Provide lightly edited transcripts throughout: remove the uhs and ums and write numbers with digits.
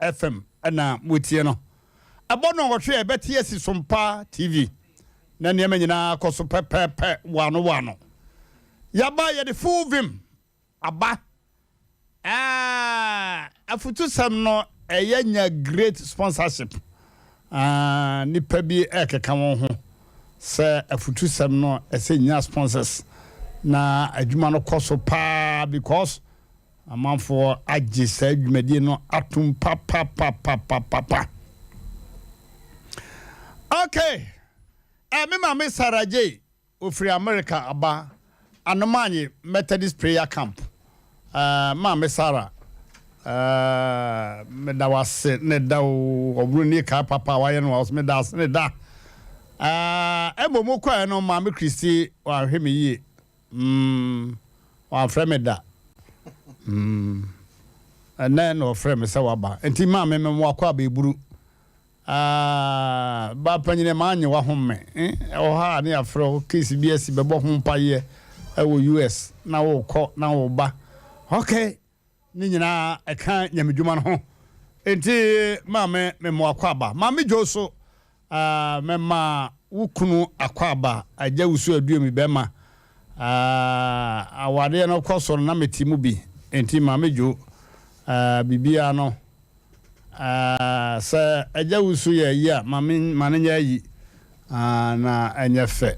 FM na motie no. Ɛbɔ nnɔnwɔtwe a ɛbɛte asi Sompa TV na nneɛma nyinaa kɔ so pɛpɛɛpɛ waano waano. Yɛaba yɛde full vim aba. Ɛɛ afutusɛm no ɛyɛ nya great sponsorship. Ah, nipa bi ɛkeka wɔn ho sɛ afutusɛm no ɛsɛ nya sponsors na adwuma no kɔ so paa because amanfoɔ agye saa dwumadie no atom papapapapapa. Okay, me maame Sarah J ofiri America aba Anomaanye Methodist Prayer Camp. Maame Sarah, meda wo ase ne da o, ɔboro nie kaa papa a wayɛ no wɔ so, meda ase ne da. Mmom kɔɛ no maame Christy wanhwɛ me yie. Wamfrɛ me da. Ɛnɛ na ɔfrɛ me sɛ waba. Nti maame me wakɔ abɛburu. Ah, ba panyini maa nye wahome. Ɛwɔ ha a ne yɛafrɛ wo case bi asi bɛbɔ ho mpaeɛ ɛwɔ US na wokɔ na woba. Okay. Ne nyinaa ɛka nyamedwuma no ho. Nti maame me mo akɔ aba. Maame Joe so mɛma wo kunu akɔ aba agya wusu aduomi bɛrima. Awadeɛ no kɔ so no na mete mu bi. Nti maame Joe biribiara no sɛ agya wusu yɛ ayi a ma me ma no nyɛ ayi na ɛnyɛ fɛ.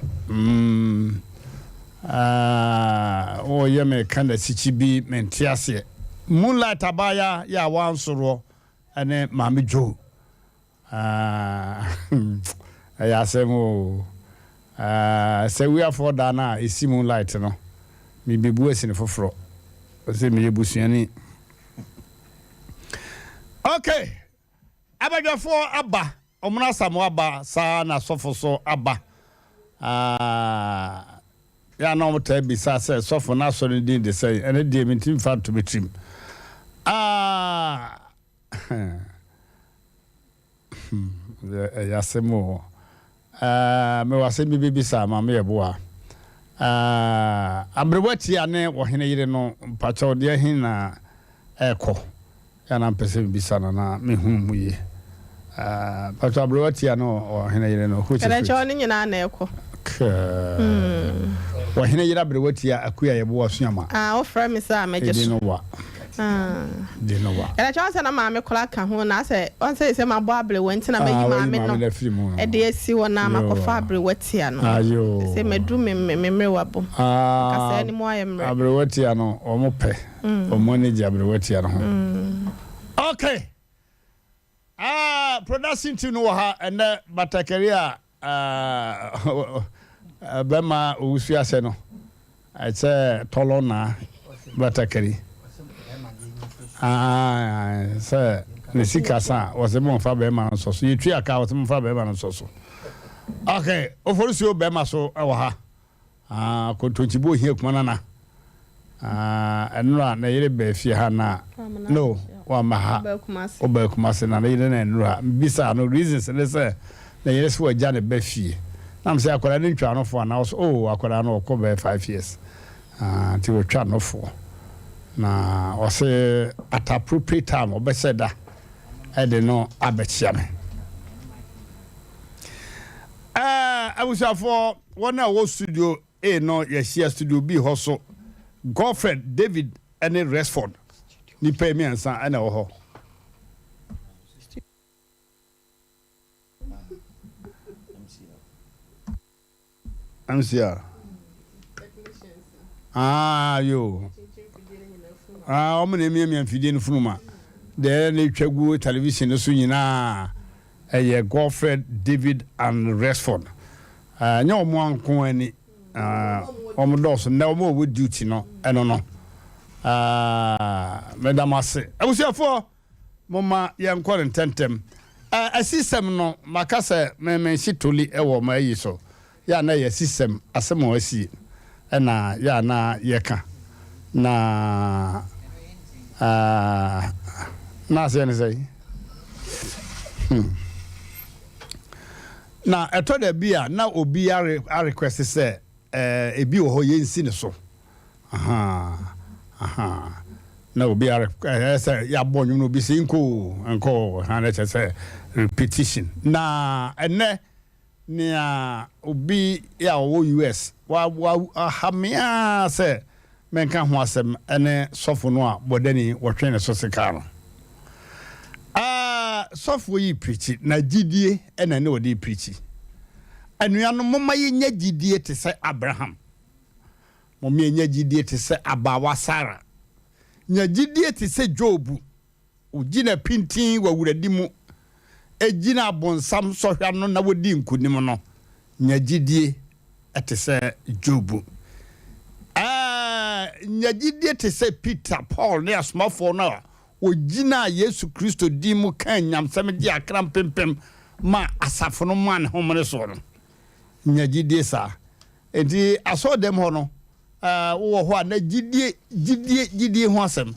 Wɔyɛ me ka na sikyi bi mente aseɛ. Moonlight abaya yɛ a wansoroɔ ɛne maame Joe. Ɛyɛ asɛm o. Sɛ wiafoɔ da no a ɛsi moonlight no mebebu asi ne foforɔ sɛ meyɛ busuani. Okay, abadwafoɔ aba, ɔmono asamo aba, saa na sɔfo so aba. Yɛ na ɔmo taa bisa sɛ sɔfo no asɔre no din de sɛn, ɛno deɛ mentimi mfa nto me tirim. Ɛyɛ asɛm o. Mewɔ asɛm bi bɛbisa maame yɛ boa. Aberewa tia ne ɔhene yere no mpakyɛw deɛ he na ɛkɔ. Yɛ na mpɛ sɛ mebisa no na mehu mu yie. Mpakyɛw aberewa tia ne ɔhene yere no which is which? Ɛnɛ ne nyinaa na ɛkɔ. Ɔhene yere aberewa tia akua yɛ boa suama. Ah, wofrɛ me sɛ a mɛgye so. Ɛdi no wa. Di no wa. Ɛnɛ kyɛw sɛ na maame koraa ka ho na sɛ ɔn sɛ sɛ mabɔ aberewa nti na mɛyi maame no ɛde asi hɔ na makɔfa aberewa tia no. Sɛ madu me me mmerewa bom. Kasa anim ayɛ mmerɛ. Aberewa tia no wɔn pɛ. Wɔn ani gye aberewa tia no ho. Okay. Production team no wɔ ha ɛnɛ batakari a bɛma owusu asɛ no ɛkyɛ tɔlɔ na batakari sɛ ne sika sa a wɔsɛ mo nfa bɛrima no nsɔ so yɛtwi aka wɔsɛ mo nfa bɛrima no nsɔ so. Okay, oforisuo bɛrima so ɛwɔ ha. Kontonkyibo ohia kuma nana ɛnora na yere bɛɛ fie ha na no wama ha ɔbaa Kumase na ne yere na ɛnora ha mbisa no reasons ne sɛ na yere sɛ wagya ne ba fie na m sɛ akwadaa no ntwa no fo ana ɔsɛ oh akwadaa no ɔkɔ bɛyɛ 5 years nti wɔtwa no fo na ɔsɛ at appropriate time ɔbɛsɛ da ɛde no abɛkyia me. Abusuafoɔ wɔn a wɔ studio A no yɛhyia studio B hɔ so Godfred David ne Resford nipa mmiɛnsa ɛna ɛwɔ hɔ. MCR. Ah, yo. Ah, ɔmo na emiamia mfidie no funuma. Deɛ na etwa gu television no so nyinaa ɛyɛ Godfred David and Resford. Nyɛ ɔmo anko ani. Ɔmo dɔɔso nnɛ ɔmo a wɔwɔ duty no ɛno no. Meda mo ase. Abusuafoɔ, momma yɛnkɔ no ntɛntɛm. Asisɛm no maka sɛ memenhye toli ɛwɔ ma ayi so. Yɛ a na yɛ asisɛm asɛm a asie ɛna yɛ a na yɛka na na aseɛ ne sɛ Na ɛtɔ da bi a na obi are arequest sɛ ebi wɔ hɔ yɛnsi ne so. Aha, aha. Na obi ara ɛyɛ sɛ yɛabɔ nnwom no obi sɛ nkɔ o nkɔ o ha na kyerɛ sɛ repetition. Na ɛnɛ nea obi a ɔwɔ US wa wa aha me ara sɛ menka ho asɛm ɛne sɔfo no a bɔdani wɔtwe ne so sika no. Ah, sɔfoɔ yi pirikyi na gyidie ɛna ne ɔde pirikyi. Anuanom momma yɛnya gyidie te sɛ Abraham. Momma yɛnya gyidie te sɛ abaawa Sara. Nya gyidie te sɛ Job. Ɔgyina pintinn wɔ Awurade mu, gyina abonsam sɔhwɛ ano na ɔdi nkonim no. Nya gyidie te sɛ Job. Ɛɛ, nya gyidie te sɛ Peter, Paul ne asomafoɔ no a wɔgyinaa Yesu Kristo din mu kaa nyamsɛm gyee akra mpempem maa asafo no maa ne homene soɔ no. Nya gyidie saa. Enti asɔɔdɛm hɔ no, wowɔ hɔ a na gyidie, gyidie, gyidie ho asɛm.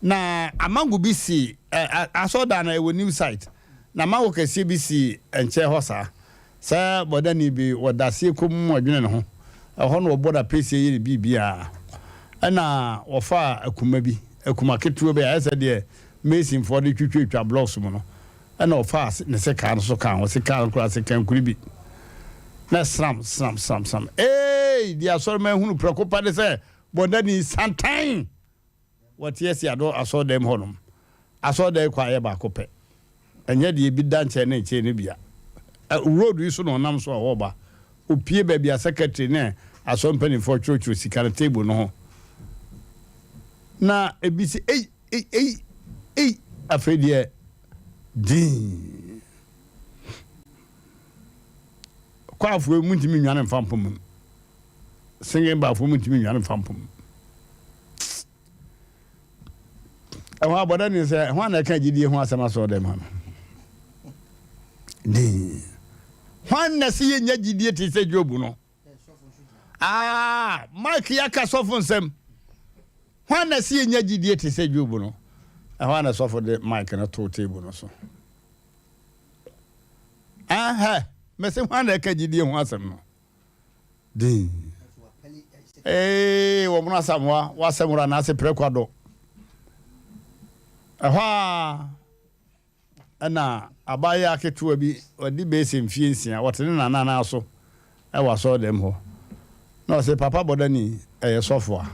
Na amango bi si asɔɔdan no ɛwɔ new site. Na amango kɛseɛ bi si nkyɛn hɔ saa. Sɛ bɔdani bi wɔ daseɛ komm ɔdwene ne ho. Ɛhɔ na wɔbɔ no apɛsie yɛ ne biribiara. Ɛna wɔfaa akuma bi, akuma ketewa bi a ayɛ sɛ deɛ masonfoɔ de twitwatwa blocks mu no. Ɛna ɔfaa ne sekaa no so kaa ho, sekaa no koraa sekankuri bi, na sram, sram, sram, sram. Eei! Deɛ asɔremma ahunu prɛko pɛ ne sɛ bɔdani santan! Wɔte asi ado asɔredan mu hɔnom. Asɔredan kwan yɛ baako pɛ. Ɛnyɛ deɛ ebi da nkyɛn ne nkyɛn no bia. Road yi so na ɔnam so a ɔreba. Ɔpue baabi a secretary ne asɔre mpanimfoɔ twerɛtwerɛ sika no table no ho. Na ebi se ei! Ei ei ei afei deɛ dinn. Kwaafoɔ yi muntumi nnwane mfa mpoma mu. Singing baafoɔ muntumi nnwane mfa mpoma mu. Ɛho abɔda ni sɛ ɛho ana ɛka gyidie ho asɛm asɔɔ dɛm ha no. Dinn. Hwan na sɛ yɛnya gyidie te sɛ Job no? Ah, Mike yɛ aka sɔfo nsɛm. Hwan na ɛsɛ yɛnya gyidie te sɛ Job no? Ɛhɔ a na sɔfo de Mike no too table no so. Ahɛ, mɛsɛ hwan na ɛka gyidie ho asɛm no? Din. Ee, wɔn asamoa, wasɛm wura n'ase prɛko adɔ. Ɛhɔ a Ɛna abaayewa ketewa bi, wadi bɛyɛ sɛ mfie nsia, ɔte ne nana nan so wɔ asɔredɛm hɔ. Na ɔse, Papa Bɔdani, ɛyɛ sɔfo a?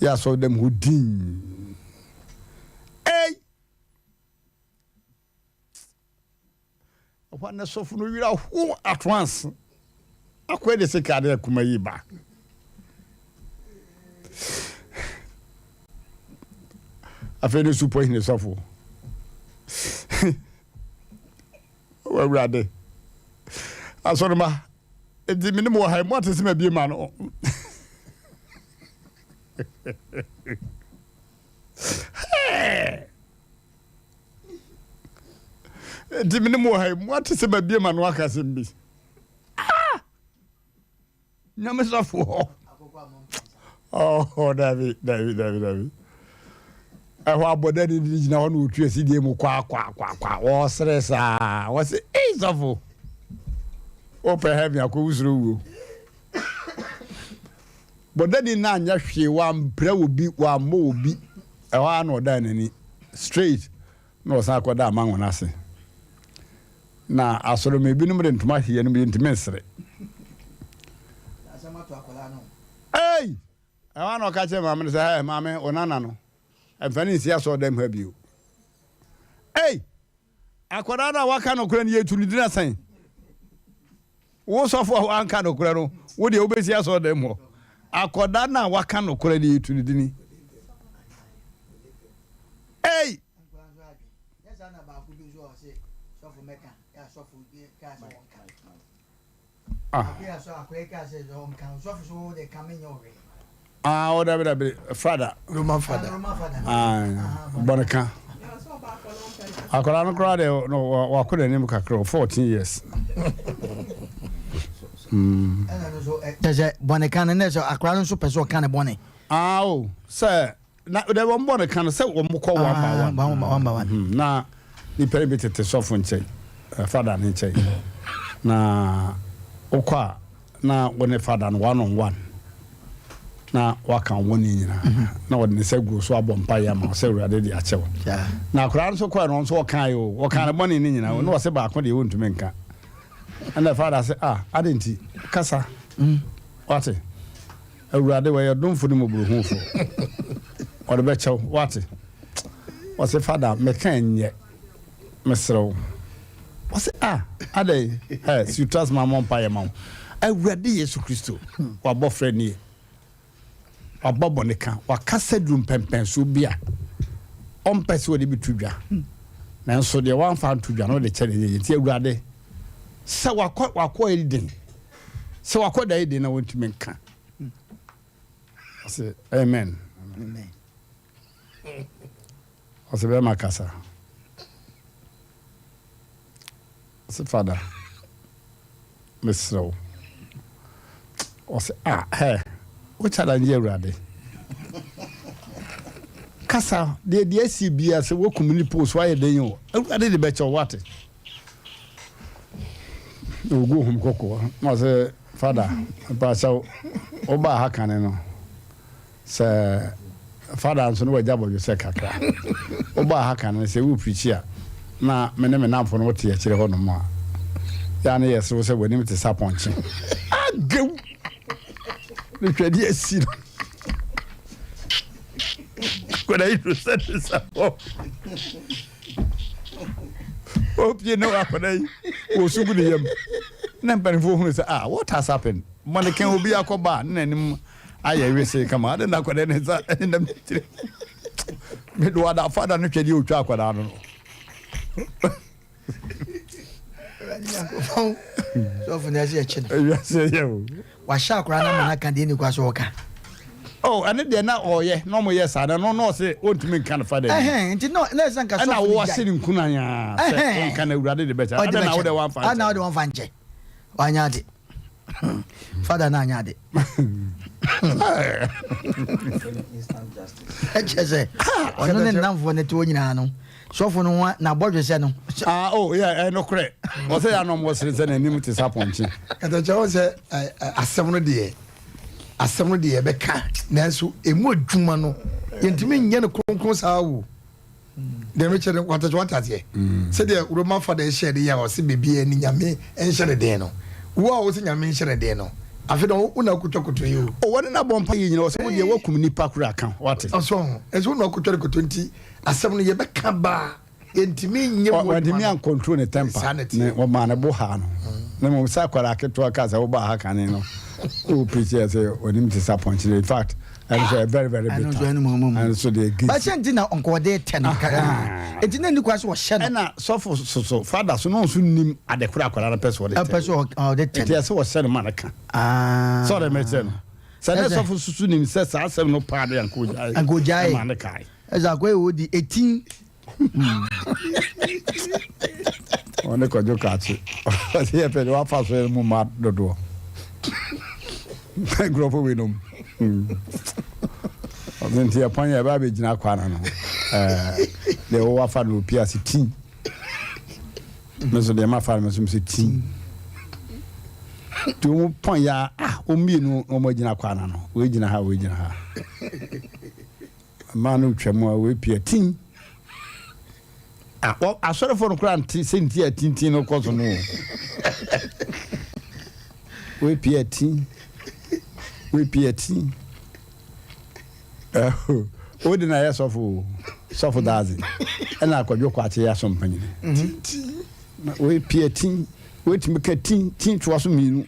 Yɛ asɔredɛm hɔ dinn. Ei! Ɛhɔ a na sɔfo no werɛ ahow at once. Akoa de sika de akuma yi ba. Afei ne supɔ hene sɔfo. Wawurade. Asɔrema. Enti me ne mo wɔ ha yi, mo ate sɛ mabie ma no. Hey! Nti mene mo wɔ ha yi, moate sɛ mabie ma no aka asɛm bi. Ah! Nyame sɔfoɔ. Oh, dabi, dabi, dabi, dabi. Ɛhɔ abɔda ne de gyina hɔ na wɔtu asidie mu kwa kwa kwa kwa. Wɔsere saa. Wɔse, ei sɔfo. Wopɛ heaven akɔ wusoro wuo. Bɔdani no anyɛ hwee, wampira obi, wammɔ obi. Ɛhɔ ara na ɔdan n'ani straight na ɔsan kɔdaa amango no ase. Na asɔremma ebinom de ntoma hye yɛn yɛntumi nsere. Ei! Ɛhɔ ara na ɔka kyerɛɛ maame no sɛ, Hɛ, maame, wo nana no, mfa no nsi asɔredan mu ha bio. Ei! Akwadaa no a waka nokorɛ no, yɛtu no gyina sɛn? Wo sɔfo a wanka nokorɛ no, wo deɛ wobɛsi asɔredan mu hɔ. Akwadaa no a waka nokorɛ no, yɛtu no dini. Ei! Ah. Ah, oh, dabi dabi, fada. Roman fada. Ah, bɔne ka. Akwadaa no koraa deɛ no wakɔ n'anim kakra, 14 years. Mm. Kyɛ sɛ bɔne ka no na sɛ akwadaa no nso pɛ sɛ ɔka ne bɔne. Ah, oh, sɛ Na dɛ wɔn bɔ no ka no sɛ wɔn kɔ one by one. Ah, one by one. Hmm, na nipa no bi tete sɔfo nkyɛn, eh, fada ne nkyɛn. Na wokɔ a na wo ne fada no one on one. Na waka wo bɔne nyinaa. Na ɔde ne nsa gu wo so abɔ mpaeɛ ama wo sɛ Awurade de akyɛ wo. Na akwadaa no nso kɔɛ no, ɔno nso ɔkaeɛ o, ɔkaa ne bɔne no nyinaa o, na ɔse baako deɛ ɔntumi nka. Ɛna father se, ah, adɛn nti? Kasa. Wate? Awurade, ɔyɛ domfo ne mmɔborɔhufo. Ɔde bɛkyɛ wo. Wate? Ɔse, Father, meka nyɛ. Mesrɛ wo. Ɔse, ah, adɛn? Ɛ, si wo ma mmɔ mpaeɛ ma wo. Awurade Yesu Kristo, wabɔfra nie. Wabɔ bɔne ka. Wakasa duru mpɛmpɛnsoɔ bi a ɔmpɛ sɛ ɔde bi to dwa. Nanso deɛ wamfa anto dwa no, wode kyɛ no yie. Nti Awurade, sɛ wakɔ wakɔ Eden, sɛ wakɔ da Eden na wɔntumi nka. Ɔse, amen. Amen. Ɔse bɛrima kasa. Ɔse fada mesrɛ wo. Ɔse ah hɛ wo challenge awurade. Kasa deɛ deɛ asi bia sɛ wokum nipa o so ayɛ den o awurade de bɛkyɛ wo wate. Na ogu hom kɔkɔɔ na ɔse fada mpakyɛw wobaa ha kane no Sɛ fada nso na wagya bɔdwesɛ kakra. Wobaa ha kan no, sɛ woreprikyi a, na me ne me nnamfo no wote akyire hɔnom a, yɛ a na yɛserew sɛ w'anim te sɛ apɔnkye. Agaw! Ne hwɛde asi no. Akwadaa yi duro sɛ ne sa hɔ. Opie ne akwadaa yi, wɔsu gu ne yam. Na mpanimfoɔ hunu sɛ, ah, what has happened? Mɔneken obi akɔba a, ne n'anim ayɛ wesee kama ade na akwadaa ne nsa ɛnam tiri mede wada fada no twɛdeɛ ɔtwa akwadaa no no sɔfo na ɛsɛ ɛkyi no ewiase yɛ o wahyɛ akwadaa no ama no aka deɛ ne kwa so ɔka oh ɛne deɛ na ɔyɛ na ɔmo yɛ saa na no na ɔse ɔntumi nka no fada ɛhɛn nti na na ɛsɛ nka sɔfo ɛna wɔahyɛ ne nkunan a sɛ ɔnka no awurade de bɛkyɛ ɛna na wode wɔmfa nkyɛ ɛna wode wɔmfa nkyɛ wanyɛ ade fada no anyɛ ade ɛkyɛ sɛ ɔno ne nnamfoɔ no te hɔ nyinaa no sɔfo no ho n'abɔdwe sɛ no ah oh yeah ɛno korɛ ɔsɛ yɛ anɔm wɔsere sɛ n'anim te sɛ apɔnkye ɛtɛkyɛ wɔ sɛ asɛm no deɛ asɛm no deɛ yɛbɛka nanso ɛmu adwuma no yɛntumi nyɛ no kronkron saa o Deɛ mekyɛ no wate wate aseɛ mm. sɛdeɛ Roman fada hyɛ de yɛ a ɔse biribiara ni nyame nhyɛ ne den no wo a wose nyame nhyɛ ne den no afei na wo na akotwa koto yi o. O wɔne no abɔ mpa yɛ nyina ɔsɛ wo deɛ woakum nipa koro aka wate. Ɔsɔ ho ɛsɛ wo na akotwa ne koto nti asɛm no yɛbɛka baa yɛntumi nyɛ mu adwuma no. Wantumi ancontrol ne temper ne wɔmaa ne bo haa no na mmom sɛ akwadaa ketewa kaa sɛ wobaa ha kane no wo preach yɛ sɛ onim te sɛ apɔnkye no in fact ɛno nso yɛ very very bitter ɛno nso ɛno mu mu ɛno nso deɛ gate bɛsɛ nti na nkɔɔde tɛ no kakra nti na nni kwa sɛ ɔhyɛ no ɛna sɔfo soso fada so no nso nim ade koro akwadaa no pɛ sɛ ɔde tɛ ɛpɛ sɛ ɔde tɛ nti ɛsɛ ɔhyɛ no ma no ka sɛ ɔde mɛkyerɛ no sɛ ne sɔfo soso nim sɛ saa asɛm no paa de anka ogyae anka ogyae ɛma ne kae ɛsɛ akɔyɛ ɔdi 18 Ɔne Kwadwo Kakye. Ɔse yɛ pɛ de wafa so mu ma dodoɔ. Nkurɔfo wei nom. Ɔse nti ɛpɔn yɛ ɛbɛ abɛgyina kwan no. Deɛ wɔwɔ afa no opi ase ti. Me nso deɛ mafa no me nso mesɛ ti. Nti wɔn pɔn yɛ a ah wɔn mmienu wɔn agyina kwan no. Wei gyina ha wei gyina ha. Mmaa no retwa mu a wɔapia tin. Asɔrefoɔ no koraa nte sɛ nti a tintin no kɔ so no o. Wɔapia tin. Wɔapia tin. Wode na yɛ sɔfo o. Sɔfo daadze. Ɛna akɔdwo kwakye yɛ asɔmpanyini. Wɔapia tin. Wɔatumi ka tin tin toa so mmienu.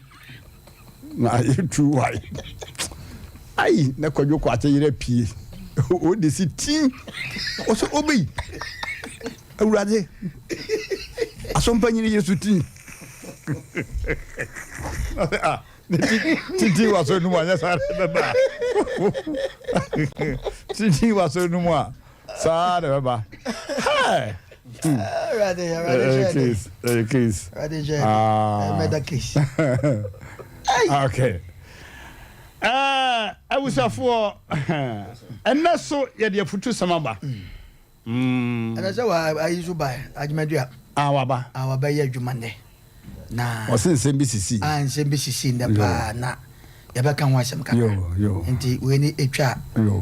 Na ayɛ tu wae. Ai na kwadwo kwakye yerɛ pie. O de si tin. Ɔsɛ obei. Awurade. Asɔmpa nyini yere so tin. Ah, ne tintin wɔ asɔre no mu anyɛ saa na ɛbɛba. Tintin wɔ asɔre no mu a saa na ɛbɛba. Hey! Case, case. Ah. Case. Okay. Abusuafoɔ ɛnɛ so yɛde afutusɛm aba. Ɛnɛ sɛ wa ayi so ba adwumadua. Ah waba. Ah waba yɛ adwuma nnɛ. Na. Ɔsɛ nsɛm bi sisi. Ah nsɛm bi sisi nnɛ paa na. Yɛbɛka ho asɛm kakra. Nti wei ne ɛtwa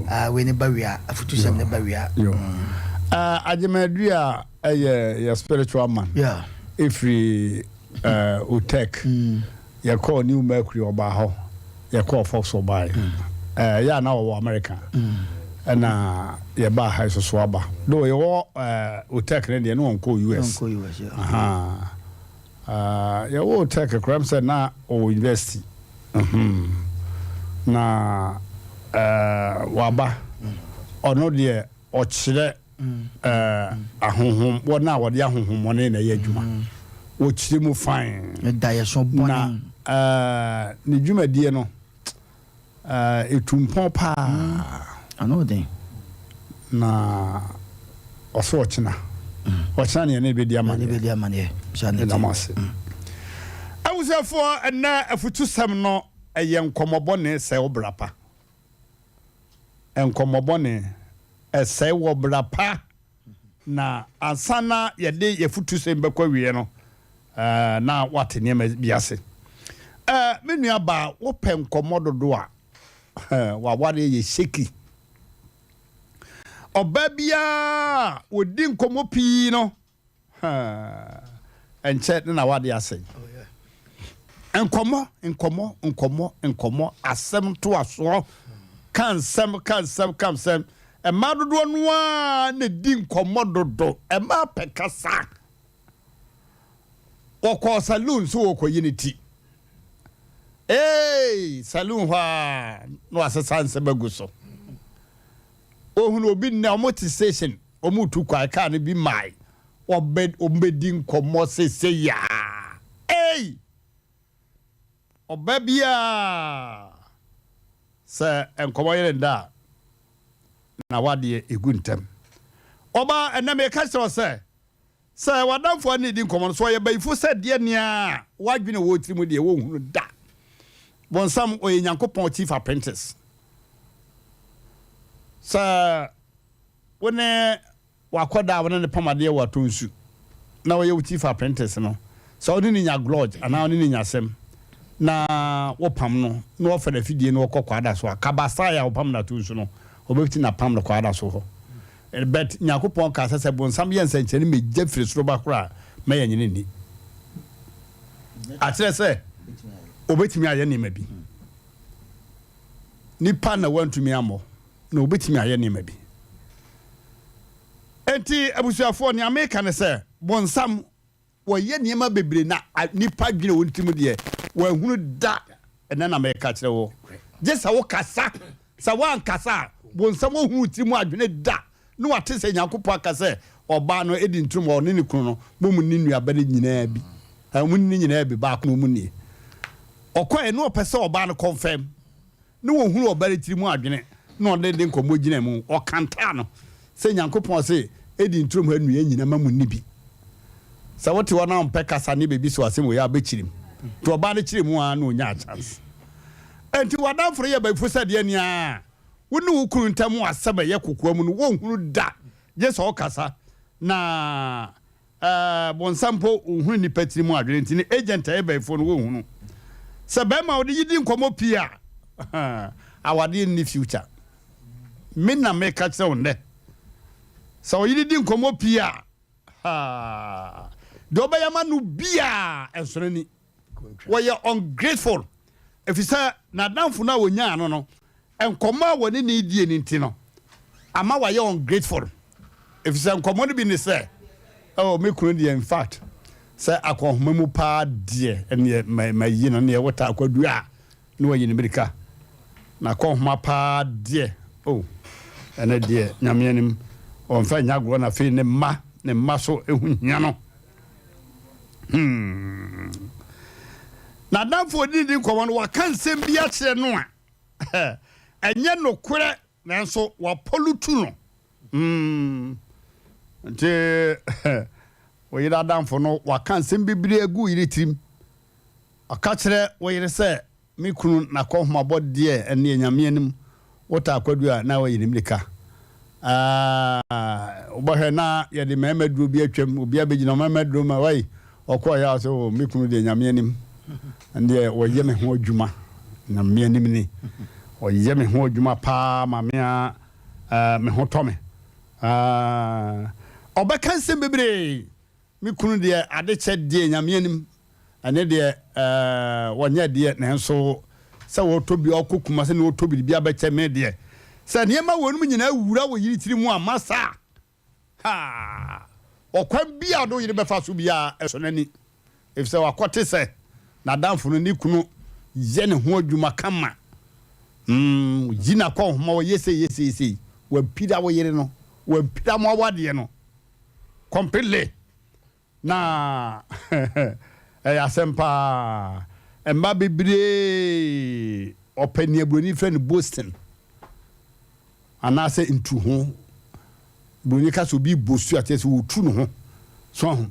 a, wei ne ba wie a, afutusɛm ne ba wie a. Agyemadua ɛyɛ yɛ spiritual man. Ɛfiri Utek. Yɛkɔɔ New Mercury ɔbaa hɔ. Yɛkɔɔ Fox ɔbaeɛ. Ɛyɛ a na ɔwɔ America. Ɛna yɛbaa ha nso so aba. Though yɛwɔ Utek no deɛ na ɔnkɔɔ US. Ah, yɛwoo Turk koraa m sɛ na ɔwɔ university. Mhm. Na eh, waba. Ɔno deɛ ɔkyerɛ eh, ahonhom, wɔn a wɔde ahonhommɔne na ɛyɛ adwuma. Wɔkyerɛ mu fine. Na eh, ne dwumadie no, Ɛtu mpɔn paa. Ano den. Na ɔsɛ ɔkyena. Ɔkyena ne yɛne bɛdi amaneɛ. Yɛne bɛdi amaneɛ. Meda mo ase. Abusuafoɔ, ɛnnɛ afutusɛm no ɛyɛ nkɔmmɔ bɔne sɛe wo bra pa. Nkɔmmɔ bɔne ɛsɛe wɔ bra pa. Na ansa na yɛde yɛn afutusɛm bɛkɔ awieɛ no, na woate nneɛma bi ase. Me nuabaa, wopɛ nkɔmmɔ dodo a, w'awareɛ yɛ shaky. Ɔbaa biara a ɔdi nkɔmmɔ pii no, Ɛnkyɛ ne na wade asɛe. Nkɔmmɔ, nkɔmmɔ, nkɔmmɔ, nkɔmmɔ, asɛm ntoasoɔ, ka nsɛm, ka nsɛm, ka nsɛm. Mmaa dodoɔ no ara na di nkɔmmɔ dodo. Mmaa pɛ kasa. Wɔkɔɔ saloon so wɔkɔyi ne ti. Ee, saloon hɔ a na wasesa nsɛm agu so. Ohunu obi nnɛ, wɔte station. Wɔretu kwan, kaa no bi mae. Wɔbɛ, wɔbɛdi nkɔmmɔ seesei ara. Ei! Ɔba biara, sɛ nkɔmmɔ yere nda a, na w'adeɛ ɛgu ntɛm. Ɔbaa, ɛnnɛ meka kyerɛ wo sɛ, sɛ w'adamfo ne redi nkɔmmɔ no, sɛ ɔyɛ bayifo sɛ deɛ nea w'adwene wɔ wo tirim deɛ, wonhunu da. Bonsam, ɔyɛ Nyankopɔn chief apprentice. Sɛ. Wo ne w'akwadaa a wo ne no pam adeɛ wɔ atɔ nsu na ɔyɛ wo chief apprentice no, sɛ wo ne no nya grudge anaa wo ne no nya asɛm na wopam no na ɔfa n'afidie na ɔkɔ kwaada so a, kabasae a wopam no atɔ nsu no, ɔbɛfiti na pam no kwaada so hɔ. But Nyankopɔn kaa sɛ, sɛ bonsam yɛ nsɛnkyerɛnne ma egya firi soro ba koraa a, mma yɛnnye no nni. Akyerɛ sɛ, ɔbɛtumi ayɛ nneɛma bi. Nipa na wantumi ammɔ. na obetumi ayɛ nneɛma bi. Enti abusuafoɔ, nea meka ne sɛ, bonsam, wɔyɛ nneɛma bebree na nnipa dwene wɔn tirim deɛ, wɔanhunu da. Ɛnnɛ na meka kyerɛ wo, gye sɛ wokasa. Sɛ woankasa a, bonsam ɔhunu wo tirim adwene da, na wate sɛ Nyankopɔn aka sɛ ɔbaa no di ntorom, ɔne ne kunu no, mo mu nni nnuaba no nyinaa bi. Wɔn nni nyinaa bi, baako na wɔn nnie. Ɔkɔɛ na ɔpɛ sɛ ɔbaa no confirm. Ne wɔhunuu ɔbaa no tiri mu adwene, na ɔne de nkɔmmɔ gyinaa mu. Ɔkantaa no sɛ Nyankopɔn se, Eden turom ha nnua nyina ma monni bi. Sɛ wote hɔ na wompɛ kasa ne baabi so asɛm wei a, wobɛkyiri mu. Nti ɔbaa no kyeree mu ara na ɔnyaa chance. Enti w'adamfo no yɛ bayifo sɛ deɛ nea wo ne wo kunu ntam asɛm a ɛyɛ kokoa mu no wonhunu da gye sɛ ɔkasa na Ɛɛ bonsam mpo nhunu nnipa tiri mu adwene nti ne agent a ɛyɛ bayifoɔ no wɔnhunu. Sɛ bɛrima a ɔde yi di nkɔmmɔ pii a, awadeɛ nni future. Me na meka kyerɛ wo nnɛ. Sɛ ɔyere di nkɔmmɔ pii a, haa, deɛ ɔbɛyɛ ama no biara ɛnsono ani. Wɔyɛ ungrateful efisɛ n'adamfo no a onyaa no no, nkɔmmɔ a wɔne no redie no nti no, ama wayɛ ungrateful. Efisɛ nkɔmmɔ no bi ne sɛ, Oh, me kunu deɛ, in fact, sɛ akɔnhoma mu paa deɛ, ɛneɛ mayi no, neɛ wotaa akɔdua a, na wayi no mirika. Na akɔnhoma paa deɛ, oh, ɛno deɛ, Nyame anim, ɔmfa nyɛ agorɔ na afei ne mma, ne mma so ho hia no. Hmm. N'adamfo a ɔne di nkɔmmɔ no, waka nsɛm bi akyerɛ no a ɛnyɛ nokorɛ nanso wapɔlutu no. Hmm. Nti wo yere adamfo no waka nsɛm bebree agu wo yere tirim. Ɔka kyerɛ wo yere sɛ Me kunu n'akɔnhomabɔ deɛ ɛnneɛ Nyame anim wotaa kwadu a na wayi ne mirika aah wobɛhwɛ na yɛde mmarima duro bi atwam obi abɛgyina mmarima duro ma wai ɔkɔɔ yɛ a ɔsɛ oh me kunu deɛ Nyame anim ɛndeɛ wɔyɛ me ho adwuma. Nyame anim ni. Ɔyɛ me ho adwuma paa ma me a eh, me ho tɔ me. Ah, ɔbɛka nsɛm bebree. Me kunu deɛ ade kyɛ deɛ Nyame anim ɛne deɛ eh, wɔnyɛ deɛ nanso sɛ wɔtɔ bi ɔkɔ Kumasi na ɔtɔ biribi abɛkyɛ me deɛ sɛ nneɛma wɔ nom nyinaa wura wɔ yere tiri mu a masa Haa! Ɔkwan biara a ɔde wo yere bɛfa so biara, ɛsɔ n'ani, efisɛ wakɔte sɛ n'adamfo no ne kunu yɛ ne ho adwuma kama. Mm, yi n'akɔnhoma, ɔyɛ sei, yɛ sei, sei. Wampira wo yere no, wampira mo awadeɛ no completely. Na ɛyɛ asɛm paa. Mmaa bebree ɔpɛ nea buroni frɛ no boasting anaasɛ ntuho. Buroni ka sɛ obi boast a kyerɛ sɛ ɔretu ne ho. So ahu?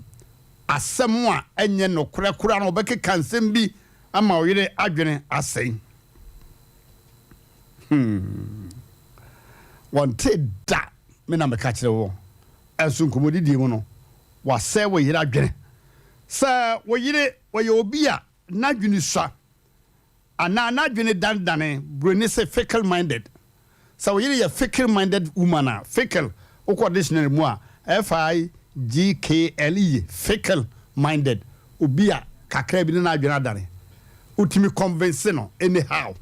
Asɛm a ɛnyɛ nokorɛ koraa no ɔbɛkeka nsɛm bi ama ɔyere adwene asɛe. Hmm. Wɔnte da me na meka kyerɛ wɔn. Ɛnso nkɔmmɔdidie mu no, wasɛe wo yere adwene. Sɛ wo yere ɔyɛ obi a n'adwene sua anaa n'adwene danedane, buroni se fickle minded. Sɛ wo yere yɛ fickle minded woman a, fickle, wokɔ dictionary mu a, F-I-G-K-L-E, fickle minded, obi a kakra bi na n'adwene adane. Wotumi convince no anyhow.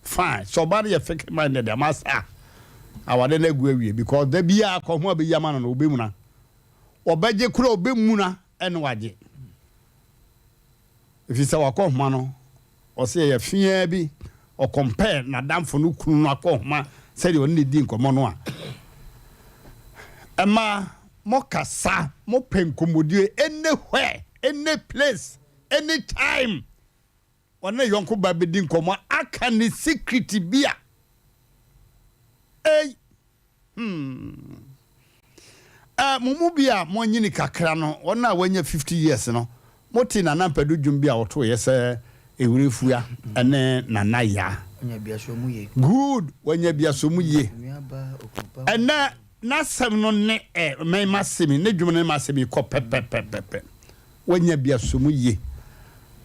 Fine sɛ ɔbaa no yɛ fickle minded a masa aware no agu awie because da biara kɔ ho a bɛyi ama no no ɔbɛmuna ɔbɛgye kora ɔbɛmuna ɛne wagye ɛfiri sɛ wakɔ homa no ɔsɛ yɛyɛ feaa bi ɔkɔmpɛɛ n'adamfo no kunu no akɔ homa sɛdeɛ ɔne ne di nkɔmmɔ no a ɛma mokasa mopɛ nkɔmmɔdie anywhere any place anytime. Ɔne ne yɔnko ba bɛdi nkɔmmɔ aka ne secret bi a ei hmm. Eh, mo mu bi a moanyini kakra no, wɔn a wɔanya 50 years no, mote Nana Mpadu dwom bi a ɔtoeɛ sɛ Ewurefua ne Nana Yaa. Good, wanya biaso mu yie. Ɛnɛ n'asɛm no ne ɛ, me m'asɛm yi, ne dwom no ne m'asɛm yi kɔ pɛpɛpɛpɛpɛ. Wanya bi aso mu yie.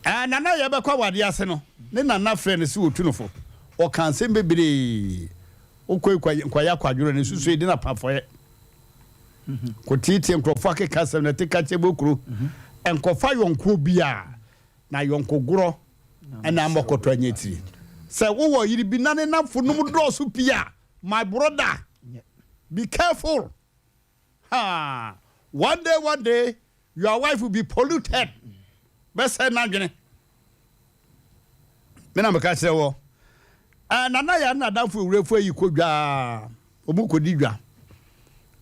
Ɛɛ Nana yɛbɛkɔ awadeɛ ase no, ne nana frɛɛ no sɛ ɔtu no fo. Ɔkaa nsɛm bebree. Wokɔ Nkwaya Kwadworɔ ne susuo di no apafɔeɛ. Kɔtiatia nkurɔfoɔ akeka asɛm na ɛte kakyɛ bɔ kuro. Nkɔfa yɔnkoɔ biara na yɔnkogorɔ ɛna ama ɔkɔtɔ anyɛ tiri. Sɛ wowɔ yere bi na ne nnamfonom dɔɔso pii a, my brother, be careful. Haa one day one day your wife will be polluted bɛsɛe n'adwene me na meka kyerɛ wɔ eh, nana yɛ ne nadamfo ewurafo ayi kɔ dwa ɔmo kɔdi dwa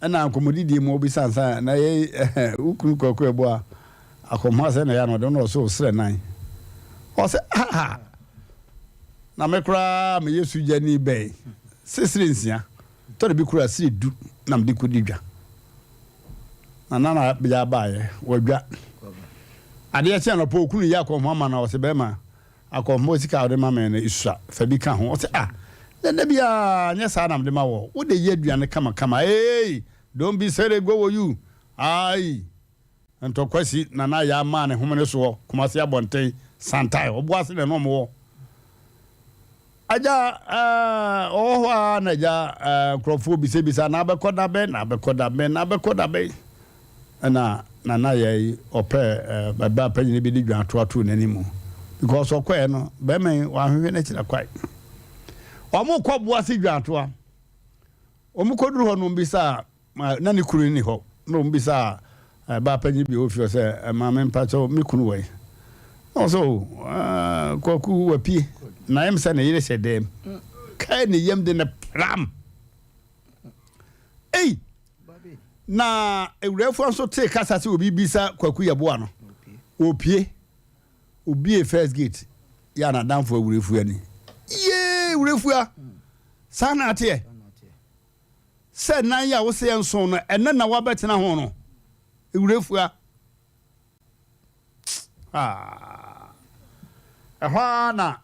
ɛna nkɔmmɔdidie mu ɔbisa nsa na yɛ eh, wo kunu kwaku ɛbo a akɔmho asɛ na yɛ ano ɔde no ɔsɛ ɔsrɛ nan ɔsɛ aha na me koraa meyɛ sugyani bɛn sesere nsia Tɔ da bi koraa siri du na mede kɔdi dwa. Na nana bia baeɛ, wadwa. Adeɛ kye anɔpa okunu yi akɔnhoma ma no a, ɔse bɛrima akɔnhoma sika a wode ma me no esua, fa bi ka ho. Ɔse ah, na da biara nyɛ saa na mede ma wɔ, wode yɛ aduane kamakama. Eei, don't be silly, go wɔ you. Aii. Ntɔkwa si Nana Yaa maa ne homene soɔ Kumasi abɔnten Santae Ɔboase na ɛne ɔmo wɔ Agya eh, ɔwɔ hɔ ara na agya eh, nkurɔfoɔ bisabisa na abɛkɔ da bɛn na abɛkɔ da bɛn na abɛkɔ da bɛn ɛna Nana Yaa yi ɔpɛ eh, ɛbaa panyini bi de dwan to ato n'anim because ɔkɔɛ no bɛrima yi wahwehwɛ n'akyira kwae ɔmo kɔ Boase dwantoa ɔmo kɔduru hɔ no ɔmo Ma na ne kunu nni hɔ. Na wɔbisaa baa panyin bi a ɔwɔ fie hɔ sɛ, Maame, mpakyɛw, me kunu wɔ he? Na ɔsɛ, O, Kwaku wapue. Na ɛyɛ me sɛ ne yere hyɛ dɛm. Kae ne yam de no pram. Ei! Na awurafoɔ nso tee kasa sɛ obi bisa Kwaku Yeboah no, ɔpue. Obie first gate, yɛ a n'adamfo awurafua ni. Yee, awurafua! Saa na ateɛ. Sɛ nan yi a wose ɛnso no, ɛnnɛ na woabɛtena ho no, Ewurefua. Ah. Ɛhɔ ara na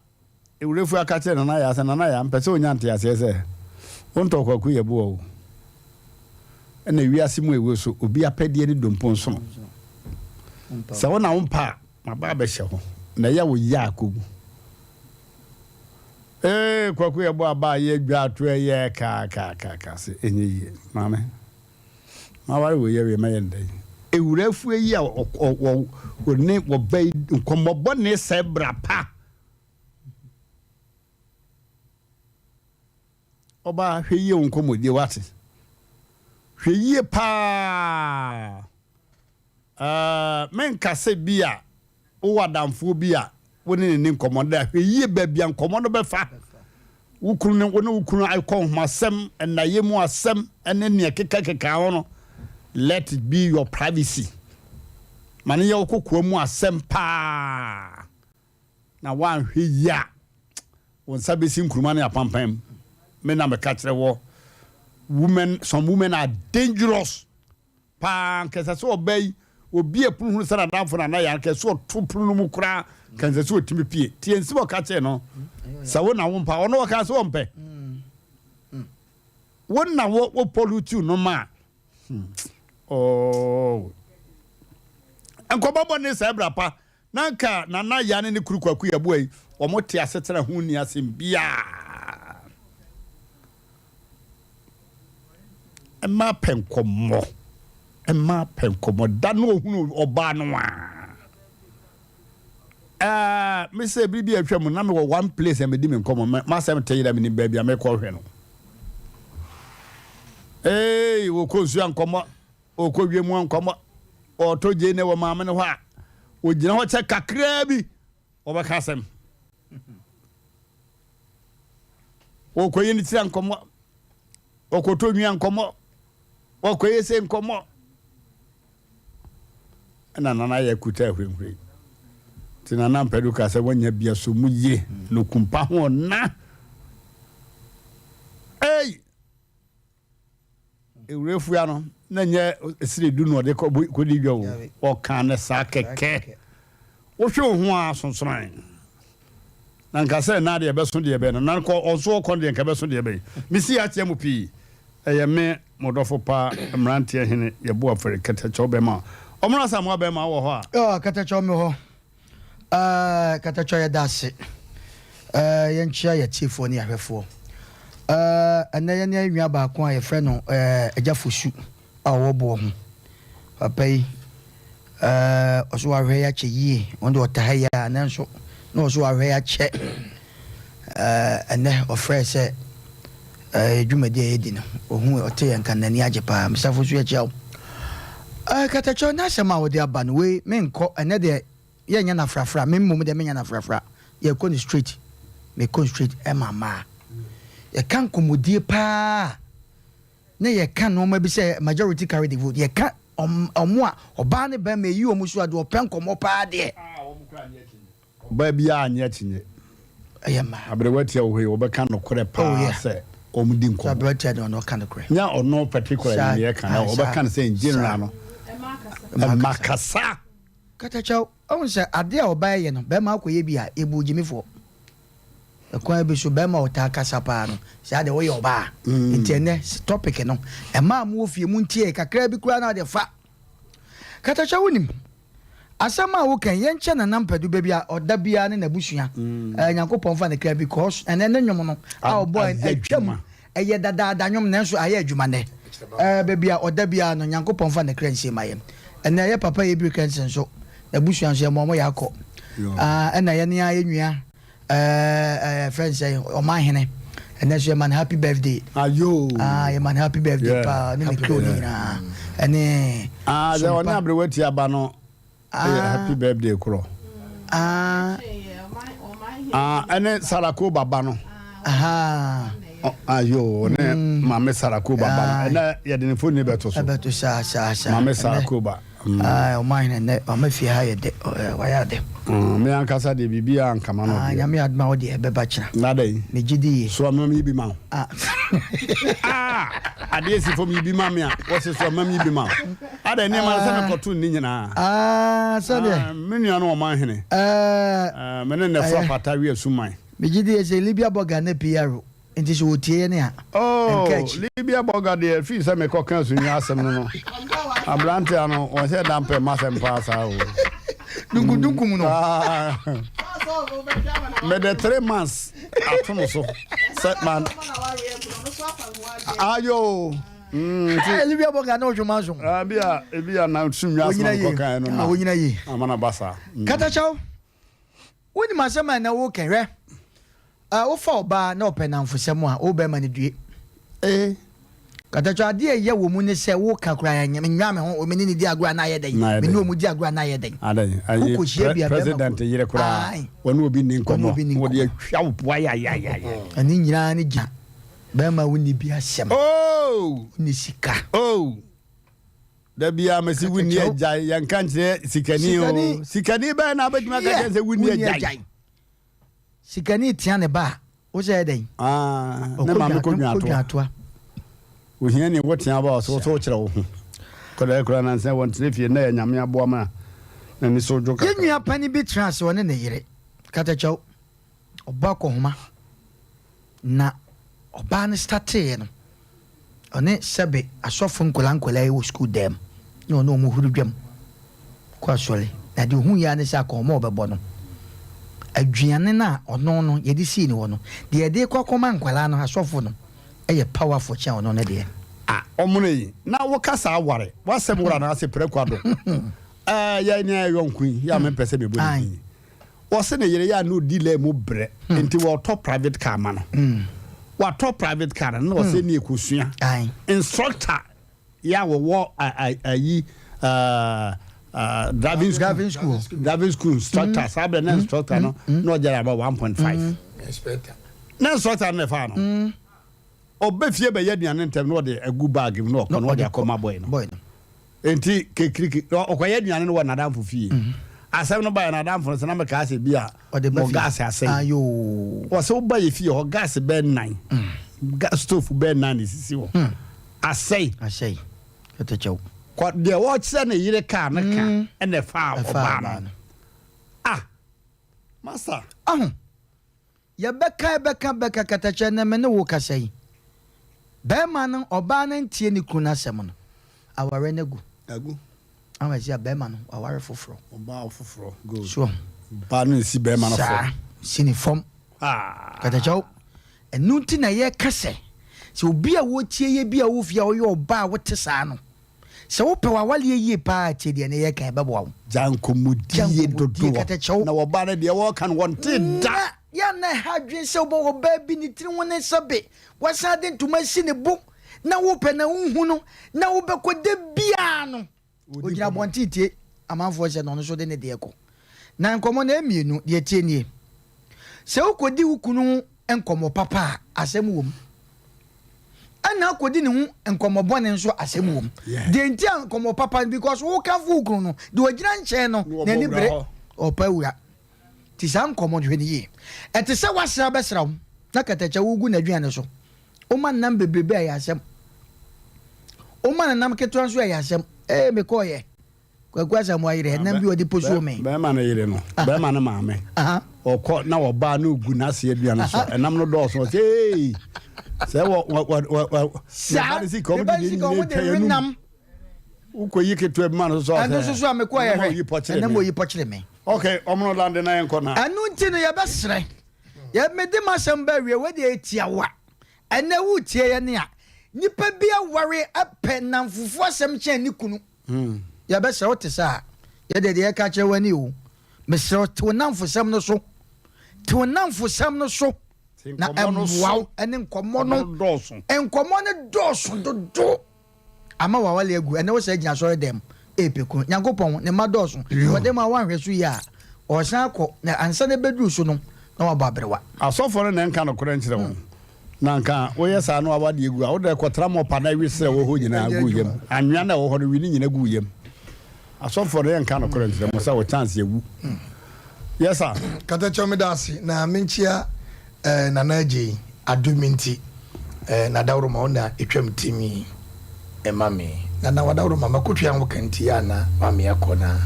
Ewurefua ka kyerɛɛ Nana Yaa sɛ, Nana Yaa, mpɛ sɛ onya nteaseɛ sɛ wontɔ Kwaku Yeboah o. Ɛna wiase mu ewe so, obi apɛdeɛ ne dompo nsono. Sɛ wo na wompɛ a, maba abɛhyɛ ho, na ɛyɛ wo ya a kɔgu. Ee Kwaku yɛbɔ aba a yɛdwa ato ɛyɛ kaakaakaaka se ɛnyɛ yie. Maame, maware wei awie mɛyɛ no dɛn? Ewura afua yi a ɔne ɔba yi nkɔmmɔ bɔne sɛe bra pa. Ɔbaa, hwɛ yie wo nkɔmmɔdie wate. Hwɛ yie paa. Ɛɛ, menka sɛ bi a wowɔ adamfoɔ bi a wo ne no nni nkɔmmɔ da. Hwɛ yie baabi a nkɔmmɔ no bɛfa. Wo kunu ne wo ne wo kunu akɔ nhomasɛm, nnayɛ mu asɛm ne nea ɛkekakeka ho no, let it be your privacy. Ma no nyɛ wo kokoa mu asɛm paa. Na woanhwɛ yie a, wo nsa bɛsi nkuruma ne apampan mu. Me na meka kyerɛ wɔ, women, some women are dangerous. Paa anka ɛsɛ sɛ ɔbaa yi obue pono hunu sɛ n'adamfo Nana yare anka ɛsɛ sɛ ɔto pono no mu koraa anka ɛsɛ sɛ ɔtumi pue. Tie nsɛm a ɔka kyerɛɛ no sɛ wo na wompɛ a ɔno ɔkaa sɛ ɔmpɛ. Wo na wo wo pollute no ma hmm. Oh. Nkɔmmɔ bɔne sɛe bra pa. Na anka Nana Yaa ne ne kunu Kwaku Yeboah yi, wɔte asetena ho nni asɛm biara. Mmaa pɛ nkɔmmɔ. Mmaa pɛ nkɔmmɔ. Da no ohunu ɔbaa no a. Ɛɛ, me sɛ bere bi a atwa mu na mewɔ one place a medi me nkɔmmɔ. M'asɛm te yera menim baabi a mekɔ hwɛ no. Ee, wɔkɔ nsuo a nkɔmmɔ. Ɔrekɔ wiem a nkɔmmɔ, ɔretɔ gyeene wɔ maame no hɔ a, ɔgyina hɔ kyɛ kakraa bi, ɔbɛka asɛm. Ɔrekɔyi ne tiri a nkɔmmɔ, ɔkɔtɔ nwi a nkɔmmɔ, ɔkɔyɛ se nkɔmmɔ. Ɛna nana yɛ kuta ahurihuri. Nti nana mpɛdu ka sɛ wanya bia so mu yie na okumpa ho ɔna. Ei! Ewurafua no, na nyɛ sere du na ɔde kɔdi dwa o, ɔkaa no saa kɛkɛ. Wohwɛ wo ho a sonsoran. Na nka sɛ na deɛ ɛbɛso deɛ bɛn no, na nka ɔnso ɔkɔ deɛ nka ɛbɛso deɛ bɛn. Mesi akyɛ mo pii. Ɛyɛ me, mo dɔfo pa, mmeranteɛ hene, yɛbo afɔre, kɛtɛkyɛw bɛma. Ɔmono Asamoah bɛma wɔ hɔ a? Oh, kɛtɛkyɛw me hɔ. Eh, Katakyɔ yɛda ase. Eh, yɛnkyea yɛtiefoɔ ne yɛahwɛfoɔ. Eh, ɛnɛ yɛne yɛn nua baako a yɛfrɛ no eh, Agya Fosu a ɔwɔ boɔ ho. Papa yi, eh, ɔso wahwɛ yɛ akyɛ yie. Ɔno deɛ ɔta ha yi a, nanso na ɔso wahwɛ yɛ akyɛ. Eh, ɛnɛ ɔfrɛɛ sɛ eh, dwumadi a yɛdi no, ɔhu ɔte yɛn nka n'ani agye paa. Mr. Fosu yɛkyia wo. Eh, Katakyɔ, n'asɛm a wode aba no, wei menkɔ, ɛnɛ deɛ yɛnyɛ no afrafra, me mmom deɛ menyɛ no afrafra, yɛkɔ no straight, mekɔ no straight ɛma mmaa. Yɛka nkɔmmɔdie paa na yɛka nneɛma bi sɛ majority carry the vote, yɛka ɔmo a ɔbaa ne bɛrima eyi ɔmo so a deɛ ɔpɛ nkɔmmɔ paa deɛ. Ɔbaa biara nnye akyinnye. Ɛyɛ mmaa. Aberewa tia wɔ hɔ yi, wɔbɛka nokorɛ paa Oh, yeah. sɛ wɔn di So nkɔmmɔ. aberewa tia deɛ ɔno ɔka nokorɛ. Nyɛ ɔno particularly Saa, na yɛka na ah, saa, wɔbɛka no sɛ in general saa. no. Mmaa Mma kasa. kasa. Katakyɛw, ɔhu sɛ adeɛ a ɔbaa yɛ no, bɛrima akɔyɛ bi a, yɛbu gyimifoɔ. Ɛkwan bi so, bɛrima a ɔtaa kasa paa no, saa deɛ woyɛ ɔbaa. Nti ɛnɛ, topic no, mmaa a mowɔ fie, montie, kakra bi koraa na wode fa. Katakyɛw, wonim, Asɛm a woka yi, yɛnkyɛ Nana Mpadu baabi a ɔda biara ne n'abusua. Eh, Nyankopɔn mfa ne kra because ɛnɛ ne nnwom no a ɔbɔe no atwam. Ɛyɛ dadaada nnwom nanso ayɛ adwuma nnɛ. Eh, baabi a ɔda biara no, Nyankopɔn mfa ne kra nsie ma yɛn. Ɛnɛ yɛ papa Ebiri Kɛnse nso, n'abusua nso yɛma wɔn yɛ akɔ. Ah, ɛna yɛne ara yɛn nua ɛɛ fɛn sɛ ɔman hene ɛnɛ nso yɛma no happy birthday. Ayo. Ah, yɛma no happy birthday paa ne ne crew ne nyinaa ɛne. Ah, sɛ ɔne aberewa ti aba no ɛyɛ ah. happy birthday korɔ. Ah. Ah, ɛne Sarako baba no. Aha. Ayo, ne mm. maame Sarako baba no. Ɛnɛ yɛde ne foni bɛto so. Ɛbɛto saa saa saa. Maame Sarako ba. Aah ɔman hene nnɛ wama fie ha yɛ dɛ wayɛ ade. Me ankasa deɛ biribiara nkama no deɛ. Nyame yɛ adom a wo deɛ ɛbɛba kyena. Na dɛn? Me gye di yie. Soa mam yi bi ma wo. Ah adeɛ si fam yi bi ma me a wɔse soa mam yi bi ma wo. Adɛn nneɛma no sɛ mekɔto ne nyinaa. Ah sɛdeɛ. Me nua no ɔman hene. Me ne nnɛfra pata wi asuman. Me gye di yie sɛ Libya bɔga ne PRO. Nti sɛ wɔtie yɛn a, Oh, ɛnka akyi. Libya bɔga deɛ, fii sɛ mekɔka asunwa asɛm no no, aberanteɛ no, wɔnhyɛ da mpɛ m'asɛm paa saa o. Dunkudunkum no. Ah, mede 3 months. Ato no so sɛ man. Ayo. Mm, nti. Ɛli bi abɔ nka ne ɔhwɛ manso. Ebi a ebi a na sum nwa asoma nkɔ kan no na. Onyina yie. Ama na ba saa. Katakyɛw. Wonim asɛm a ɛnɛ woka hwɛ. Wofa ɔbaa na ɔpɛ nnamfosɛm a, wo bɛrima no due. Eh. Katakyɛ adeɛ a ɛyɛ wɔ mu ne sɛ woka koraa ɛnyɛ menwaa me ho, me ne no di agorɔ a na ayɛ dɛn? Me ne wɔn di agorɔ a na ayɛ dɛn? Adɛn? Ayi Wokɔhyia bi a bɛrima president yere koraa Ae. wɔne obi nni Wɔne obi nni nkɔmmɔ wɔde nkɔmmɔ. atwa wo po ayayayaya. Ɛne nyinaa ne gyina bɛrima wonni bi asɛm. Oh! Wonni sika. Oh! Da biara mese wonni agyae, yɛnka nkyerɛ sikani o. Sikani bɛn na wobɛtumi aka kyerɛ sɛ wonni agyae? Sikani tea ne ba a, wo sɛ yɛ dɛn? Ah, ne maame kɔ dwatoa. Ohia ni wo tea ba ɔsɛ wɔsɛ wokyerɛ wo ho. Kɔda kura nansa wɔn tena fie na yɛ nyame aboa ma na ni so dwo kakra. Yɛn nua panin bi tena ase ɔne ne yere katakyɛw ɔbɔ akɔhoma. Na ɔbaa no starteeɛ no, ɔne sɛbe asɔfo nkwadaa nkwadaa yi wɔ sukuu dan mu, na ɔne wɔn huri dwam kɔ asɔre. Na deɛ ɔhuiɛ ara ne sɛ akɔnhoma a ɔbɛbɔ no, aduane no a ɔno no yɛde sii ne hɔ no, deɛ yɛde rekɔ akɔma nkwadaa no, asɔfo no, yɛ powerful kyɛn ɔno no deɛ. Ah ɔmono yi na wo kasa aware w'asɛm wora no ase prɛko ado ɛɛ yɛ ne ayɛ yɔnko yi yɛ a mempɛ sɛ mebɔ ne din. Ɔse ne yere yɛ a na ɔdi lɛ mu brɛ nti wɔtɔ private car ma no. Watɔ private car no na ɔsɛ ne ɛkɔsua. Instructor yɛ a wɔwɔ ayi driving school driving school instructor saa berɛ na instructor no na ɔgyara about 1.5 na instructor no na ɛfaa no. Ɔba fie bɛyɛ aduane ntɛm na ɔde agu bag mu na ɔkɔ na ɔde akɔma boy no. Enti kekiriki ɔkɔyɛ aduane no wɔ n'adamfo fie. Asɛm no baeɛ n'adamfo no sɛ na mekaa sɛ bi a mo gas asɛe. Ɔsɛ woba yɛ fie hɔ gas bɛɛ nan stove bɛɛ nan na esisi hɔ asɛe. Asɛe. Ɛtɛkyɛw. Kɔ deɛ wɔkyerɛ ne yere kaa no ka ɛna ɛfaa ɔbaa no. Ah masa. Aho. Yɛbɛka ɛbɛka bɛka katakyɛ nnɛ me ne wo kasa yi bɛɛma no ɔbaa no antie ne kunu no asɛm no awareɛ no agu. Agu. Ama ɛsi a bɛɛma no waware foforɔ. Ɔbaa foforɔ good. So ahu. Ɔbaa no nsi bɛɛma no fam. Saa si ne fam. Ah. Katakyɛ wo ɛno nti na yɛka sɛ sɛ obi a wɔtie yɛ bi a wɔ fie a ɔyɛ ɔbaa a wote saa no Sɛ wopɛ w'awaleɛ yie paa a, tie deɛ ne yɛka, ɛbɛboa wo. Gya nkɔmmɔdie dodoɔ. Na wɔba no deɛ wɔreka no wɔnte da. Na yɛ a na ɛha adwene sɛ wobɛhu ɔbaa bi ne tiri ho ne nsa be, wasan de ntoma asi ne bo, na wopɛ na wonhu no, na wobɛkɔ da biara no, ɔgyina abɔnten tie amanfoɔ sɛ na ɔno nso de ne deɛ kɔ. Na nkɔmmɔ no ɛyɛ mmienu, deɛ ɛteɛ nie, Sɛ wokɔdi wo kunu ho nkɔmmɔ papa a, asɛm wɔ mu. Ɛna akɔdi ne ho nkɔmmɔ bɔne nso asɛm wɔ mu. Deɛ nti a nkɔmmɔ papa no because wokamfo wo kunu no, deɛ ɔgyina nkyɛn no n'ani bere ɔpa wura. Nti saa nkɔmmɔ no hwɛ no yie. Ɛte sɛ woasra bɛsra wo na katakyɛ wogu n'aduane so. Woma no nam bebrebe a ɛyɛ asɛm. Woma no nam ketewa nso a ɛyɛ asɛm. Ee mekɔɔyɛ. Kwaku Asamoah yere, ɛnam bi ɔde posuo me. Bɛrima no yere no, bɛrima no maame, ɔkɔ na ɔbaa no gu n'ase aduane so, ɛnam no dɔɔso, ɔsɛ ee, sɛ wɔ wɔ wɔ wɔ wɔ ne ba no sika ɔmo de ne nyina atwa yɛn num. Wokɔ yi ketewa bi ma no so sɛ ɛno nso so a mekɔ yɛ hwɛ, ɛnam oyi pɔkyere me. Ok, ɔmo no lande na yɛnkɔ na. Ɛno nti no yɛbɛsrɛ, yɛ mede m'asɛm ba awie, wei deɛ ɛtia wa. Ɛnɛ wotie yɛn a, nipa bi aware apɛ nnamfofoɔ asɛm kyɛn ne kunu. Yɛbɛsrɛ wo te saa. Yɛ deɛ deɛ yɛka kyerɛ wo ani o. Mesrɛ wo te wo nnamfosɛm no so. Te wo nnamfosɛm no so na ɛmmoa wo ɛne nkɔmmɔ no. Nkɔmmɔ no dɔɔso dodo ama w'awale agu. Ɛnɛ wo sɛ gyina asɔre dɛm ɛɛpɛ kunu. Nyankopɔn ne mma dɔɔso. Ɔde ma woanhwɛ so yie a ɔsan akɔ na ansa na ɛbɛduru so no na wabɔ aberewa. Asɔfoɔ no na ɛnka nokorɛ nkyerɛ wɔn. Na anka woyɛ saa na w'awadeɛ gu a, wode kɔtra mɔpa na we serɛ wɔ hɔ nyinaa gu yam. Anwea no a ɛwɔ hɔ no, we ne nyina gu yam. Asɔfoɔ no yɛnka nokorɛ nkyerɛ mo sɛ wo chance awu. Yes sir. Katakyɛw meda ase na menkyia eh, Nana Agyei adom nti eh, Nadaworoma wo na etwam timi ma me Nana wadaworoma makotwea ho ka nti yɛ ana wame akɔ na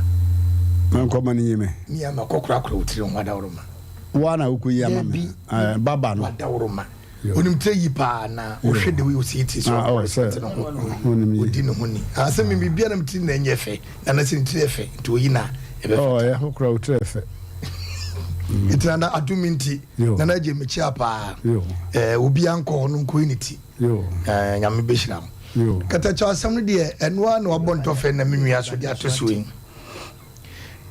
Menkɔ ma no nyi me. Mia makɔ korakora wo tiri ho adaworoma. Wo ara na wokɔyi ama me. Dabi. Baba no. Wadaworoma. Onim tire yi paa na wohwɛ de wei osi ti so Ah, oh, ɔrespect sɛ ne ho. onim yi. Odi ne ho ni. Ah, sɛ me biribiara na me tiri na ɛnyɛ fɛ. Na na sɛ ne tiri yɛ fɛ nti oyi na ɛbɛfata. Oh, ɛyɛ ho koraa wo tiri yɛ fɛ. Nti nana adom nti nana agye mekyia paa. Eh, obi ankɔ hɔ no nkɔyi ne ti. Eh, Nyame bɛhyira mo. Katakyɛ asɛm no deɛ ɛno ara na wabɔ ntɔfɛ na me nua so de ato so yi.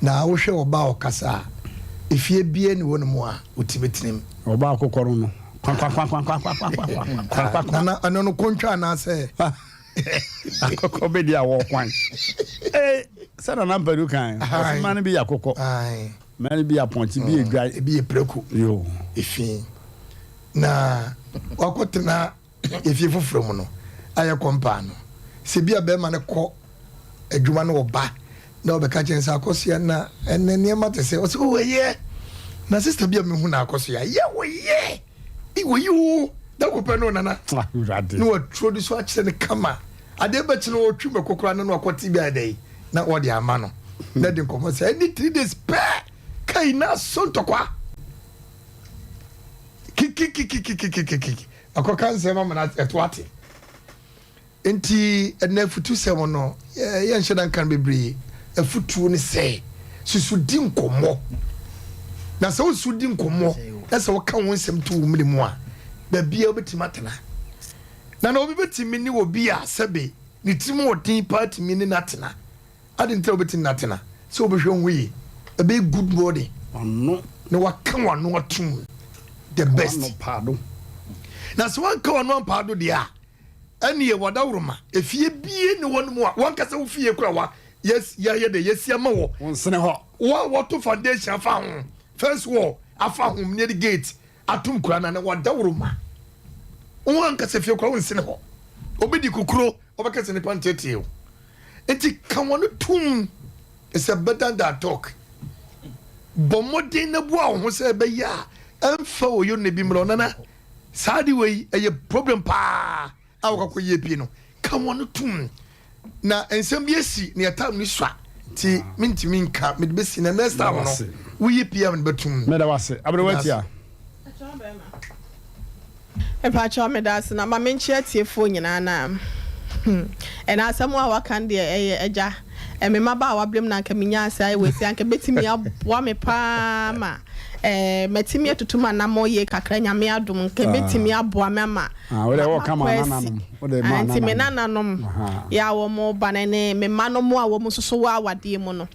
Na wohwɛ ɔbaa ɔkasa a, efie bia ni hɔ no mu a ɔtumi tenem. Ɔbaa akokɔ no no. Kwankwankwankwankwankwankwankwankwa. Nana ɛno no kontwa anaasɛ. Akokɔ bɛdi awɔ kwan. Ee, sɛ nana mpadu kan. Ɔsɛ mmaa no bi yɛ akokɔ. Mmaa no bi yɛ apɔnkye, bi yɛ dwan. Ebi yɛ prako. Yoo. Efi. Na wakɔtena efie foforɔ mu no ayɛ kɔmpaa no. Sɛ bi a bɛrima no kɔ adwuma no ɔba na ɔbɛka kyerɛ sɛ akɔsoa na ɛnɛ nneɛma te sɛ ɔsɛ oh ɛyɛ na sista bi a mehu na akɔsoa yɛ wɔyɛ wɔyi o da kɔpɛ no nana na waturo de so akyerɛ no kama adeɛ bɛkye no ɔtwi mɛkɔ koraa no na wakɔte bi ayɛ dɛ na wɔde ama no na de nkɔmmɔ sɛ ɛne 3 days pɛ kai na so ntɔkwa kikikikikikikiki akɔka nsɛm ama no ɛto ate. Nti ɛnɛ afutusɛm no yɛnhyɛ da nka no bebree. Afutuo ne sɛ susu di nkɔmmɔ, na sɛ wosusu di nkɔmmɔ na sɛ woka wo nsɛm to wo mene mu a, baabiara wobɛtumi atena. Na na obi bɛtumi ne obi a sɛbe ne tirim ɔden paa tumi ne no atena. Ade nti na wobɛtumi no atena sɛ wobɛhwɛ ho yie, ɛbɛyɛ good morning Wano. Na waka wano atom the best. Wano paado. Na sɛ wanka wano ampaado deɛ a, ɛneɛ wadaworoma efie bie ne hɔ nom a wankasa wo fie kora wa yes yɛayɛ dɛ yɛsi ama wɔ. Wo nsene hɔ. Wo a wɔto foundation afa ho, fence wall afa ho, ne yɛde gate atom kora na na wadaworoma wo ankasa fie kora wo nsene hɔ. Obi di kukuro ɔbɛka sɛ nipa nteetee o. Nti ka wɔn tom. It's a better than talk. Bɔ mmɔden na bua wo ho sɛ ɛbɛyɛ a ɛmfa oyo ne bi mmerɛ ɔnana. Saa ade wei ɛyɛ problem paa a wɔkɔ yie pii no. Ka wɔn tom. Na nsɛm bi asi na yɛ time no sua nti mentumi nka, mede bɛsi na next time no woyi PM no bɛtum. Meda wase. Aberewa Tia. Mepakyɛw meda ase na ma menkyia atiefoɔ nyinaa na hmm ɛna asɛm a waka no deɛ ɛyɛ agya me mmabaawa berɛ mu na anka menya ase ayɛ wei sei anka ɛbɛtumi aboa me paa ma eh, matumi atutu m'anammɔn yie kakra Nyame adom nka ɛbɛtumi aboa me ama Ah, wode wɔka ma makɔ asi nananom. Wode ma Ah, nti me nananom. nananom Aha. yɛ a wɔn ba no ne me mma nom a wɔn nso so wɔ awadeɛ mu no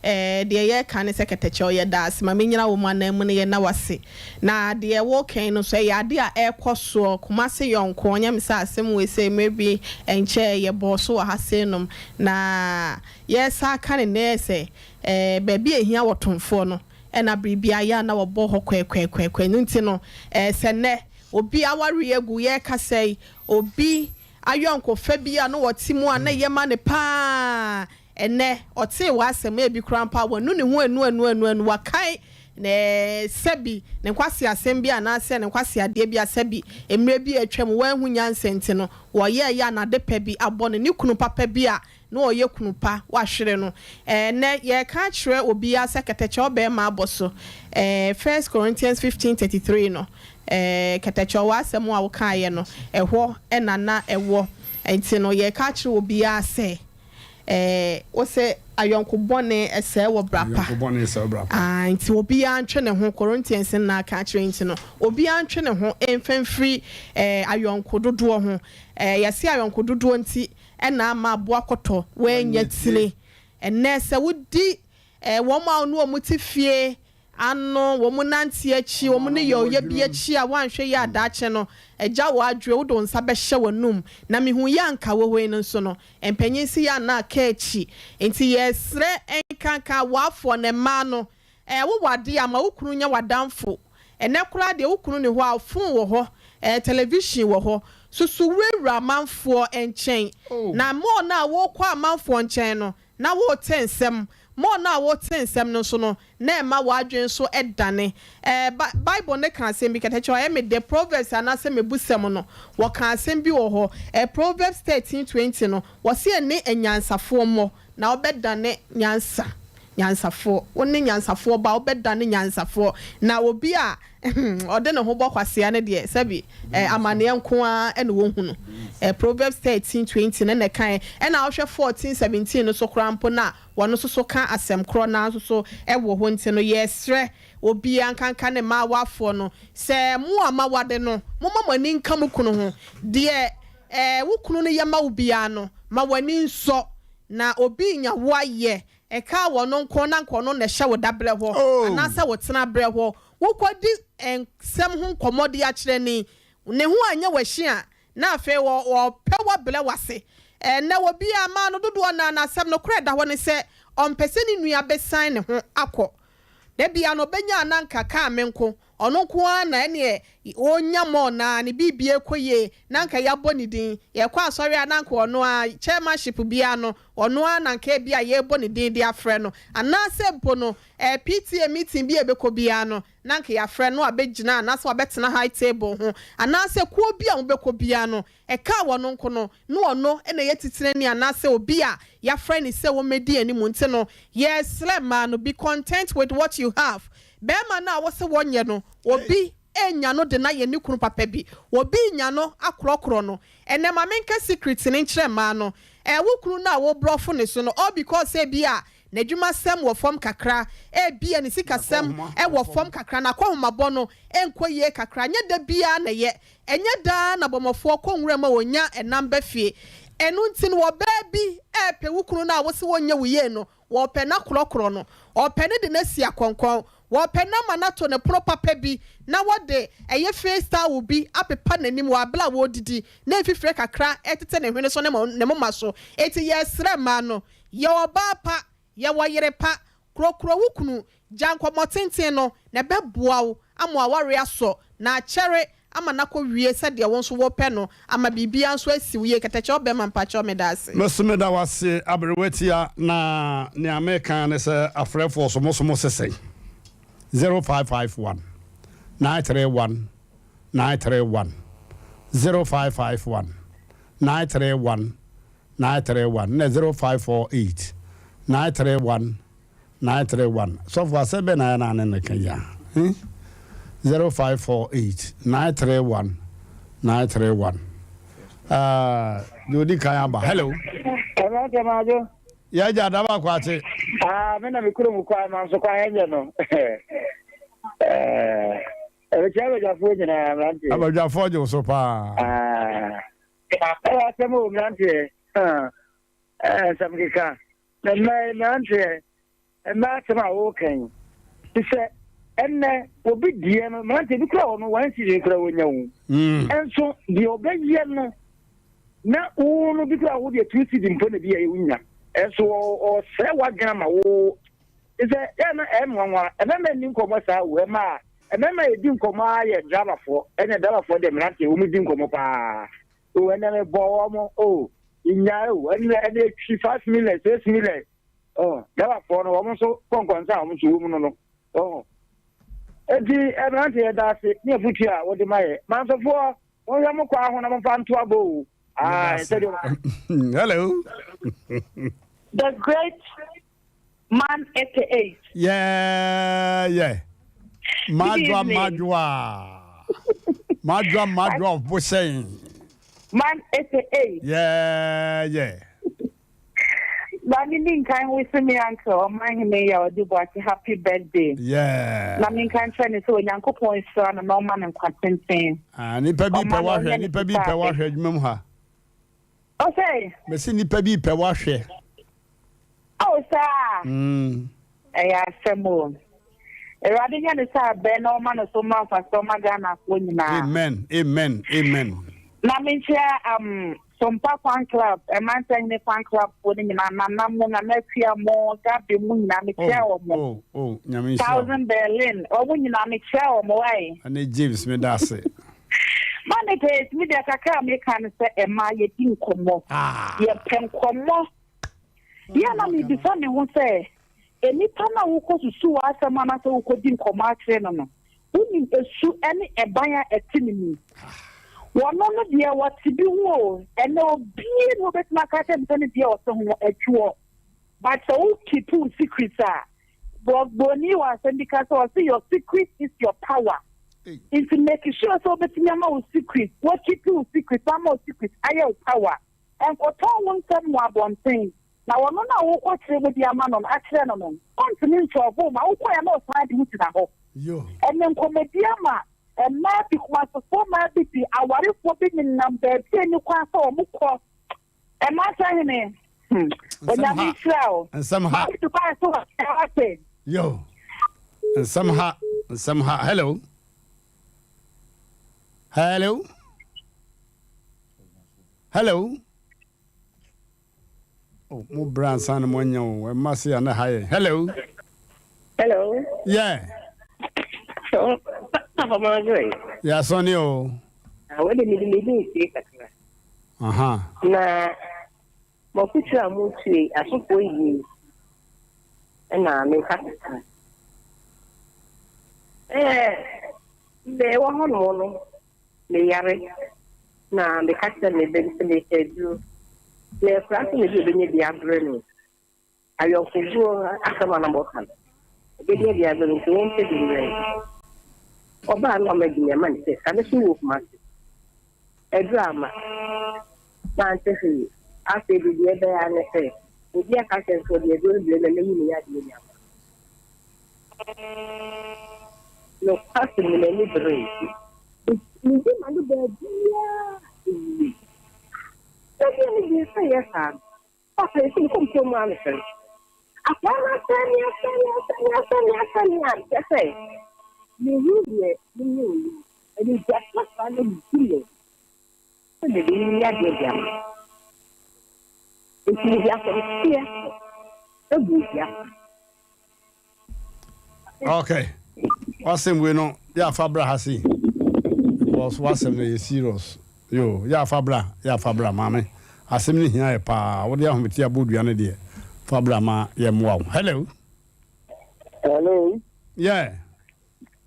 Eh, deɛ yɛreka ne sɛ kɛtɛkyɛw, yɛda ase ma menyina wo mo anan mu no yɛnna wo ase. Na deɛ woreka yi no nso ɛyɛ adeɛ a ɛrekɔ soɔ, Kumasi yɔnko, ɔnyɛ me sɛ asɛm wei sei mmerɛ bi nkyɛɛ yɛbɔɔ so wɔ ha sei nom, na yɛresan aka no nnɛ sɛ eh, baabi a ɛhia wɔtomfoɔ no ɛna biribiara yɛ a na wɔbɔ hɔ kwɛkwɛkwɛkwɛ, ɛno nti no eh, sɛ nnɛ obi awareɛ agu, yɛrekasa yi obi ayɔnkofa bi a na ɔte mu a na ɛyɛ ma no paa, Ɛnnɛ, ɔtee w'asɛm, ebi koraa mpo a wanu ne ho anu anu anu anu, wakae ne sɛbi ne nkwaseasɛm bi anaasɛ ne nkwaseadeɛ bi a sɛbi mmerɛ bi a atwam wanhu nyansa nti no wɔyɛeɛ a n'adepɛ bi abɔ no, ne kunu papa bi a na ɔyɛ kunu pa wahwere no. Ɛnnɛ, yɛreka akyerɛ obiara sɛ kɛtɛkyɛw barima abɔ so. First Corinthians 15:33 no, kɛtɛkyɛw w'asɛm a wokaeɛ no, ɛhɔ na na ɛwɔ. Nti no, yɛreka akyerɛ obiara sɛ, Eh, wose ayɔnko bɔne sɛe wɔ bra pa. Ayɔnko bɔne sɛe bra pa. Ah, nti obiara ntwe ne ho, Corinthians no na aka akyerɛ nti no, obiara ntwe ne ho mfa mfiri eh, ayɔnko dodoɔ ho. Eh, yɛse ayɔnko dodoɔ nti ɛna ama aboa kɔtɔ wannya tire. Ɛnnɛ sɛ wodi eh, wɔn a wo ne wɔn te fie ano, wɔn nante akyi, wɔn nneyɔeɛ bi akyi a woanhwɛ yie a daakye no, agya wo adwoɛ, wode wo nsa bɛhyɛ w'anum. Na mehu yɛ anka wɔ hɔ yi no nso no, mpanin se yɛ a na aka akyi. Nti yɛresrɛ nkanka awoafoɔ ne mmaa no, ɛɛ wowɔ adeɛ a, ma wo kunu nyɛ w'adamfo. Ɛnnɛ koraa deɛ wo kunu nni hɔ a, phone wɔ hɔ, ɛɛ television wɔ hɔ. Susu wurawura amanfoɔ nkyɛn. Na more no a worekɔ amanfoɔ nkyɛn no, na worete nsɛm. More no a worete nsɛm no nso no, na ɛma w'adwene nso dane. Ɛɛ, Bi, Bible no ka asɛm bi, kɛtɛkyɛ, ɛyɛ me dɛ, Proverbs anaasɛ Mmebusɛm no, wɔka asɛm bi wɔ hɔ. Ɛɛ, Proverbs 13:20 no, wɔse ɛne anyansafoɔ mmɔ, na wobɛdane nyansa. Nyansafoɔ. Wo ne nyansafoɔ ba a, wobɛdane nyansafoɔ. Na obi a ɔde ne ho bɔ kwasea no deɛ, sɛbi, amaneɛ nko ara na ɔhunu. Proverbs 13:20 no na ɛkaeɛ. Ɛna wohwɛ 14:17 no so koraa mpo no a, wɔn nso so ka asɛm korɔ no ara nso so wɔ hɔ. Nti no, yɛresrɛ obiara, nkanka ne mmaawafoɔ no, sɛ mo a moaware no, momma mo ani nka mo kunu ho. Deɛ wo kunu no yɛ ma wo biara no, ma w'ani nsɔ. Na obi renya wo ayɛ, ɛkaa ɔno nko na anka ɔno na ɛhyɛ wo dabrɛ hɔ anaasɛ wo tenaberɛ hɔ. Wokɔdi nsɛm ho nkɔmmɔ de akyerɛ no yi, ne ho anyɛ wo ahyi a, na afei ɔrepɛ wo abrɛ wo ase. Ɛnnɛ obiara, mmaa no dodoɔ no ara no asɛm nokorɛ ɛda hɔ ne sɛ, ɔmpɛ sɛ ne nua bɛsiane ne ho akɔ. Da biara no ɔbɛnya a na anka kaa me nko, ɔno nko ara na ɛneɛ ɔnya more no ara, ne biribiara kɔ yie, na anka yɛabɔ ne din. Yɛkɔ asɔre a na anka ɔno ara, chairmanship biara no, ɔno ara na anka ebia yɛrebɔ ne din de afrɛ no. Anaasɛ mpo no, eh, PTA meeting bi a yɛbɛkɔ biara no, na anka yɛafrɛ no abɛgyina anaasɛ wabɛtena high table ho. Anaasɛ kuo bi a mobɛkɔ biara no, Ɛkaa wɔn nko no, na ɔno na ɛyɛ titenani anaasɛ obi a yɛafrɛ no sɛ ɔmmɛdi anim nti no, yɛresrɛ mmaa no, be content with what you have. Barima no a wose wɔnyɛ no, obi renya no de no ayɛ ne kunu papa bi, obi renya no akorɔkorɔ no. Ɛnnɛ ma menka secret no nkyerɛ mmaa no, ɛɛ wo kunu no a wobrɔfo ne so no, all because sɛ ebia n'adwumasɛm wɔ fam kakra, ebia ne sikasɛm wɔ fam kakra, n'akɔnhomabɔ no nkɔ yie kakra, nyɛ da biara na ɛyɛ, Ɛnyɛ daa na abɔmmɔfoɔ kɔ nwura mu a wɔnya nam ba fie. Ɛno nti no, ɔbaa bi repɛ wo kunu no a wose ɔnyɛ wo yie no, wɔrepɛ no akorɔkorɔ no. Wɔrepɛ no de no asi akɔnkɔn. Wɔrepɛ no ama no ato ne pono papa bi na wɔde ɛyɛ face towel bi apepa n'anim wɔ abere a wɔredidi na mfifire kakra retete ne hwene so ne ne moma so. Enti yɛresrɛ mmaa no, yɛ ɔbaa pa, yɛ ɔyere pa, korɔkorɔ wo kunu, Gya nkɔmmɔ tenten no, na ɛbɛboa wo ama w'awareɛ asɔ, na akyɛre ama no akɔ wie sɛdeɛ wo nso wopɛ no, ama biribiara nso asi wo yie. Kɛtɛkyɛw bɛma mpakyɛw meda ase. Me so meda wo ase aberewa tia na nea meka ara ne sɛ afrɛfoɔ so mo so mo se sɛn? 0551 931 931 0551 931 931 na 0548 931 931 Sɔfo asɛm bɛn na ayɛ na ne ne ka yi a eh? 0548 931 931 Ah, deɛ odi kan aba. Hello. Ɛmɛ sɛ maa jo. Yɛ agya adaba akɔ akye. Ah, me na me kuro mu kɔ ama nso kɔ ayɛ nyɛ no. Eh, ɛbɛkyɛ abadwafoɔ nyinaa mmeranteɛ. Abadwafoɔ gye wo so paa. Ah, ɛyɛ asɛm o mmeranteɛ. Ah, ɛɛ nsɛm keka. Na mmaa yi, mmeranteɛ, mmaa asɛm a wɔreka yi, te sɛ ɛnnɛ obi deɛ no, mmeranteɛ bi kura wɔ no, one season kura wɔnya wo. Ɛnso deɛ ɔbɛyɛ no, na wo no bi kura wo deɛ two season mpo na bi a wonya. Ɛnso ɔsɛe w'adwene ama wo. Te sɛ yɛ na ɛyɛ nwanwa, ɛmɛma nni nkɔmmɔ saa o, ɛma ɛmɛma yɛdi nkɔmmɔ ara yɛ driverfoɔ, ɛnna driverfoɔ deɛ mmeranteɛ wɔn di nkɔmmɔ paa. O ɛnna mebɔ wɔn o. Nyae o, ɛnna ɛnna etwi 5 million, 6 million. Ɔ dɛbafoɔ no wɔn nso kɔnkɔnsa a wɔn nso wɔ mu no no. Ɔ eti ɛmerante yɛ da ase ne afutu a wɔde ma yɛ. Mansofoɔ wɔn hwɛ mo kɔ aho na mo fa nto abɔ o. Aa sɛdeɛ. Hello. The great man 88. Yeah. Madwa madwa. Madwa madwa of Bosheng. Man 88. Yeah. Maame di nkan wish me uncle ɔmanhene yɛ ɔde buakye happy birthday. Na menka nkyerɛ ne sɛ Onyankopɔn nhyira no na ɔma no nkwa tenten. Ah, nipa bi pɛ wahwɛ, nipa bi pɛ wahwɛ adwuma mu ha. Ɔsɛ. Mesi nipa bi pɛ wahwɛ. Oh, saa. Ɛyɛ asɛm o. Awurade nyɛ ne sɛ abɛn na ɔma no so ma mfasoɔ ma Ghanafoɔ nyinaa. Amen, amen, amen. Na menkyerɛ Sompa fan club, Ɛmankyɛhene fan club foɔ no nyinaa, Nana mo, Nana Akua mo, Gabi mo nyinaa mekyerɛ oh, wɔn. Oh, Nyame nhyira. Thousand Berlin, wɔn nyinaa mekyerɛ wɔn wae. Ɛne James meda ase. Mane Grace, me deɛ kakra a meka ne sɛ ɛma yɛdi nkɔmmɔ. Ah. Yɛpɛ nkɔmmɔ. Yɛ na mebisa me ho sɛ, nnipa no a wokɔsusu w'asɛm anaasɛ wokɔdi nkɔmmɔ akyerɛ no no, wonim esu ne ɛban a ɛte ne mu. Wɔno no deɛ wɔte bi ho o, ɛnɛ obie na wobɛtumi aka kyerɛ me sɛ ne deɛ ɔte ho adwoɔ. But sɛ wo keep wo secret a, broni wɔ asɛm bi ka sɛ ɔse your secret is your power. Nti make sure sɛ wobɛtumi ama wo secret, wo keep wo secret na ama wo secret ayɛ wo power. Nkɔtɔn wo nsɛm wɔ abɔnten na ɔno no a wokɔkyerɛ mu de ama no no akyerɛ no no, ɔntumi nsɔlve wo ma wokɔɛ na ɔsan de wo gyina hɔ. Ɛnɛ nkɔmmɔdi ama mmaa bi, Kumasefoɔ mmaa bi de awarefoɔ bi nenam baabi a ɛnni kwan sɛ wɔkɔ. Ɛma Sahene, hmm, Onyame nhyira wo. Nsɛm ha. Maame Dubai so wɔ ase. Yo. Nsɛm ha. Nsɛm ha. Hello. Hello. Hello. Oh, mo bra ansa na mo anya o. Ɛma se ana ha yɛ. Hello. Hello. Yeah. So, Papa Marjorie. Yeah, Sonny o. Ah, what did me me say kakra? Aha. Na mo kutu a mo tue asofo yi. Na me ka kakra. Eh, me wɔ hɔ no no. Me yare. Na me ka kyerɛ me bɛ sɛ me aduro. Na akura sɛ me bi obenya bi abrɛ me. Ayɔnkoguo asɛm a na wɔka no, obɛnya bi abrɛ me nti wɔmpɛ bi mmerɛ me. Ɔbaa no ama di ama ne sɛ ka me so wɔ Kumasi. Aduru ama. Mante hwee. Afei de deɛ ɛbɛyɛ ara ne sɛ obi aka kyerɛ me sɛ ɔde aduro no brɛ me a mɛyi ne yadeɛ de ama. Nokwasɛm ni m'ani beree. Medi m'ano baabiara ɛwie. Na deɛ ne deɛ sɛ yɛ saa no. Papa yi sɛ mekɔ kurom a mefɛre. Akoa no asɛe me asɛe me asɛe me asɛe me asɛe me a kyerɛ sɛ mehu deɛ menyɛ wɔ yi mu. Anidasoɔ saa na medi me sɛ mede yi adeɛ de ama. Nti mede asɛm teɛ agu dua. Okay. Wasɛm wei no yɛ afa bra ha sei. Because wasɛm no yɛ serious. Yo, yɛ afa bra, yɛ afa bra maame. Asɛm no hia yɛ paa. Wode ahomete abɔ dua no deɛ. Fa bra ma yɛ mmoa wo. Hello. Hello. Yeah.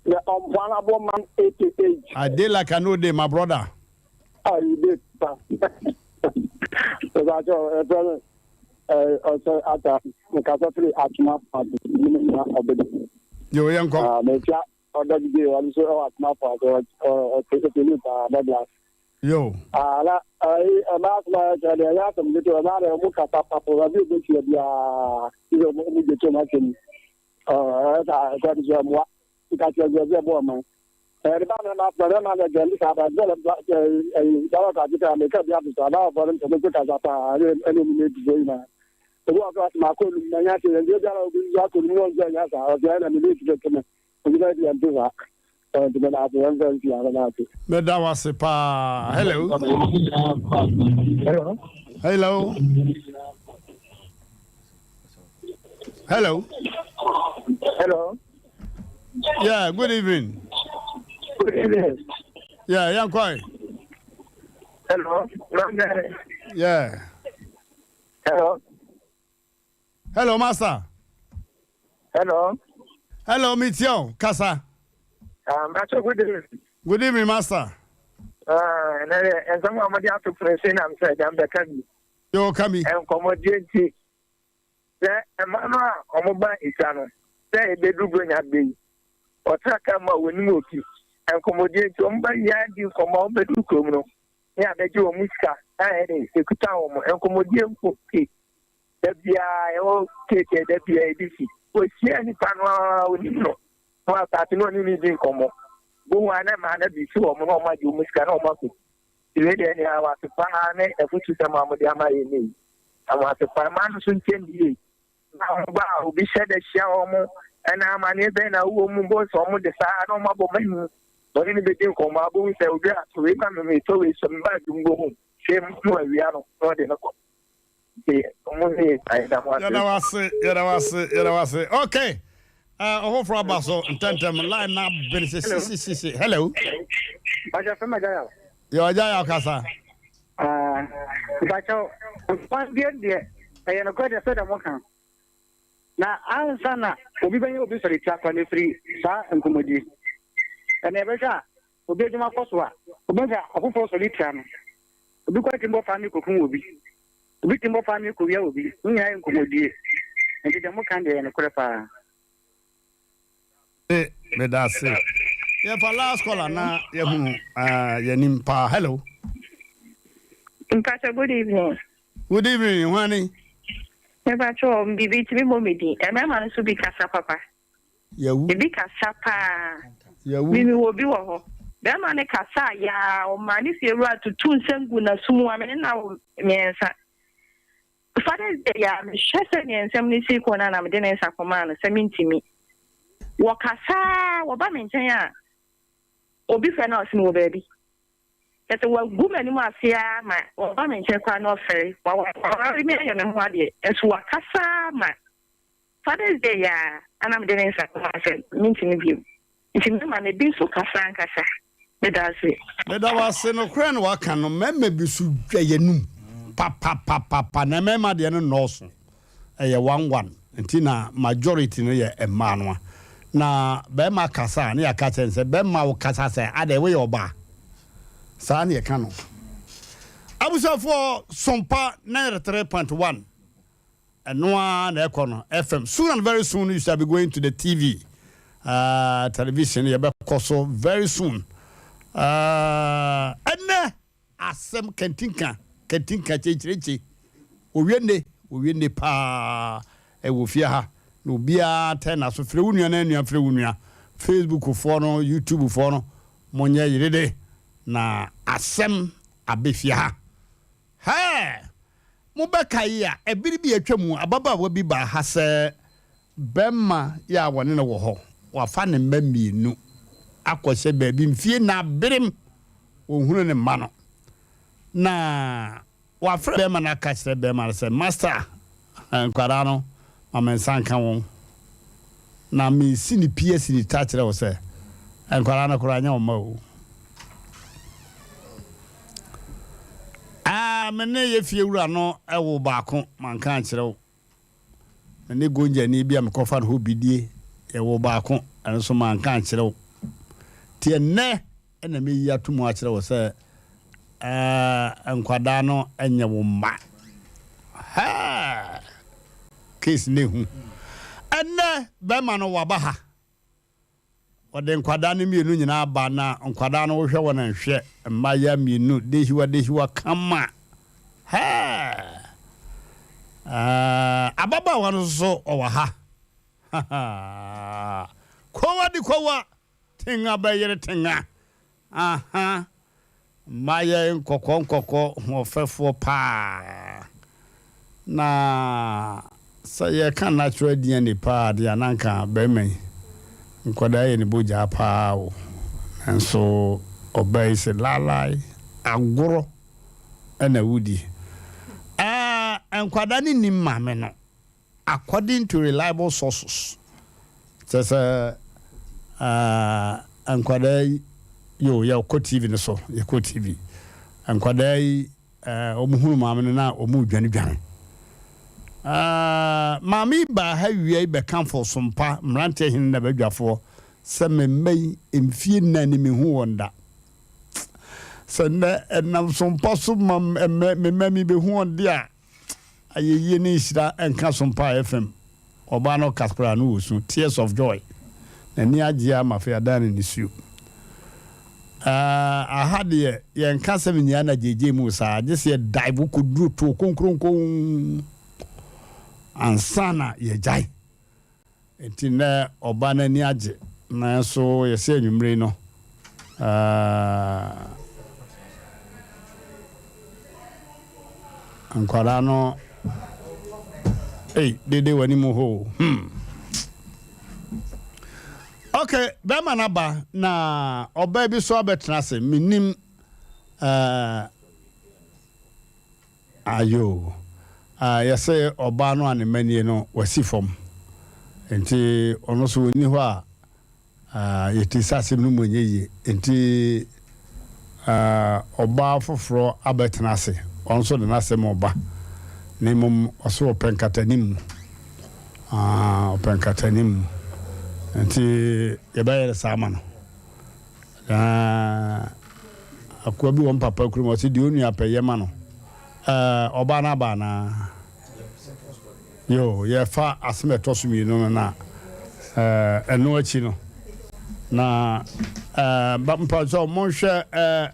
The unplannable man 88. I dey like I no dey, my brother. Ah, you dey pa. Ɛbɛkyɛ ɛfɛ no ɔsɛ ata nkasa firi atoma faase yi ne na ɔbɛdi. Yo, yɛn kɔ. Mɛtia ɔdɔ didi ɔno nso ɛwɔ atoma faase ɔte ɛte ne paa bɛbla. Yo. Ala ɛyi ɛmaa asoma yɛ kyerɛ deɛ ɛyɛ asɛm ketewa ɛmaa deɛ ɔmo kasa papo ɛbi ɔmo ehyia biara ɛbi ɔmo ɔmo gye tom asɛm ɛɛ ɛsa ɛkɔ ɛbi so ɛmoa nka kyerɛ deɛ ɛbi ɛbɔ ɔman ɛɛ ne ba na ɛma asoma ɛma deɛ gɛn saa ba ɛbi ɛyi ɛyi dawɔ kɔ adi kan meka bi ato so adawɔ fɔ ne ntoma nso kasa paa ɛne ɛne ɔmo ne di so nyinaa ebi wɔ so asoma akɔ num na nya kyerɛ deɛ biara obi nso akɔ num wɔn nso ɛnya saa ɔsɛ ɛna me ne ti bɛ tɛmɛ obi bɛ deɛ nto saa. Meda wo ase paa. Hello. Hello. Hello. Hello. Hello. Yeah, good evening. Good evening. Yeah, yeah, quite. Hello. Yeah. Hello. Hello, master. Hello. Hello, Mitio. Kasa. Master, good evening. Good evening, master. Nsɛm a wɔde ato pono so nam sɛ dɛm bɛka bi. Yo, ka bi. Nkɔmmɔdie nti, sɛ ɛma no a wɔba etwa no, sɛ ebedu Buronya bɛ yi, ɔtena ka mu a wɔnim ofi. Nkɔmmɔdie nti, wɔn ba yi adi nkɔmmɔ a wɔbɛdu kurom no, ne abɛgye wɔn sika a ɛde ekuta wɔn. Nkɔmmɔdie mpo ke. Da biara yɛwɔ keeki da biara yɛde si. Wɔhyia nipa no ara onim no na wasate na ɔne ne di nkɔmmɔ. Bohu a na mmaa no bi si wɔn na wɔn agye wɔn sika na wɔn akɔ. Wei deɛ nea wase paa ne afutusɛm a wɔde ama yɛn yi. Na wɔase paa mmaa no nso nkyɛn ne yie. Na wɔn ba a obi hyɛ da hyia wɔn ɛna amaneɛ bɛn na wowɔ mu bɔ sɛ wɔn de saa na wɔn abɔ wɔn ani. Wɔne no bɛdi nkɔmmɔ abohu sɛ obi a wei ma me metɔ wei sɛ meba adwuma bɔ hu hwɛ mu na wawia no na ɔde no kɔ. Yɛda wo ase, yɛda wo ase, yɛda wo ase. Okay. Ɔfoforɔ aba so ntɛntɛm line na bere sɛ sisisisi. Hello. Mpakyɛ fɛm agya yaw. Yɛ ɔgya yaw kasa. Mpakyɛ nkwan deɛ deɛ ɛyɛ nokorɛ deɛ sɛ deɛ mo ka. Na ansa na obi bɛyɛ obi sɔre tia kɔ ne firi saa nkɔmmɔdie. Ɛna ɛbɛhwɛ a obi adwuma kɔ so a obɛhwɛ a ɔfoforɔ sɔre tia no. Obi kɔ tumi bɔ fa ne kɔkum obi. Obi tumi bɔ fa ne kɔwia obi. Ne nyinaa yɛ nkɔmmɔdie. Nti deɛ moka no deɛ ɛyɛ nokorɛ paa. Ase meda ase. Yɛfa last caller na yɛhunu yɛnim paa. Hello. Mpakyɛ good evening. Good evening, hwani? Mepakyɛ bibi tumi bɔ me din. Mmarima no so bi kasa papa. Yawu. Ebi kasa paa. Yawu. Mimi wɔ bi wɔ hɔ. Bɛrima no kasa yaa ɔmaa ne fie wura tutu nsɛm gu n'aso mu a me ne na wo mmiɛnsa. Father's Day a mehwɛ sɛdeɛ nsɛm no si kɔ no a na mede ne nsa kɔmaa no sɛ mentumi. Wɔkasa ara wɔba me nkyɛn a obi frɛ no a ɔse mewɔ baabi. Kyerɛ sɛ wagu m'anim ase ara ma ɔba me nkyɛn koraa na ɔfɛre. Waware me ayɛ me ho adeɛ nso wakasa ara ma Father's Day a na mede ne nsa kɔmaa sɛ mentumi bio. Nti mɛma no ebi nso kasa ankasa. Meda ase. Meda wo ase nokorɛ na waka no mmarima bi so dwa yanum papapapapa na mmarima deɛ no nnɔɔso ɛyɛ one one nti na majority no yɛ mmaa no a na barima kasa a na yɛaka kyerɛ no sɛ bɛrima wo kasa sɛ adɛn woyɛ ɔbaa saa na yɛka no abusuafoɔ sompa 93.1 Ɛno ara na ɛkɔ no FM. Soon and very soon you shall be going to the TV. Uh, television yɛbɛkɔ so very soon. Uh, ɛnɛ asɛm kantinka kantinka kyekyerekye owie nne owie nne paa ɛwɔ fie ha na obiara tɛn na so frɛ wo nua na nua frɛ wo nua Facebook foɔ no YouTube foɔ no monyɛ yerede na asɛm abɛ fie ha. Hɛɛ! Mobɛkae a, ɛbere bi a atwa mu, ababaawa bi baa ha sɛ barima yi a wɔne no wɔ hɔ, wafa ne mma mmienu akɔhyɛ baabi mfie nna berem, ɔnhunu ne mma no. Na wafrɛ barima no aka kyerɛ barima no sɛ, Master, nkwadaa no, ma me nsa nka wɔn. Na mesi ne pi asi ne ta kyerɛ wo sɛ, nkwadaa no koraa nyɛ wo mma o. Ah, me ne yɛ fie wura no wo baako, manka ankyerɛ wo. Me ne Gonjani bi a mekɔfa no hɔ bidie, yɛwo baako, ɛno nso manka ankyerɛ wo. Nti ɛnnɛ na meyi ato mu akyerɛ wo sɛ, eh, nkwadaa no nyɛ wo mma. Hɛɛ! Case no ehu. Ɛnnɛ bɛrima no waba ha. Ɔde nkwadaa no mmienu nyinaa ba na nkwadaa no wohwɛ wɔn nhwɛ mmayewa mmienu dehiwa dehiwa kama. Hɛɛ! Ɛɛ, ababaawa no nso ɔwɔ ha. Kowa di kowa, tenga bɛyere tenga. Aha! Mmayɛ nkɔkɔɔ nkɔkɔɔ hoɔfɛfoɔ paa. Na sɛ yɛreka natural DNA paa deɛ a na anka barima yi, nkwadaa yɛ ne bogyaa paa o. Nanso ɔbaa yi se laalae, agorɔ na wodi. Ɛɛ, nkwadaa no nnim maame no. According to reliable sources, kyerɛ sɛ eh, nkwadaa yi, yo, yɛkɔ TV no so, yɛkɔ TV. Nkwadaa yi, eh, wɔn hunu maame no na wɔn redwane dwane. Eh, maame yi baa ha wia yi bɛkamfo sompa mmeranteɛ hene na badwafoɔ sɛ me mma yi mfie nnan ni mehu wɔn da. Sɛ nnɛ ɛnam sompa so ma me mma mi bɛhu wɔn de a, Ayɛyie ne nhyira nka Sompa FM ɔbaa no ɔkas koraa no wɔ su tears of joy n'ani agye ama afei adan no nisuo Aah aha deɛ yɛnka asɛm nyia na gyegye mu saa gye sɛ yɛ dive kɔduru too konkronkon ansa na yɛgyae. Enti nnɛ ɔbaa no ani agye, nanso yɛsɛ anwummere yi no, nkwadaa no, ei, dede w'anim hɔ o, hmm. Ok, bɛrima no aba na ɔbaa bi so abɛtena ase, menim uh, Ayoo. Ah yɛse ɔbaa no a ne mma nie no wasi fam nti ɔno nso ɔnni hɔ a ah yɛte sɛ asɛm no mu ɛnyɛ yie nti ah ɔbaa foforɔ abɛtena ase ɔno nso de n'asɛm ɔba na mmom ɔso ɔpɛ nkatanim mu ah ɔpɛ nkatanim mu nti yɛbɛyɛ no saa ama no. Na akoa bi wɔ me papa kurom, ɔse deɛ onua pɛ yɛ ma no. Ɛɛ, ɔbaa no aba anaa? Yoo, yɛfa asɛm a ɛtɔ so mmienu no na ɛno akyi no na mpakyɛw monhwɛ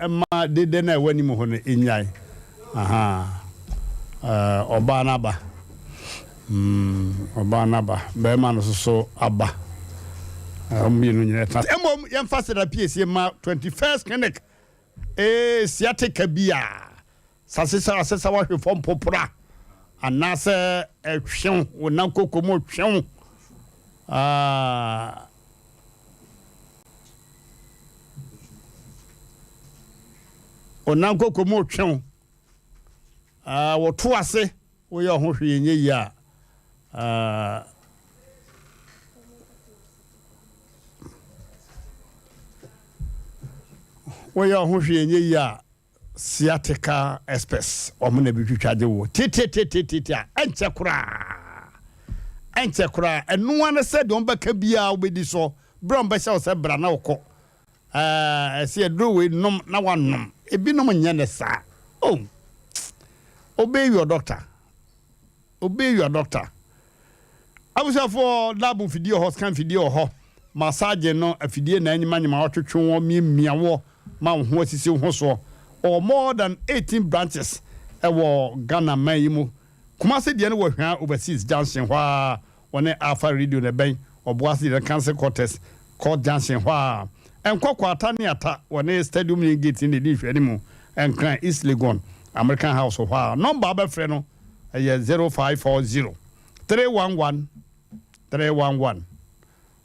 mma dede no a ɛwɔ anim hɔ no nnyae. Aha, ɔbaa no aba. Mm, ɔbaa no aba, barima no nso so aba. Wɔn mmienu nyinaa tena ase. Mmom yɛmfa seda piesie ma 21st Clinic. Ee, sciatica bi a Sasesa asesa w'ahwe fam popora anaasɛ ɛtwe wo nan koko mu twe wo. Ah. Wo nan koko mu twe wo. Ah, wɔto ase woyɛ ho hwee nyɛ yie a. Ah. Woyɛ ho hwee nyɛ yie a. Sciatica experts wɔn na ebitwitwa gye wo tititititi a ɛnkyɛ koraa ɛnkyɛ koraa ɛnoa ne sɛ deɛ wɔn bɛka biara wobɛdi so berɛ wɔn bɛhyɛ wo sɛ bra na wokɔ ɛɛ ɛsɛ aduro wei nom na wanom ebinom nyɛ ne saa oh obey your doctor obey your doctor. Abusuafoɔ, lab mfidie wɔ hɔ, scan mfidie wɔ hɔ, massage no afidie na anyimanyima wɔtwetwe wɔ, miamia wɔ ma wo ho asisi wo ho soɔ. Ɔwɔ more than 18 branches ɛwɔ Ghana man yi mu. Kumasi deɛ no wɔ Hwaa Overseas Junction hɔ ara, wɔne Alpha Radio na ɛbɛn. Ɔboase deɛ no Council Quarters, Court Junction hɔ ara. Nkɔkɔ Ata ne Ata wɔne Stadium Main Gate no na ɛdi nhwɛanimu. Nkran East Legon, American House hɔ ara. Nɔmba a wobɛfrɛ no ɛyɛ 0540 311 311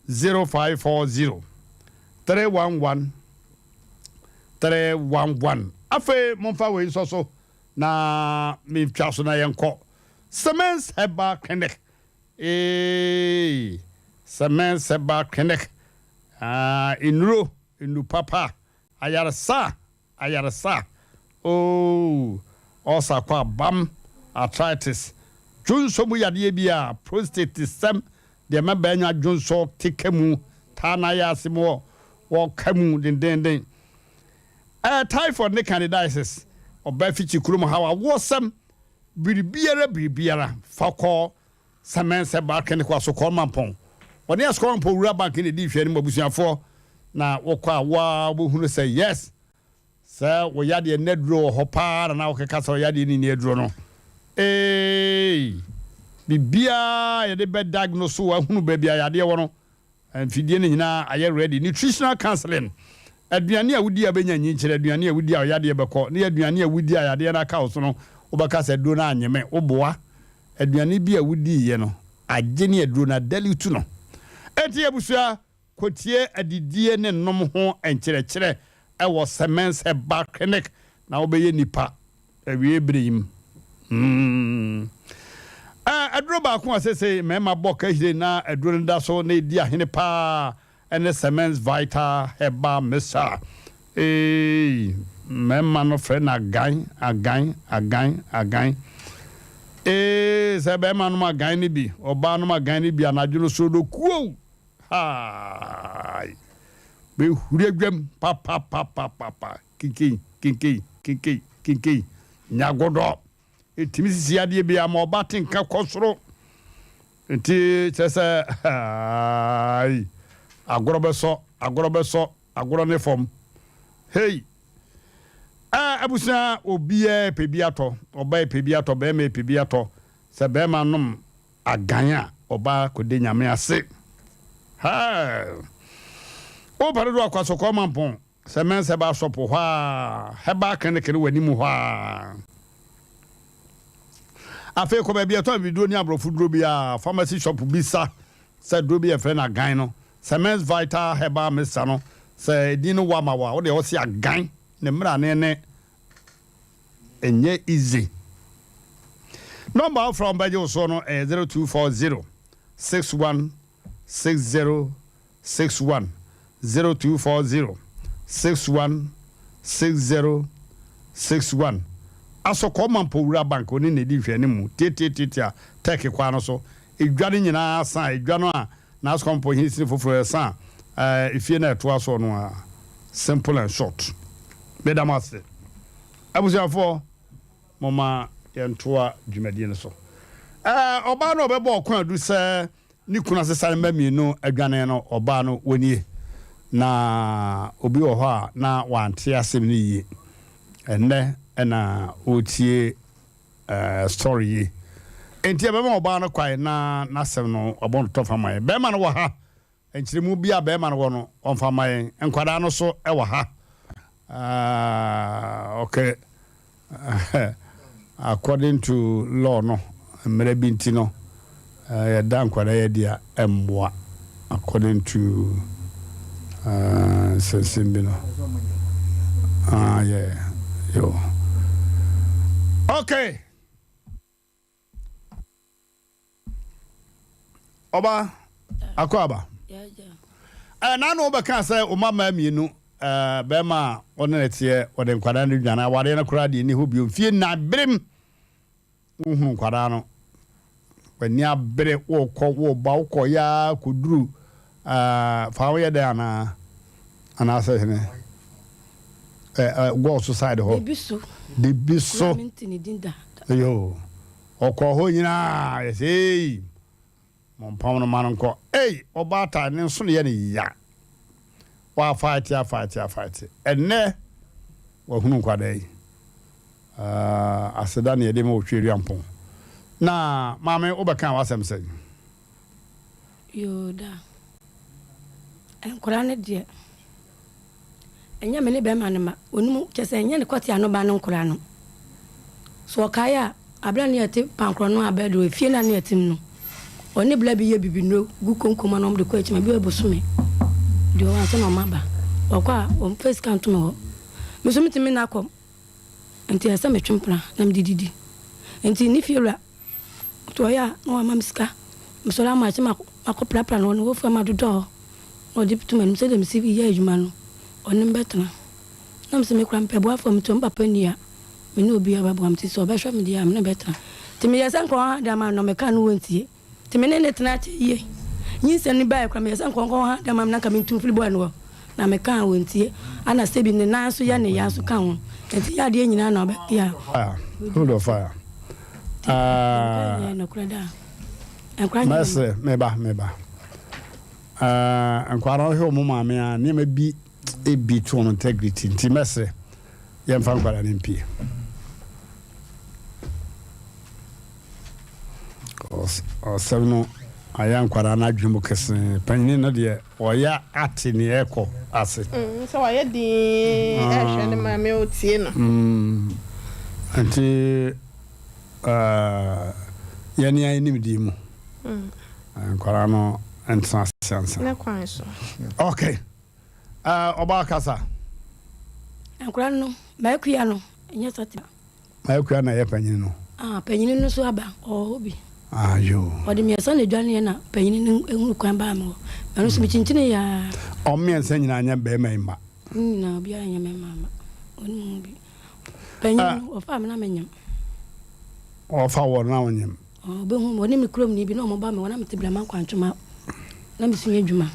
0540 311 311. Afei momfa wei nsɔ so na mentwa so na yɛnkɔ Semens Herbal Clinic. Eeii Semens Herbal Clinic, ah, nnuro, nnu papa, ayaresa Ayaresa, ooh, ulcer kɔ abam, arthritis, dwonsɔ mu yadeɛ bi a, prostate sɛm, deɛ ɛma bɛanya dwonsɔ te ka mu, taa na ayɛ ase mu wɔ wɔ ka mu dendeenden. Ɛɛ, typhoid ne candidiasis, ɔbaa fikyi kurom haw, awoɔsɛm, biribiara biribiara, fa kɔ Sɛ mɛnsɛ Barkin kɔ Asokɔr Mampɔn. Wɔne Asokɔr Mampɔn Wura Bank na ɛdi nhwɛanim abusuafoɔ na wokɔ a wo ara wobɛhunu sɛ yes sɛ wo yadeɛ no aduro wɔ hɔ paa na na wokeka sɛ wo yadeɛ no nni aduro no. Eeii biribiara yɛde bɛ diagnose wo ahunu baabi a yadeɛ wɔ no Mfidie no nyinaa ayɛ ready. Nutritional counseling, Aduane a wodi a wobɛnya nyinkyerɛ, aduane a wodi a ɔyadeɛ bɛkɔ, ne aduane a wodi a yadeɛ no aka wo so no, wobɛka sɛ aduro no annye me. Woboa. Aduane bi a wodiiɛ no agye ne aduro no adalute no. Enti abusua, kɔtie adidie ne nom ho nkyerɛkyerɛ wɔ Semens Herbal Clinic na wobɛyɛ nipa. Awiei bere yi mu. Hmm. Ɛ, aduro baako a seesei mmarima bɔ kahire na aduro no da so na edi ahene paa ne Semens Vital Herbal Mixture. Eei, mmarima no frɛ no agan, agan, agan, agan. Ee, sɛ barima nom agan no bi, ɔbaa nom agan no bi anadwo no soro kuow! Haai! Bɛhuri adwam papapapapapa. Kinkei, kinkei, kinkei, kinkei, nyagodɔ. Ɛtumi sisi adeɛ biara ma ɔba te nka kɔ soro. Nti kyerɛ sɛ aai, agorɔ bɛsɔ, agorɔ bɛsɔ, agorɔ ne fam. Hei! Ɛɛ abusua, obiara pɛ bi atɔ, ɔbaa pɛ bi atɔ, bɛrima pɛ bi atɔ. Sɛ bɛrima nom agan a, ɔbaa kɔde Nyame ase. Hɛɛ! Wopɛ dodoɔ a, kɔ asɔkɔɔ mampɔn. Sɛ mɛns herbal shop wɔ hɔ a, herbal clinic no wɔ anim hɔ a. Afei kɔ baabi a ɛtɔn abibiduro ne aborɔfo duro biara, pharmacy shop bisa sɛ duro bi a yɛfrɛ no agan no, sɛ mɛns vital herbal mixture no, sɛ edin no wa ma wo a, wo deɛ wose agan, ne mmerane ne ɛnyɛ easy. Nɔmba a wofrɛ a wɔbɛgye wo soɔ no ɛyɛ 0240 61 60 61 0240 61 60 61 Asɔkɔɔ Mampɔ Wura Bank ɔne na ɛdi nhwɛanimu tiatiatiatia Turkey kwan no so Edwa no nyinaa sa edwa no a na Asɔkɔɔ Mampɔ hene sini foforɔ ɛsa a efie no a ɛtoa soɔ no ara Simple and short Meda mo ase abusuafoɔ. Momma yɛntoa dwumadie no so. Ɛɛ, ɔbaa no a ɔbɛbɔ ɔko adu sɛ ne kunu asesa ne mma mmienu adwane no, ɔbaa no, wɔnie. Na obi wɔ hɔ a na wante asɛm no yie. Ɛnnɛ na ɔretie ɛɛ story yi. Enti ɛbɛma ɔbaa no kwan na n'asɛm no wabɔ no tɔfa ma yɛn. Bɛrima no wɔ ha. Nkyerɛmu bi a bɛrima no wɔ no, ɔmfa mma yɛn. Nkwadaa no nso wɔ ha. Ah, okay. According to law no, mmerɛ bi nti no, yɛda nkwadaa yi adi a, ɛmmoa. According to nsɛnsɛm bi no. Ah, yeah. Yo. Okay. Ɔba akɔ aba. Ɛna na wobɛka sɛ wo mma mmienu bɛrima a ɔne ne teɛ wɔde nkwadaa no dwane awareɛ no koraa deɛ ɛni hɔ bio mfie nnan berem wohunu nkwadaa no w'ani abere wokɔ woba wokɔ yaa kɔduru fa woyɛ dɛn anaa anaasɛ hene gɔɔ so side hɔ debi so yo Ɔkɔɔ hɔ nyinaa yɛ sɛ eei mompam no ma no nkɔ ei ɔbaatan ne nsono yɛ no ya wafaete afaete afaete ɛnnɛ wahunu nkwadaa yi ah, aseda ne yɛde ma Otweaduampɔn na maame wobɛkaa w'asɛm sɛn? Yoo da. Nkwadaa no deɛ, ɛnyɛ me ne bɛrima no mma. Ɔnim, kyerɛ sɛ ɛnyɛ ne kɔte ano ba no nkwadaa no. So ɔkae a, aberɛ a ne yɛte pankorɔ no abɛ do, efie no a ne yɛte mu no, ɔne bla bi yɛ bibinuro gu konkom a na wɔde kɔ akyi ma bi wɔ bosome deɛ ɔwɔ ansa na wɔn aba. Ɔkɔ a, wɔmfa sika nto me hɔ. Me nso metumi nna kɔm. Nti ɛsɛ sɛ metwe mpena na mede didi. Nti ne fiewura Nti ɔyɛ a na wama me sika. Mesɔre amakye makɔprapra no, ɔno wafua madodɔ hɔ na ɔde to m'anim sɛdeɛ mesi yɛ adwuma no, ɔne me bɛtena. Na mese me koraa mepɛ boafoɔ, mete hɔ me papa nni ha, me ne obiara bɛboa me nti sɛ ɔbɛhwɛ me deɛ a me ne no bɛtena. Nti meyɛɛ sɛ nka ɔha dan ma me na meka no wɔntie. Nti me ne no tena akyɛ yie. Nyinsɛn no baeɛ koraa meyɛɛ sɛ nka ɔnkɔ ha dan ma me na nka mentu mfiri boy no hɔ. Na meka a wɔntie. Ana sɛbi ne nan nso yɛ ne ya nso ka ho. Nti yɛ adeɛ nyinaa na ɔbɛ ya. Fire, hold of fire. Ah, mɛsrɛ meba meba. Ah, nkwadaa no hwɛ wɔn maame a nneɛma bi ebi to wɔn integrity nti mɛsrɛ yɛmfa nkwadaa no mpie. Ɔsɛm no ayɛ nkwadaa no adwene mu kesee. Panyini no deɛ ɔyɛ ate nea ɛkɔ ase. Mm, sɛ wayɛ dinn ɛrehwɛ ne maame ɔretie no. Mm, nti uh, yɛne a yɛnim deɛ mu. Mm. Nkwadaa no ntena ase ansa. Ne kwan so. Okay. Uh, ɔbaa kasa. Nkwadaa no, mɛkua no, ɛnyɛ sɛ M'akua na ɛyɛ panyini no. Ah, panyini no nso aba, ɔwɔ hɔ bi. Ah, yoo. Ɔde mmiɛnsa na edwaneɛ na panyini no ehunu kwan baa me hɔ. Ɛno nso mekyinkyini yaa. Wɔn mmiɛnsa nyinaa nyɛ barima yi mma. Ne nyinaa obiara nyɛ mmarima mma. Ɔne mu bi. Panyini no, ɔfaa me na menyem. Ɔfa wɔ na ɔnyem. Ɔbɛhu me, ɔne me kuromni bi na wɔba me hɔ na mete Brɛma Nkwantwoma na mesua adwuma.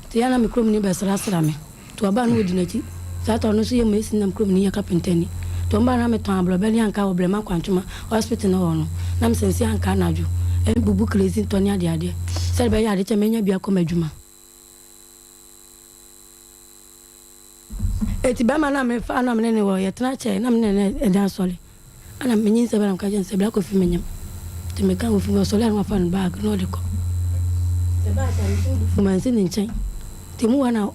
Nti yɛ a na me kuromni bɛsrasra me. Nti ɔba na ɔdi n'akyi. Saa ta ɔno nso yɛ mason na me kuromni yɛ kapentani. Nti wɔn ba na metɔn aborɔbɛ ne ankaa wɔ Brɛma Nkwantwoma hospital no hɔ no. Na mesense ankaa anadwo, bubu klezi ntɔ ne adeadeɛ sɛdeɛ ɛbɛyɛ a adekyɛ mɛnya bi akɔ m'adwuma. Enti barima no a mefaa no a me ne no wɔ hɔ, yɛtena kyɛe, na me ne no da asɔre. Ɛnna minyinsɛn bae na meka kyerɛɛ no sɛ, Bra kofi menyem. Enti meka ofi mu, ɔsɔre a na wafa ne baage na ɔde kɔ. Ɛbaa saa no, me bo fuw, mansi ne nkyɛn. Enti emu hɔ na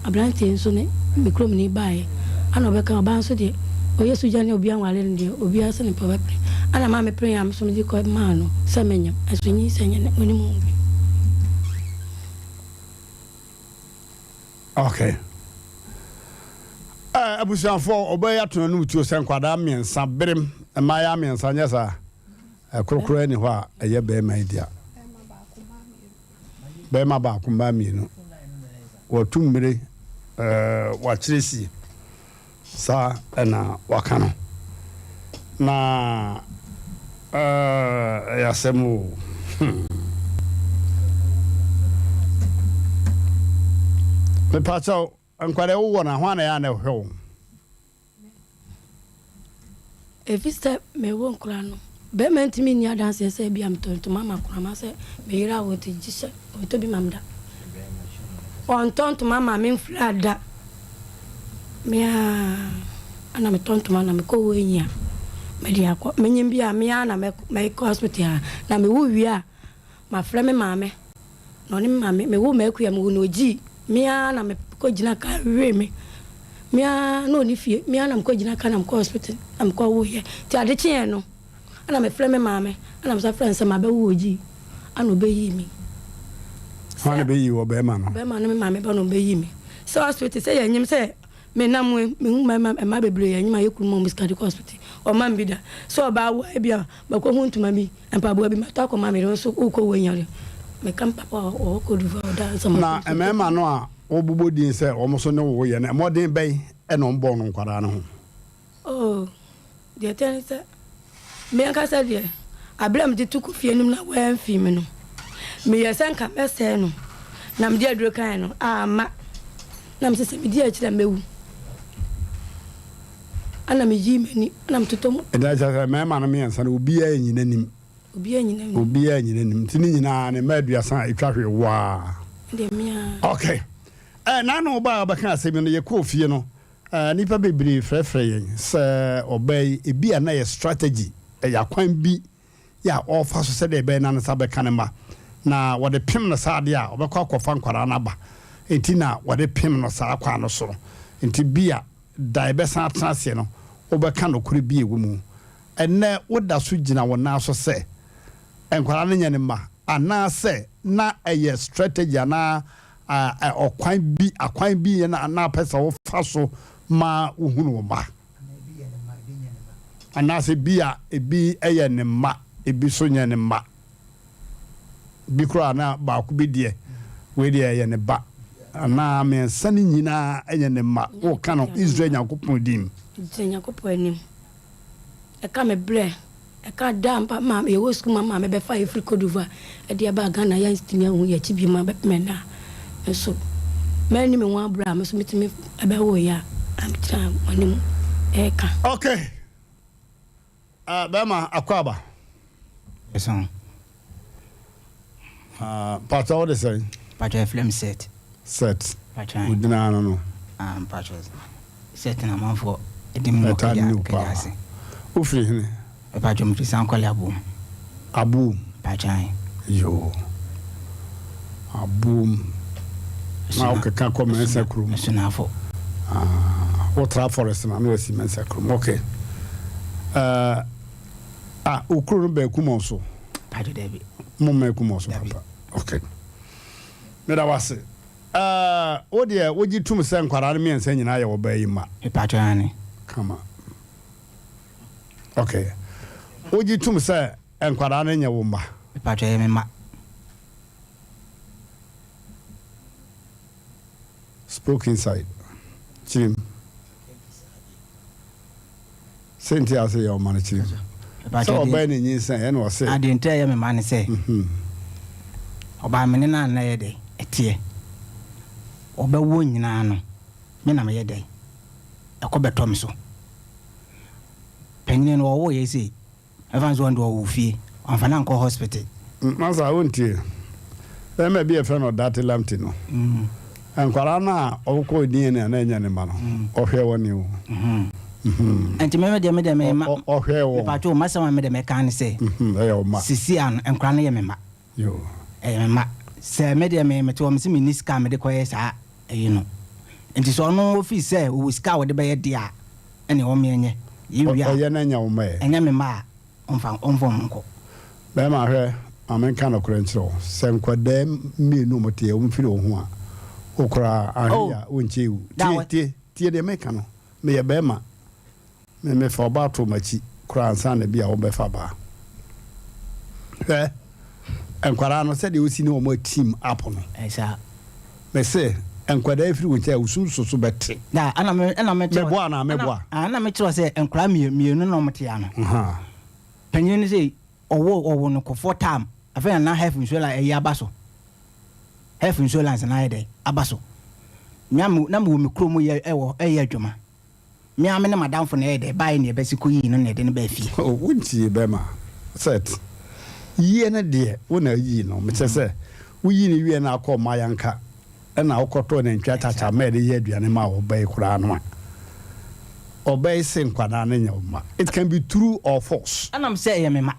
aberante yi nso ne me kuromni baeɛ. Ɛnna ɔbɛka, ɔbaa nso deɛ, ɔyɛ sogyani a obiara nware no deɛ, obiara sɛ ne pɛ ɔbɛpene. Ɛnna maa mepenee a me nso mede kɔmaa no sɛ menyem, nanso nyinsɛn nyɛ ne, ɔnnim ho bi. Okay. Eh, abusuafoɔ, ɔbaa yi ato n'anom tuo sɛ nkwadaa mmiɛnsa berem, mmaayaa mmiɛnsa, nyɛ saa? Ɛkoro koraa ni hɔ a ɛyɛ bɛrima yi dea. Bɛrima baako, mmaa mmienu. Wɔto mmire, eh, wɔakyerɛ sie. Saa na waka no. Na ɛyɛ asɛm o. Hmm. Mepakyɛw, nkwadaa wowɔ no a, hwan na ɛyɛ a na ɛhwɛ wɔn? Ɛfiri sɛ mewo nkwadaa no. Bɛrima ntumi nni adanseɛ sɛ ebia metɔ ntoma ma kunu anaasɛ me yere a ɔte gye sɛ ɔtɔ bi ma me da. Ɔntɔ ntoma ma me mfira da. Me ara na metɔ ntoma na mekɔ wɔ enyi a mede akɔ. Menyim bi a me ara na mɛkɔ hospital a na mewo wie a mafrɛ me maame na ɔne me maame mewoo m'akua mewoo no ogyii me ara na mekɔ gyina car wee me me ara na ɔni fie me ara na mekɔ gyina car na mekɔ hospital na mekɔ woeɛ nti ade kyeeɛ no ɛna mefrɛ me maame ɛna mesan frɛ no sɛ mabɛwo ogyii ɛna ɔbɛyii me Hwan na bɛyii wɔ bɛrima no? Bɛrima no me maame ba na ɔbɛyii me sɛ hospital sɛ yɛnyem sɛ menam mehu mmarima mmaa bebree yɛnyem a yɛ kunu ma wɔn sika de kɔ hospital ɔma me bi da sɛ ɔbaa wo a ebi a makɔhu ntoma bi Mpaboa bi matɔ akɔma me yere nso wokɔ wei nya de meka me papa a ɔwɔ Cote d'Ivoire ɔda nsa ma Na mmarima no a wobobɔ din sɛ wɔn nso ne wo yɛ no, mmɔden bɛn na wɔbɔɔ no nkwadaa no ho? Oh, deɛ ɛteɛ ne sɛ, me ankasa deɛ, aberɛ a mede to Kofi anim na wamfi me no, meyɛɛ sɛ nka mɛsɛe no, na mede aduro kaeɛ no, amma. Na mese sɛ medi akyire a mɛwu. Ɛna meyii m'ani na metotɔ mu. Ɛda kyerɛ sɛ mmarima no mmiɛnsa no obiara nyi n'anim. Obiara nyi n'anim. Obiara nyi n'anim nti ne nyinaa ne mma aduasa a etwa hwee waa. Ɛdeɛ mmea. Okay. Ɛɛ n'ano ɔbaa a ɔbɛka asɛm yi no yɛkɔɔ fie no ɛɛ nnipa bebree frɛfrɛ yɛn sɛ ɔbaa yi ebi a na yɛ strategy ɛyɛ akwan bi yɛ a ɔrefa so sɛdeɛ ɛbɛyɛ na ne nsa bɛka ne mma na wɔde pem no saa adeɛ a ɔbɛkɔ akɔfa nkwadaa no aba nti na wɔde pem no saa kwan no so no nti bi a da a yɛbɛsan atena ase no, wobɛka nokorɛ bi a ɛwɔ mu. Ɛnnɛ, woda so gyina wo nan so sɛ nkwadaa no nyɛ ne mma, anaasɛ na ɛyɛ strategy anaa ɔkwan bi, akwan bi na na apɛ sɛ wofa so ma wohunu wo mma? Anaasɛ bi a ebi yɛ ne mma, ebi nso nyɛ ne mma. Bi koraa na baako bi deɛ, wei deɛ ɛyɛ ne ba, anaa mmiɛnsa no nyinaa yɛ ne mma. Woka no Israel Nyankopɔn din mu. Gyina Nyankopɔn anim. Ɛka me berɛ, ɛka da a ma yɛwɔ sukuu ma maame bɛfa yɛ firi Cote d'Ivoire de ɛbaa Ghana yɛantumi anhu yɛn akyi bio ma bɛpem ɛnnɛ a, me nso manni me ho aborɔ a me nso metumi bɛwoeɛ a na megyina mo anim reka. Okay. Ah, bɛrima akɔ aba. Ɛsɔn. Ah, patro wo de sɛn? Patro ɛfrɛ me set. Set. Patro. Wo ano no. Ah, patro. Set na amanfoɔ ɛdi mu wɔ kagya kagya ase. Wofiri hene? Patro mefiri Sankɔle Aboom. Aboom. Patro ayi. Yoo. Aboom. Na wokeka kɔ Mɛnsa kurom. Asunafo. Ah, wotra forest na na wasi Mɛnsa kurom. Okay. Uh, ah, wo kuro no bɛn Kumon so? Patro dabi. Mo mmɛn Kumon so papa. Okay. Meda wase. Uh, wo deɛ wogye tum sɛ nkwadaa no mmiɛnsa nyinaa yɛ ɔbaa yi mma? Patro ane. Kama. Okay. Wogye tum sɛ nkwadaa no nyɛ wo mma? Patro ɛyɛ me mma. Spoke inside. Kyerɛ mu. Sɛ nti a sɛ yɛ ɔma no kyerɛ mu. Sɛ ɔbaa ne nyinsɛn ɛna ɔsɛ. Adeɛ nti a ɛyɛ me ma ne sɛ. Ɔbaa me ne no a na ɛyɛ dɛ ɛteɛ. Ɔbɛwo nyinaa no me na meyɛ dɛ ɛkɔ bɛtɔ me so. Panyini no ɔwoo yɛ sei. Ɛmfa no sɛ ɔno deɛ ɔwɔ fie, wamfa no ankɔ hospital. Masa wontie. Bɛrima bi a yɛfrɛ no Ɔdate Lamptey no, nkwadaa no a ɔkɔɔ DNA a na ɛnyɛ ne mma no, ɔhwɛɛ wɔn o. Nti me deɛ me deɛ me ma. Ɔhwɛɛ wɔn. Mepatwo masɛm a me deɛ mɛka ne sɛ. Ɛyɛ wo mma. Sisi ano nkwadaa no yɛ me mma. Ɛyɛ me mma. Sɛ me deɛ me mete hɔ mese menni sika a mede kɔyɛ saa ɛyi no. Nti sɛ ɔno ɔfii sɛ ɔwɔ sika a ɔde bɛyɛ deɛ a, ɛneɛ ɔmmeɛ nyɛ. Yɛwie a. Ɔyɛ na ɛnyɛ wo mma ɛ? Ɛnyɛ me mma a, ɔmfa ɔmfa wɔn nkɔ. Bɛrima hwɛ, ma menka nokorɛ nkyerɛ wo, sɛ nkwadaa mmienu a wɔte a wɔmfiri wo ho a, wo koraa anhwɛ yie a wonkyɛ wu. Tie, tie, tie deɛ meka no, meyɛ bɛrima. Me mefa ɔbaa too m'akyi koraa ansa na bi a wɔbɛfa baa. Hwɛ, nkwadaa no sɛdeɛ wosi ne wɔn team up no. Ɛsa. Mese nkwadaa firi wo nkyɛn a wosum so so bɛte. Na ɛna me ɛna me kyerɛ. Meboa anaa meboa. Ɛna me kyerɛ sɛ nkwadaa mmienu na wɔn te ano. Panyin no sɛ ɔwɔ ɔwɔ no kɔfɔ tam afei na na health insurance ɛyi aba so health insurance na ayɛ dɛ aba so. Na me na me wɔ me kurom yɛ ɛwɔ ɛyɛ adwuma. Me ara me ne m'adamfo na ɛyɛ dɛ baeɛ na yɛbɛsi kɔyii no na yɛde no baa fie. Oh, wontie bɛrima. Set. Yie no deɛ wo na yii no. Mekyerɛ sɛ woyii no wieɛ na akɔ Mayanka ɛna wokɔtɔɔ nantwie akyakya ma yɛde yɛ aduane maa wo ba yi koraa no a, ɔba yi se nkwadaa no nyɛ wo mma. It can be true or false. Ɛna mese ɛyɛ me mma.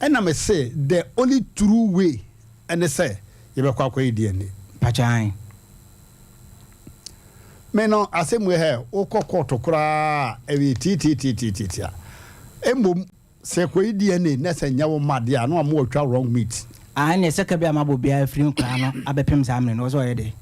Ɛna mese the only true way ɛne sɛ yɛbɛkɔ akɔyɛ DNA. Mpakyɛ ae. Me no asɛm wei hɛ wokɔ kɔɔto koraa a ɛyɛ tiatiatiatiatia. Mmom Sɛ ɛkɔyi DNA na sɛ nyɛ wo mma deɛ a na wama watwa wrong meat. Ah ɛneɛ sɛ ka bi a mabɔ biara firi nkoraa no abɛpem saa mmerɛ no ɔsɛ ɔyɛ dɛn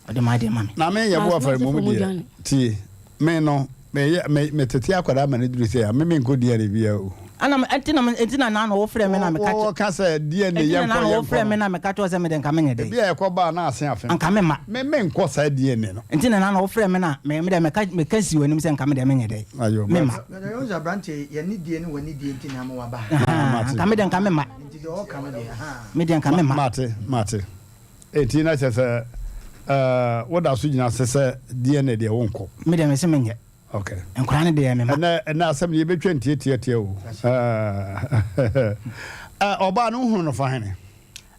ɔde m'adeɛ ma me. Na me yɛ bo afari mom deɛ tie me no me yɛ me me tete akwadaa ma no duru sɛ a me me nkɔ DNA biara o. Ana me ɛnti na me ɛnti na naano wo frɛ me na me ka kyɛ. Wɔ ka sɛ DNA yɛ nkɔ yɛ nkɔ no. Ɛnti na naano wo frɛ me na me ka kyɛ wo sɛ me deɛ nka me nyɛ dɛn. Ebi a ɛkɔ ba a na ase afe. Anka me ma. Me me nkɔ saa DNA no. Ɛnti na naano wo frɛ me na me me deɛ me ka me ka si w'anim sɛ nka me deɛ me nyɛ dɛn. Ayo Me ma. Brother yɛhu sɛ aberanteɛ yi yɛn nidie ne w'anidie nti na ama waba ha. Ahaa nka me deɛ nka me ma. Nti deɛ ɔɔka no deɛ ahaa. Me deɛ nka me ma. Mate mate. Enti na kyerɛ sɛ ɛɛ woda so gyina ase sɛ DNA deɛ wonkɔ. Me deɛ mese menyɛ. Okay. Nkwadaa no deɛ me ma. Ɛnɛ ɛnɛ asɛm no yɛbɛtwa ntiatiatia o. Ɛɛ ɔbaa no wohunu no fa hene?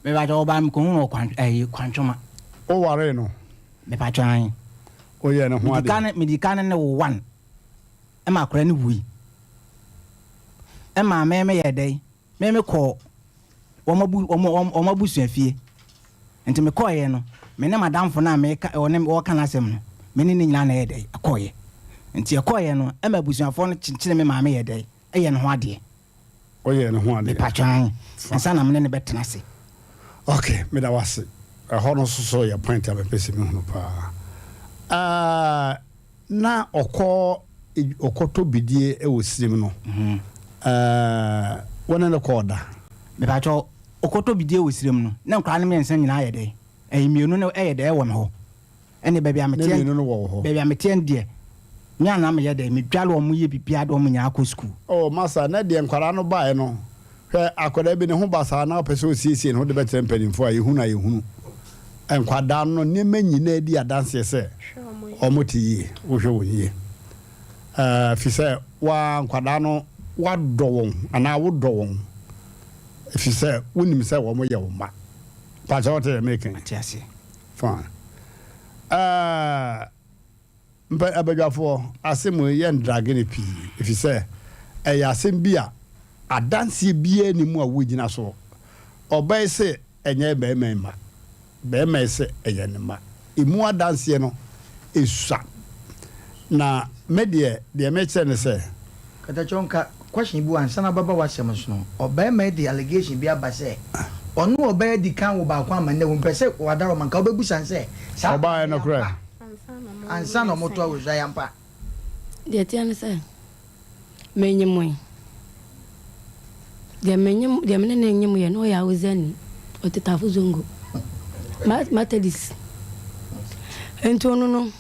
Mepakyɛ ɔbaa no mekɔhunu no wɔ kwan ɛyi Kwantwoma. Wowaree no? Mepakyɛ ae. Woyɛɛ ne ho adeɛ? Medi kan ne no wo one. Ɛma akwadaa no wui. Ɛma me meyɛɛ dɛn? Me mekɔɔ wɔn abu wɔn wɔn wɔn abusua fie. Nti mekɔeɛ no, me ne m'adamfo no a meka ɔne ɔreka n'asɛm no, me ne ne nyinaa na ɛyɛɛ dɛn? Ɛkɔeɛ. Nti ɛkɔeɛ no, ɛma abusuafoɔ no kyekyeree me maame yɛɛ dɛn? Ɛyɛɛ ne ho adeɛ. Woyɛɛ ne ho adeɛ? Mepatwɔ ae. Ansa na me ne no bɛtena ase. Ok, meda wo ase. Ɛhɔ no nso so yɛ point a mepɛ sɛ mehunu paa. Ah, Na ɔkɔ ɔkɔtɔ bidie wɔ sirim no ɛɛ wo ne no kɔɔ da? Mepakyɛw, ɔkɔtɔ bidie wɔ sirim no, na nkwadaa no mmiɛnsa nyinaa yɛ dɛn? Ɛyɛ mmienu no yɛ dɛn wɔ me hɔ? Ɛnne baabi a Ne meteɛ mmienu no wɔ wo hɔ? baabi a meteɛ no deɛ, me a na meyɛ dɛn? Medwale wɔn yɛ biribiara de wɔn nyinaa kɔ sukuu. Oh masa, na deɛ nkwadaa no baeɛ no, Hwɛ, akwadaa bi ne ho ba saa na ɔpɛ sɛ ɔsiesie ne ho de bɛkyerɛ mpanimfoɔ a, yɛhunu a yɛhunu. Nkwadaa no nneɛma nyinaa di adanseɛ sɛ wɔte yie, wohwɛ wɔn yie. Ɛfiri sɛ woa nkwadaa no woadɔ wɔn anaa wodɔ wɔn ɛfiri sɛ wonim sɛ wɔn yɛ wo mma. Pakyɛ wote deɛ meka yi? Mate aseɛ. Fine. Ɛɛ. Mpɛ abadwafoɔ, asɛm wei yɛ ndrage no pii efisɛ ɛyɛ asɛm bi a adanseɛ biara nni mu a wogyina soɔ. Ɔbaa yi se ɛnyɛ barima yi mma, barima yi se ɛyɛ ne mma. Emu adanseɛ no sua. Na me deɛ, deɛ mekyerɛ ne sɛ. Katakyɛ nka question bi wɔ ansa na wobɛba w'asɛm so no, ɔbarima yi de allegation bi aba sɛ ɔne ɔbaa adi kan wo baako ama nnɛ wompɛ sɛ wadaroma nka wobɛbusa no sɛ saa Ɔbaa yɛ nokorɛ? Ansa na wɔto awosua yɛ ampa. Deɛ ɛteɛ ne sɛ, menyemoe. Deɛ menyem deɛ me ne no nyemoeɛ no ɔyɛ Awozani, ɔte Tafo Zongo, Methodist. Nti ɔno no,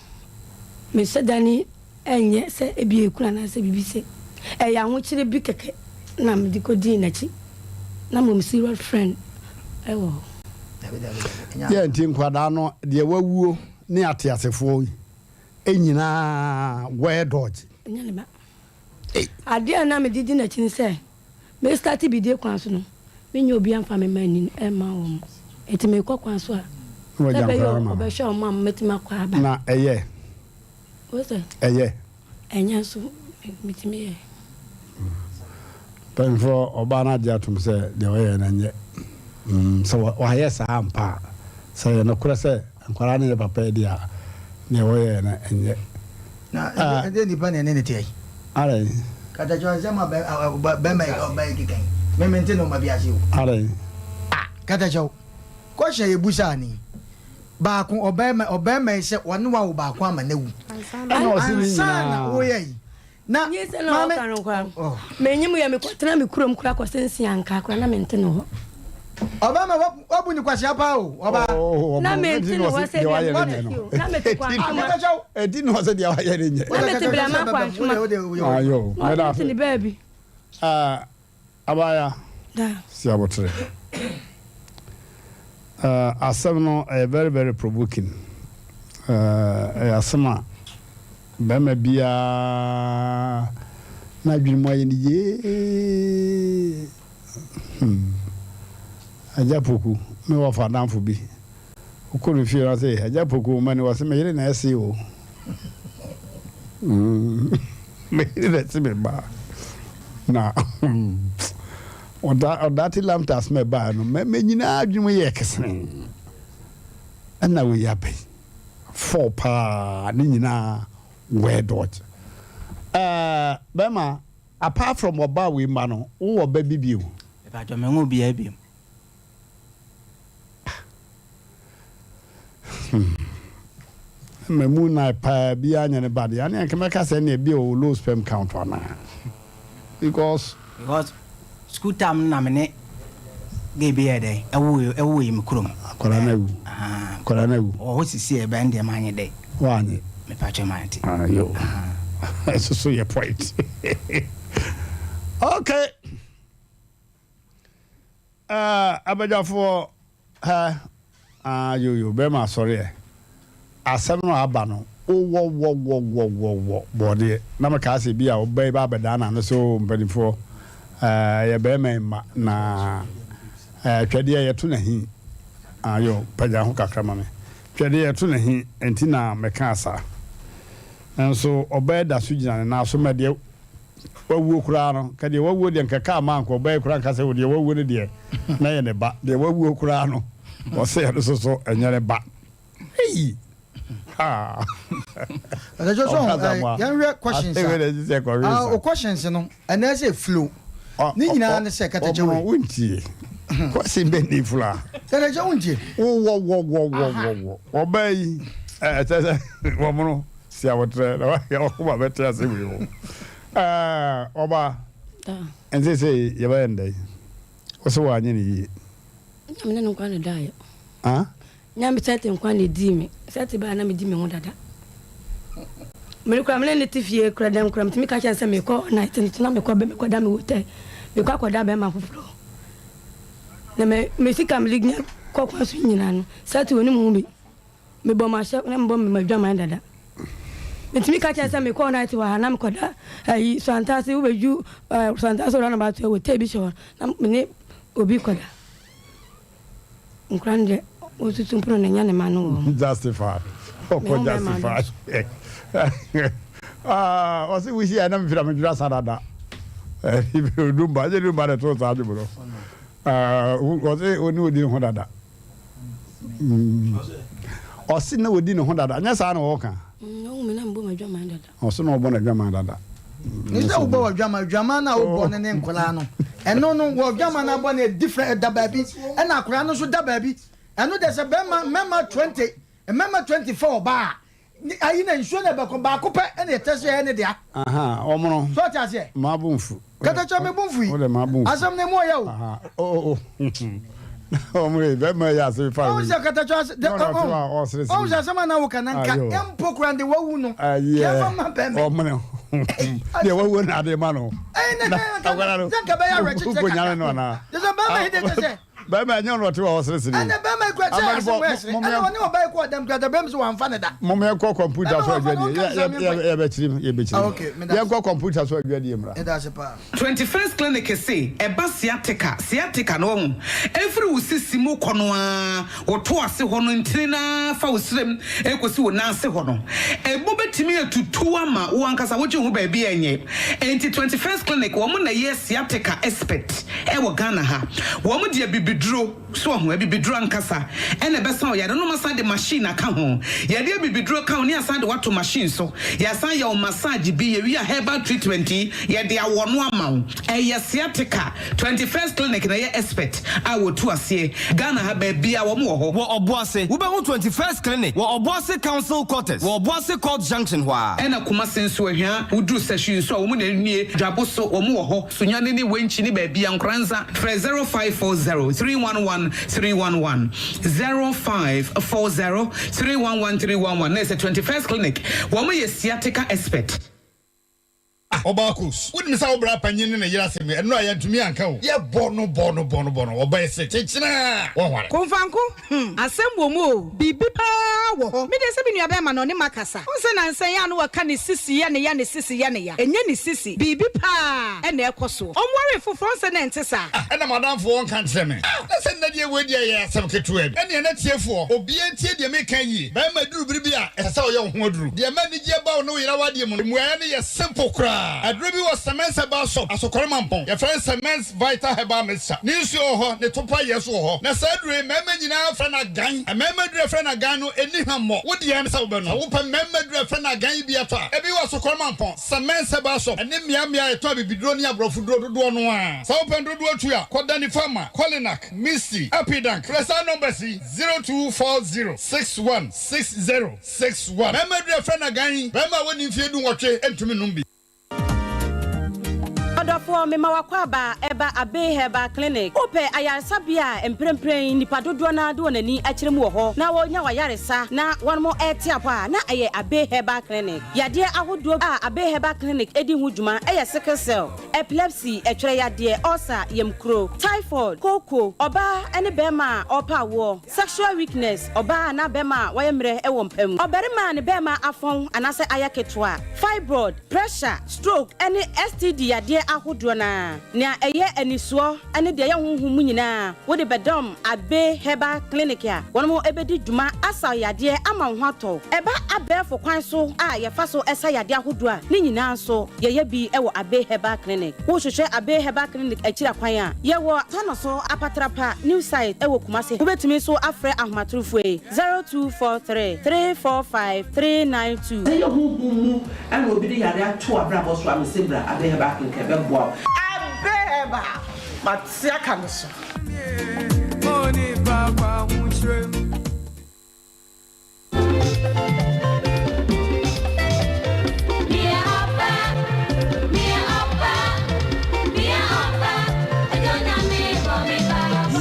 mehyɛ da ne ɛnyɛ sɛ ebia ekunu anaasɛ biribi sɛ ɛyɛ ahokyere bi kɛkɛ na mede kɔdii n'akyi. Na mmom serious friend wɔ hɔ. Yɛ nti nkwadaa no deɛ wawuo ne ateasefoɔ yi nyinaa wɛɛ dɔɔgye. Ɛnyɛ ne ba. Adeɛ a na mede di n'akyi ne sɛ me starte bidie kwan so no menyɛ obiara mfa me mma nni mma wɔn. Nti mekɔ kwan so a sɛ ɛbɛyɛ ɔbɛhwɛ wɔn a mɛtumi akɔ aba. Na ɛyɛ. Wo sɛ? Ɛyɛ. Ɛnyɛ nso metumi yɛ. Mpanyinfoɔ ɔbaa no agye atom sɛ deɛ ɔyɛɛ no nyɛ. Mm, sɛ wayɛ saa ampa a, sɛ ɛyɛ nokorɛ sɛ nkwadaa no yɛ papa yi deɛ a, deɛ ɔyɛɛ no nyɛ. Na ɛdeɛ nipa na ɛne ne teɛ yi. Adɛn? Katakyɛ nsɛm a bɛrima yi ɔbaa yi keka yi, me mente nneɛma bi ase o. Adɛn? Ah, katakyɛ question a yɛbusaa ni. Baako, ɔbarima, ɔbarima yi sɛ ɔne wo awo baako ama no awu. Ɛna ɔse ne Ansa na nyinaa. woyɛ yi, na Nye sɛ na maame, ɔka no koraa no, oh. menyim yɛ mekɔtena me kurom koraa kɔsensen ankaa koraa na mente ne hɔ. Ɔbarima, wabu, wabu ne kwasea paa o, ɔbaa. Oh, Na ɔmo, mente ɛnti ne na hɔ ɔse sɛ deɛ bia wayɛ no mewɔ nyɛ no. fie o, na mete Kwantwoma. Akatakyɛw. Ɛnti na ɔse deɛ wayɛ no nyɛ. Na mete Blama Kwantwoma. Ayo, Na mɛda ɔno ase. te ne baabi. Ah, Abaayewa, si aboterɛ. Eh, asɛm no ɛyɛ very very provoking. Eh, ɛyɛ asɛm a barima biara n'adwene mu ayɛ no yee. Hmm. Agya Poku, me wɔfa adamfo bi. Wokɔ ne fie na ɔse, Agya Poku, wo mma ni? Ɔse, me yere na ɛse o. Hmm. Me yere na ɛse me mma. Na ɔda ɔdate lamtas ma ɛbaa no, mɛ mɛ nyinaa adwene mu yɛ kesene. Ɛna wei aba yi. Fɔɔ paa ne nyinaa wɛ dɔgye. Ɛɛ bɛma Apart from ɔbaa wei mma no, wo wɔ ba bi bio? Mepakyɛw, menwo obiara bio. Hmm. Ma mu nan paa biara nyɛ ne ba deɛ, ɛne anka mɛka sɛ ɛne ɛbi ɔwɔ low sperm count anaa? Because. Because school time no na me ne gay bi yɛ dɛ, ɛwo ɛwo yi me kurom. Akwadaa no awu. Akwadaa no awu. Ɔwɔ hɔ sisi ɛbɛn deɛ manye dɛ. Wanye. Mepakyɛ mante. Ayo. Ɛso so yɛ point. Okay. Uh, abadwafoɔ ha ah, yo yo bɛrima asɔre ɛ. Asɛm no aba no wowɔwɔwɔwɔwɔ bɔɔdeɛ na mekaa sɛ bi a ɔbaa yi ba abɛdaa n'ano sɛ o mpanimfoɔ ɛyɛ bɛrima yi mma na twɛdeɛ yɛto n'ahi ayo pagya ho kakra ma me. Hwɛ deɛ ɛto no he nti na mekaa saa. Nanso ɔbaa yi da so gyina ne nan so ma deɛ wawuo koraa no, nka deɛ wawuo deɛ nka kaa maa nka ɔbaa yi koraa nka sɛ deɛ wawuo no deɛ na yɛ ne ba. Deɛ wawuo koraa no, ɔsɛ ɛno so so ɛnyɛ ne ba. Ei! Ha! Ɔsɛ so yɛnhwɛ questions a o questions no ɛnɛ sɛ flow ne nyinaa ne sɛ kɛtɛkyɛ wei. Wontie question bɛ ne flow a. Kɛtɛkyɛ wontie. Wowɔwɔwɔwɔwɔ ɔbaa yi ɛkyɛ sɛ wɔn no si abotrɛ na wayɛ ɔkoma bɛte ase wei o ɔbaa nse sɛ yɛbɛyɛ ndɛ wo sɛ wɔanyɛ ne yie. Nyame ne no nkwa ne daeɛ. Nya me sɛte nkwa na edii me. Sɛte baa na medi me ho dada. Mene kora mene ne te fie kora dɛm kora metumi ka kyerɛ sɛ mekɔ night no na mekɔ bɛ mekɔda me hotel mekɔ akɔda bɛrima foforɔ na me me sika mede nya kɔ kwan so nyinaa no sɛte onim ho bi mebɔ mahyɛ na mebɔ me madwaman dada metumi ka kyerɛ sɛ mekɔ night wɔ ha na mekɔda ayi santase wobɛdwu santase wɔ roundabout hotel bi hyɛ hɔ na mene obi kɔda. Nkora no deɛ wɔsusu mpono no ɛnyɛ ne ma no wɔ ho. Justify ɔkɔ justify ah ɔsi wusi a ɛna mfira medwira sa dada dumba ɛnyɛ dumba na ɛto saa dwom no ɔsi ɔne odi ne ho dada ɔsi na odi ne ho dada nyɛ saa na ɔka. Ɔhu mi na mbɔ m'adwaman dada. Ɔso na ɔbɔ n'adwaman dada. Ne sɛ wobɔ w'adwaman, adwaman no a wobɔ no ne nkwadaa no, ɛno no w'adwaman no abɔ no yɛ different, ɛda baabi, ɛna akwadaa no nso da baabi. Ɛno deɛ sɛ bɛrima mmarima 20, mmarima 24 ɔbaa a, ayi na nsuo na ɛbɛkɔ baako pɛ ɛna ɛtɛ sɛ ɛyɛ ne dea. Aha, wɔn no. So ɔte aseɛ? Maa bo nfu. Katakyɛ me bo nfu yi. Wode maa bo nfu. Asɛm no emu ɔyɛ o. Aha, oh oh. Wɔn yɛ bɛrima yɛ ase fa wei. Ɔn sɛ katakyɛ ase. Ɔn sɛ ɔn sɛ asɛm a na woka na nka mpo kura de wawu no. Yɛn fa ma bɛrima. Ɔmo ne deɛ wawu na ade ma no. Ɛyɛ ne nka sɛ nka bɛyɛ awerɛkyekyɛ kakra. Nyane no anaa. Sɛ bɛrima yi de kyɛ sɛ. Bɛrima ɛnyɛ ɔno ɔte hɔ ɔseresere. Ɛnna bɛrima yi kura kyɛ asɛm wɔ ɛsere. Ɛnna ɔne ɔbaa yi kɔ ɔdɛm kura bɛrima sɛ wɔamfa ne da. Mom yɛnkɔ kɔmputa so adwadie yɛbɛkyiri mu yɛbɛkyiri mu yɛnkɔ kɔmputa so adwadie mmra. 21st Clinic se ɛba sciatica, sciatica no wahu, ɛfiri wo sisi mu kɔ no ara, wo to ase hɔ no ntini no ara fa wo srem ɛkɔsi wo nan ase hɔ no, ɛmu bɛtumi atutu ama wo ankasa wogye ho baabi a ɛnyɛ. Enti 21st Clinic wɔn na ɛyɛ sciatica expert ɛwɔ Ghana ha. Wɔn de abibiduro. So wahu? Abibiduro ankasa na ɛbɛsa wo yare no. Wɔasan de machine aka ho. Yɛde abibiduro ka ho ne yɛasan de wo ato machine so. Yɛasan yɛ wo massage bi. Yɛwie a herbal treatment yi, yɛde awɔ no ama wo. Ɛyɛ sciatica. 21st Clinic na ɛyɛ expert a wɔtu aseɛ. Ghana ha baabiara wɔn wɔ hɔ. Wɔ Ɔboase, wobɛhu 21st Clinic wɔ Ɔboase Council Quarters wɔ Ɔboase Court Junction hɔ ara. Ɛna Kumasi nso, Ahwia, woduru Sahwi nso a, wɔn na ɛnie. Dwabo so, wɔn wɔ hɔ. Sunyani ne Wenchi ne baabia Nkoranza frɛ 0540 311 311 0540 311 311 na ɛsɛ 21st clinic wɔn yɛ sciatica expert. Ɔbaa Kos, wonim sɛ wo bra panyin ne ne yere asɛm yi, ɛno a yɛantumi anka o. Yɛbɔ no bɔ no bɔ no bɔ no, ɔbaa yi se, Kyekyena! Wɔnware. Komfanko, hmm, asɛm wɔ mu o, biribi paa wɔ hɔ. Me deɛ sɛ me nuabɛrima no, ɔne makasa. Wohu sɛ nansa yi a na wɔka ne sisi yɛ ne ya, ne sisi yɛ ne ya. Ɛnyɛ ne sisi, biribi paa na ɛrekɔ soɔ. Ɔnwaree foforɔ, wohu sɛ na ɛnte saa. Ah, ɛna m'adamfo ɔnka nkyerɛ me. Ah, na sɛ nnɛ deɛ wei deɛ ɛyɛ asɛm ketewa bi. Ɛnneɛ na tiefoɔ, obiara ntie deɛ mereka yie. Barima duru bere bi a, ɛsɛ sɛ ɔyɛ wo ho aduru. Deɛ ɛma anigyeɛ ba wo ne wo yere awadeɛ mu no, mmuaeɛ no yɛ simple koraa. Aduro bi wɔ Semens Herbal Shop, Asokore Mampong. Yɛfrɛ no Semens Vital Herbal Mixture. Ne nsuo wɔ hɔ, ne topa yɛ nso wɔ hɔ. Na saa aduro yi, mmarima nyinaa frɛ no agan. Mmarima aduro a yɛfrɛ no agan no, ɛnni hwammɔ. Wo deɛ ne sɛ wobɛnom. Sɛ wopɛ mmarima aduro a yɛfrɛ no agan yi bi atɔ a, ebi wɔ Asokore Mampong, Semens Herbal Shop, ne mmeammea a yɛtɔn abibiduro ne aborɔfoduro dodoɔ no ara. Sɛ wopɛ no dodoɔ tu a, kɔ Danny Pharma, Kolinak, Misty, Apidank. Frɛ saa numbers yi. 0240 61 60 61. Mmarima aduru a yɛfrɛ no agan yi, barima a wadi mfeɛ dunwɔtwe ntumi nnom bi. Ɔdɔfoɔ, mema w'akwaaba ɛba Abbey Herbal Clinic. Wopɛ ayaresabea a mprempren nnipa dodoɔ no ara de wɔn ani akyerɛ mu wɔ hɔ na wɔnya w'ayaresa na wɔnom rete apɔ a, na ɛyɛ Abbey Herbal Clinic. Yadeɛ ahodoɔ a Abbey Herbal Clinic di ho dwuma yɛ sickle cell, Epilepsy, ɛtwerɛ yadeɛ, ulcer, yamkuro, typhoid, kooko, ɔbaa ne barima a ɔrepɛ awoɔ, sexual weakness, ɔbaa anaa barima a wayɛ mmerɛ wɔ mpa mu, ɔbarima a ne barima afɔn anaasɛ ayɛ ketewa, fibroid, pressure, stroke ne STD yadeɛ ahodoɔ no ara. Nea ɛyɛ anisoɔ ne deɛ ɛyɛ honhom mu nyinaa wode bɛdɔm Abbey Herbal Clinic a wɔn bɛdi dwuma asa wo yadeɛ ama wo ho atɔ wo. Ɛba abɛɛfo kwan so a yɛfa so sa yadeɛ ahodoɔ a, ne nyinaa nso yɛyɛ bi wɔ Abbey Herbal Clinic. Wohwehwɛ Abbey Herbal Clinic akyiri akwan a, yɛwɔ Tanoso Apatrapa New Site wɔ Kumasi. Wobɛtumi nso afrɛ ahomatorofoɔ yi, 0243 345 392. Sɛ ɛyɛ honhom mu na obi de yare ato w'abrabɔ so a, mese bra Abbey Herbal Clinic ɛbɛboa wo. Abbey Herbal, mate aka me so.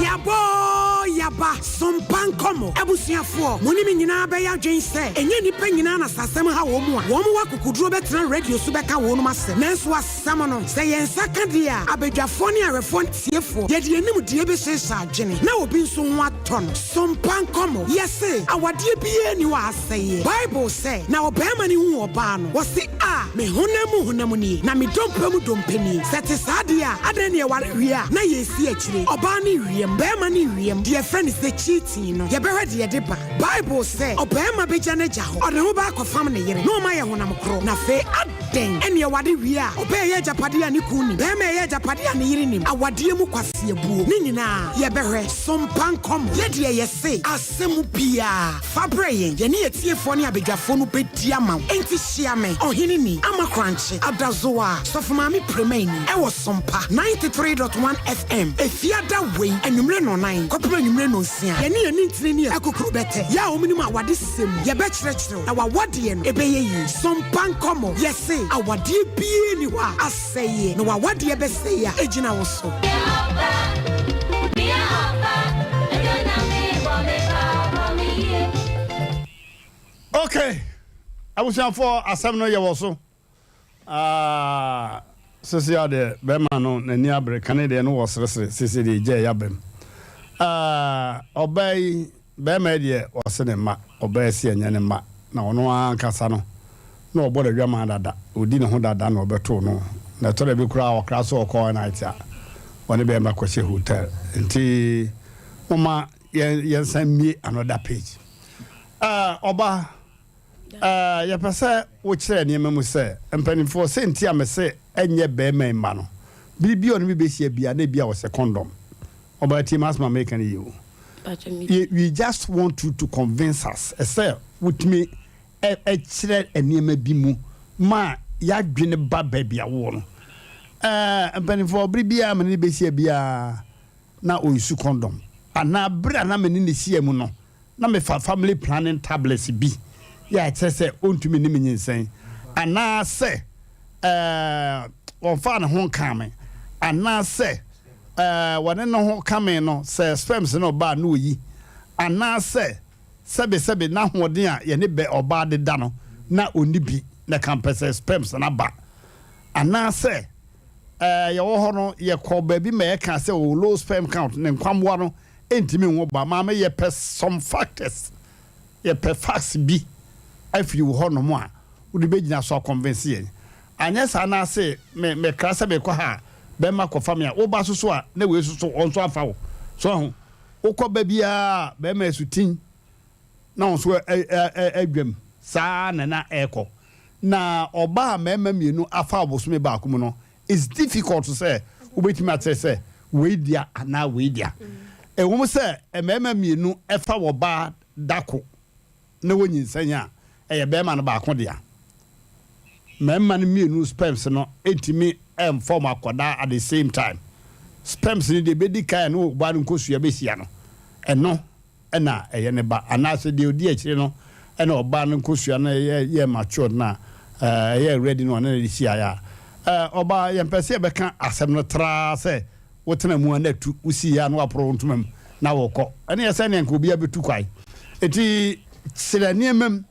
Yɛabɔ oo, yɛaba, Sompa nkɔmmɔ. Abusuafoɔ, mo ne me nyinaa bɛyɛ adwene sɛ, ɛnyɛ nnipa nyinaa na sɛ asɛm ha wɔn a, wɔn wɔ akokoduro bɛtena radio so bɛka wɔnom asɛm. Nanso asɛm no, sɛ yɛn nsa ka deɛ a, abadwafoɔ ne awɛfoɔ ne atiefoɔ, yɛde yɛn nimdeɛ bɛhyehyɛ adwene na obi nso ho atɔ no. Sompa nkɔmmɔ, Yɛse, awadeɛ biara nni hɔ a asɛeɛ. Bible sɛ, Na ɔbarima no huu ɔbaa no, ɔse, A, me honam mu honam nie, na me dompe mu dompe nie. Sɛ ɛte saa deɛ a, adɛn na yɛware wie a na yɛresi akyire? Ɔbaa no rewiam, barima no rewiam, deɛ yɛfrɛ no sɛ cheating no, yɛbɛhwɛ deɛ ɛde ba. Bible sɛ, Ɔbarima bɛgya n'agya hɔ, ɔde ne ho bɛakɔfam ne yere, na wɔayɛ honam korɔ. Na afei, adɛn na yɛware wie a, ɔbaa reyɛ agyapadeɛ a ne kunu nnim, barima reyɛ agyapadeɛ a ne yere nnim? Awadeɛ mu kwaseabuo, ne nyinaa, yɛbɛhwɛ. So mpa nkɔmmɔ. Yɛ deɛ yɛse asɛm biara, fa brɛ yɛn. Yɛne atiefoɔ ne abadwafoɔ no bɛdi ama wo. Enti hyia me, Ɔheneni Ama Korankye, Adazoa, Sɔfo Maame Premaini, ɛwɔ Sompa 93.1 FM, Efiada wei, anwummere nnɔnnan kɔpem anwummere nnɔnsia. Yɛne yɛn nintini ne akukuru bɛtɛ, yɛ a wɔnim awadesɛm mu. Yɛbɛkyerɛkyerɛ wo, na w'awadeɛ no, ɛbɛyɛ yie. Sompa nkɔmmɔ. Yɛse awadeɛ biara nni hɔ a asɛeɛ, na w'awadeɛ bɛsɛe a, ɛgyina wo so. Okay, abusuafoɔ asɛm no yɛwɔ so. Ah, sese a deɛ bɛrima no n'ani abere kane deɛ no wɔ seresere sese deɛ gya ɛyɛ abam. Ah, ɔbaa yi Barima yi deɛ ɔse ne mma, ɔbaa yi se ɛnyɛ ne mma, na ɔno ara ankasa no na ɔbɔ n'adwaman dada, ɔdi ne ho dada na ɔbɛtoo no, na ɛtɔ da bi koraa ɔkra sɛ ɔkɔ all night a, ɔne barima kɔhyɛ hotel. Nti momma yɛn yɛnsan mmie another page. Eh, ɔba, eh, yɛpɛ sɛ wokyerɛ nneɛma mu sɛ mpanimfoɔ sɛ nti a mese ɛnyɛ barima yi mma no, bere bi a ɔne me bɛhyia biara na ebia ɔhyɛ condom. Ɔbaa tie m'asɛm a meka no yie o. We just want you to convince us ɛsɛ wotumi kyerɛ nneɛma bi mu ma yɛadwene ba baabi a wowɔ no. Ɛɛ mpanimfoɔ bere biara me ne no bɛhyia biara na ɔresu kɔndɔm anaa bere a na me ne no hyia mu no na mefa family planning tablets bi yɛ a ɛkyerɛ sɛ ɔntumi ne me nyinsɛn, anaasɛ ɛɛ wɔmfaa ne ho nkaa me, anaasɛ ɛɛ wɔne ne ho ka me no sɛ sperms no ba a na ɔyi, anaasɛ sɛbesɛbe n'ahoɔden a yɛne bɛ ɔbaa de da no na ɔnni bi na ɛka mpɛ sɛ sperms no aba. Anaasɛ ɛɛ yɛwɔ hɔ no yɛkɔ baabi ma yɛka sɛ o low sperm count ne nkwammoa no ntumi nwo ba. Maame yɛpɛ some factors, yɛpɛ facts bi afiri wo hɔ nom a wode bɛgyina so akɔnvinse yɛn. Anyɛ saa na ase me mekra sɛ mekɔ ha a bɛrima kɔfa me a, woba so so a na wei so so ɔnso afa wo. So ahu? Wokɔ ba biara a bɛrima asutin na wɔn nso adwam. Saa na na ɛrekɔ. Na ɔbaa a mmarima mmienu afa ɔbosome baako mu no, it's difficult sɛ wobɛtumi akyerɛ sɛ wei dea anaa wei dea. Ɛwom sɛ mmarima mmienu fa ɔbaa da ko na wɔnyinsɛn a, ɛyɛ barima no baako dea. Mmarima no mmienu sperms no ntumi mfɔm akwadaa at the same time. Sperms no deɛ ɛbɛdi kan a ɛne ɔbaa no nkosua bɛhyia no, ɛno na ɛyɛ ne ba, anaasɛ deɛ ɔdi akyire no na ɔbaa no nkosua no yɛ yɛ matured na ɛyɛ ready na ɔne no de hyiaeɛ a, ɔbaa yɛmpɛ sɛ yɛbɛka asɛm no traa sɛ wotena mu a na atu, wosiiɛ a na waporo wo ntoma mu na wokɔ. Ɛne yɛ sɛdeɛ nka obiara bɛtu kwan. Enti kyerɛ nneɛma mu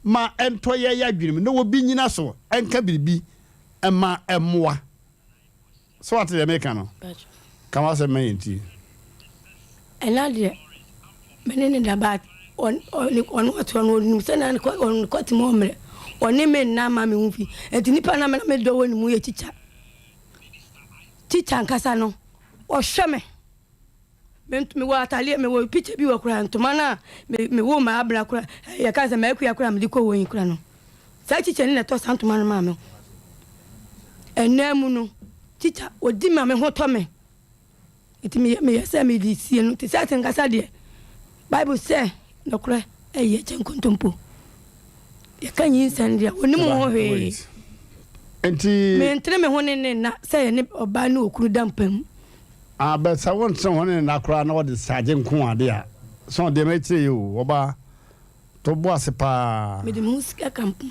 ma ɛntɔ yɛn adwene mu na obi nnyina so nka biribi mma ɛmmoa. So wate deɛ meka no? Ka w'asɛm ma yɛntie. Ɛna deɛ me ne ne da but ɔno ɔte ɔno ɔnim sɛ na ɔno kɔte mu ɔmmerɛ ɔne me nna ma me ho fi nti nipa na me na me dɔ wɔ ne mu yɛ tikya tikya nkasa no ɔhwɛ me. Me nt mewɔ ataleɛ mewɔ picture bi wɔ koraa ntoma no a me mewoo m'abena koraa eh, yɛka sɛ m'akua koraa mede kɔ wɔn yi koraa no saa tikya no na ɛtɔ saa ntoma no maa me ɛnaa mu no tikya ɔdi ma me ho tɔ me nti meyɛ meyɛ sɛ mede sie no te sɛ ate nkasa deɛ bible sɛ nɔkorɛ ɛyɛ kyɛ nkontompo yɛka nyinsɛn deɛ ɔnim ho hwee nti mentere me ho ne ne nna sɛ yɛne ɔbaa ne okunu da mpa mu Ah but sɛ wo ntene ho ne ne nna koraa na ɔde sagye nko ade a so deɛ mɛkyerɛ yi o ɔbaa to bo ase paa. Mede me ho sika ka mpo.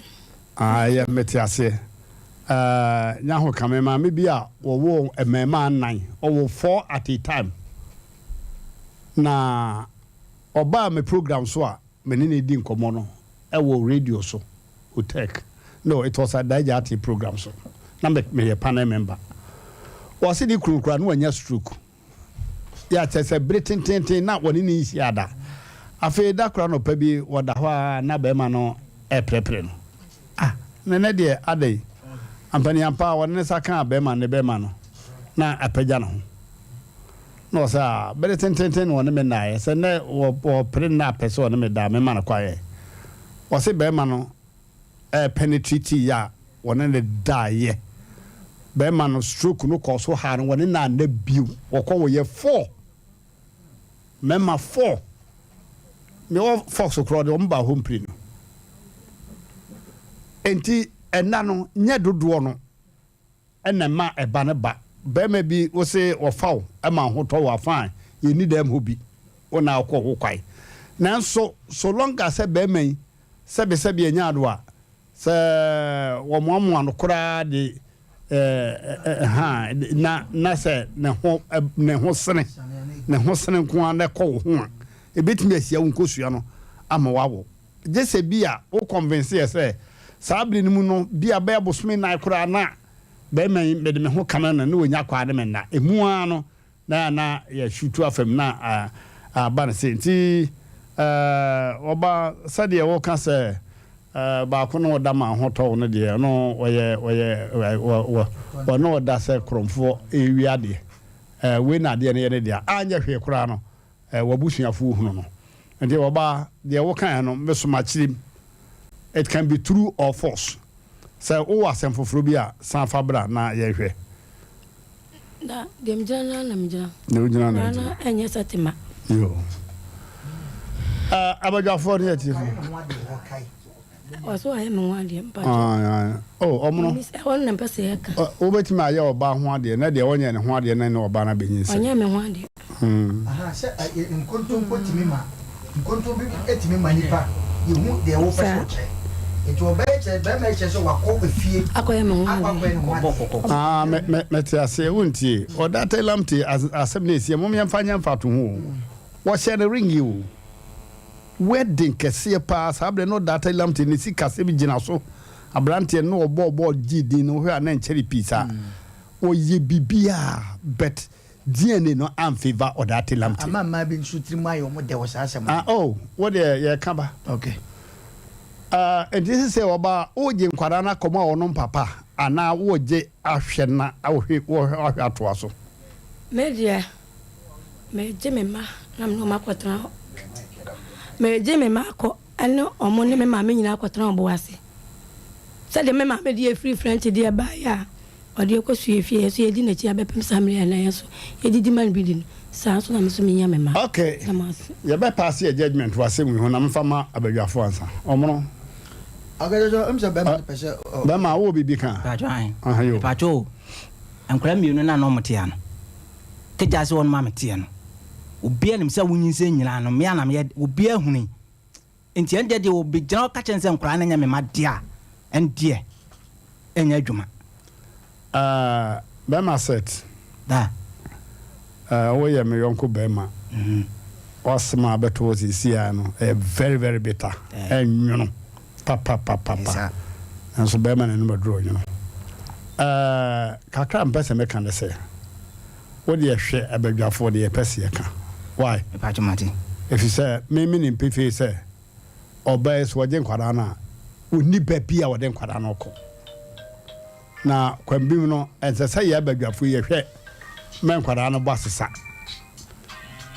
Ah ɛyɛ mete aseɛ eh nya ho ka me maame bi a wɔwoo mmarimaa nnan ɔwoo four at a time na ɔbaa me program so a me ne no di nkɔmmɔ no wɔ radio so, Otec, no, it was Adaija Ate program so, na me meyɛ panel member. Ɔse ne kunu koraa na wanya stroke. Yɛ kyerɛ sɛ bere tententen na wɔne no nhyia da. Afei da koro anɔpa bi wɔda hɔ a na barima no reprɛprɛ no. Ah, na ɛnɛ deɛ adɛn? Ampaniampa ɔde ne nsa kaa barima no ne bɛrima no na apagya ne ho. Na ɔsɛ a, bere tententen na ɔne me nnaeɛ, sɛ nnɛ ɔpere nna apɛ sɛ ɔne me da a, mema no kwan ɛ. Ɔse barima no penetrate yɛ a wɔne no daeɛ. Barima no stroke no kɔɔ so haa no, wɔne no anna bio. Wɔkɔ wɔyɛ four, mmarima four. Mewɔ Fox korɔ de wɔn baa hɔ mpire no. Enti ɛnna no nyɛ dodoɔ no. na ɛma ɛba no ba. Barima bi wo se wɔfa wo ma wo ho tɔ wo a fine, yɛnni dɛm hɔ bi, wo na wokɔ ho kwan. Nanso so long as sɛ barima yi sɛbe sɛbe anya ado a, sɛ wɔmoamoa no koraa de eh, ha, na, na sɛ ne ho, ne ho sene, ne ho sene nko ara na ɛkɔ wo ho a, ɛbɛtumi asia wo nkosua no ama woawo. Gye sɛ bi a wo convince yɛ sɛ saa bere no mu no bi a bɛyɛ bosome nnan koraa na barima yi mede me ho kame no na ɔnya kwaa ne me nna. Ɛmu ara no na na yɛ shoot afa mu na aba no sei. Nti ɔba sɛdeɛ woka sɛ baako ne ɔda ma ho tɔ wo no deɛ ɔno ɔyɛ ɔyɛ ɔne ɔda sɛ korɔmfoɔ ɛrewi adeɛ. Wei na adeɛ no yɛ ne dea. Anyɛ hwee koraa no w'abusuafoɔ hunu no. Nti ɔbaa, deɛ wokaeɛ no, me so makyerɛ mu. It can be true or false. Sɛ wowɔ asɛm foforɔ bi a, san fa bra na yɛnhwɛ. Na deɛ megyina no ara na megyina. Deɛ wogyina na wogyina. Na ɛnyɛ sɛ tema. Yo. Abadwafoɔ ne atiefo. Ɔsɛ wayɛ me ho adeɛ mpakyɛ. Oh, ɔmo no. Ɛhɔ no na mpɛ sɛ yɛka. Wobɛtumi ayɛ ɔbaa ho adeɛ na deɛ ɔnyɛ ne ho adeɛ na ne ɔbaa no abɛnyinsɛn. Ɔnyɛ me ho adeɛ. Aha, sɛ nkontompo tumi ma, nkontompo bi tumi ma nipa yɛhu deɛ wopɛ sɛ ɔkyerɛ. Nti ɔbɛyɛ kyerɛ, bɛrima yi kyerɛ sɛ wakɔ efie. Akɔyɛ me ho adeɛ. Akɔ akɔyɛ ne ho adeɛ. Ah, me, me, mete aseɛ, wontie. Ɔda Telamte asɛm na ɛsiɛ, mom yɛmfa nyɛ mfatoho o. Wɔhyɛ no ringi o. Wedding kɛseɛ paa saa berɛ no Data Lamte ne sikasɛm gyina so. Abranteɛ no na ɔbɔɔ bɔɔl gyee din no, wohwɛ a na ɛnkyɛre pii saa. Ɔyɛ biribiara but DNA no amfavour Odartey Lamptey. Ama mmaa bi nso tirim ayɛ wɔn dɛ wɔ saa asɛm no Ah ho. oh, wo deɛ yɛreka ba. Okay. Ah, nti sesei ɔbaa, wogye nkwadaa no akɔma wɔnom papa anaa wogye ahwɛ na wohwɛ woahwɛ atoa so? Me deɛ, megye me mma na me ne wɔn akɔtena hɔ. Megye me mma akɔ ne wɔn ne me maame nyinaa akɔtena ɔbo ase. Sɛdeɛ me maame deɛ firi French deɛ baeɛ a ɔde kɔsua fie, yɛn nso yɛdi n'akyi abɛpem saa mmerɛ yi a na yɛn nso yɛdidi ma no bi di no, saa nso na me nso menya me mma. Ok, Da mo ase. yɛbɛ paase yɛ judgement wɔ asɛm wei ho na memfa ma abadwafoɔ ansa. Ɔmono. Okay, so, sɛ bɛrima no pɛ sɛ. Bɛrima, wowɔ biribi ka? Mpakyɛ ahe? Aha yo. Mpakyɛ o, nkwadaa mmienu no a na wɔte ha no, kegya sɛ wɔn ma meteɛ no, obiara nim sɛ wonyinsɛn nyinaa no, me a na meyɛ, obiara hunui. Nti ɛndeɛ deɛ ɔbɛgyina hɔ ka kyerɛ no sɛ nkwadaa no nyɛ me mma deɛ a, ɛndeɛ ɛnyɛ adwuma. Eh, bɛrima Seth. Da. Eh, woyɛ me yɔnko bɛrima. W'asɛm a abɛto hɔ seesei ara no, ɛyɛ very very bitter. Ɛnwono papapapapa. Nanso bɛrima n'anim aduru ɔnwono. Eh, kakra a mepɛ sɛ meka ne sɛ, Wo deɛ hwɛ abadwafoɔ deɛ yɛpɛ sɛ yɛka. Why? Mepakyɛ mate. Efisɛ me menim pefee sɛ ɔbaa yi sɛ ɔgye nkwadaa no a, ɔnni baabi a ɔde nkwadaa no kɔ. Na kwan bi mu no, ɛnsɛ sɛ yɛn abadwafoɔ yi yɛhwɛ ma nkwadaa no bɔ asesa.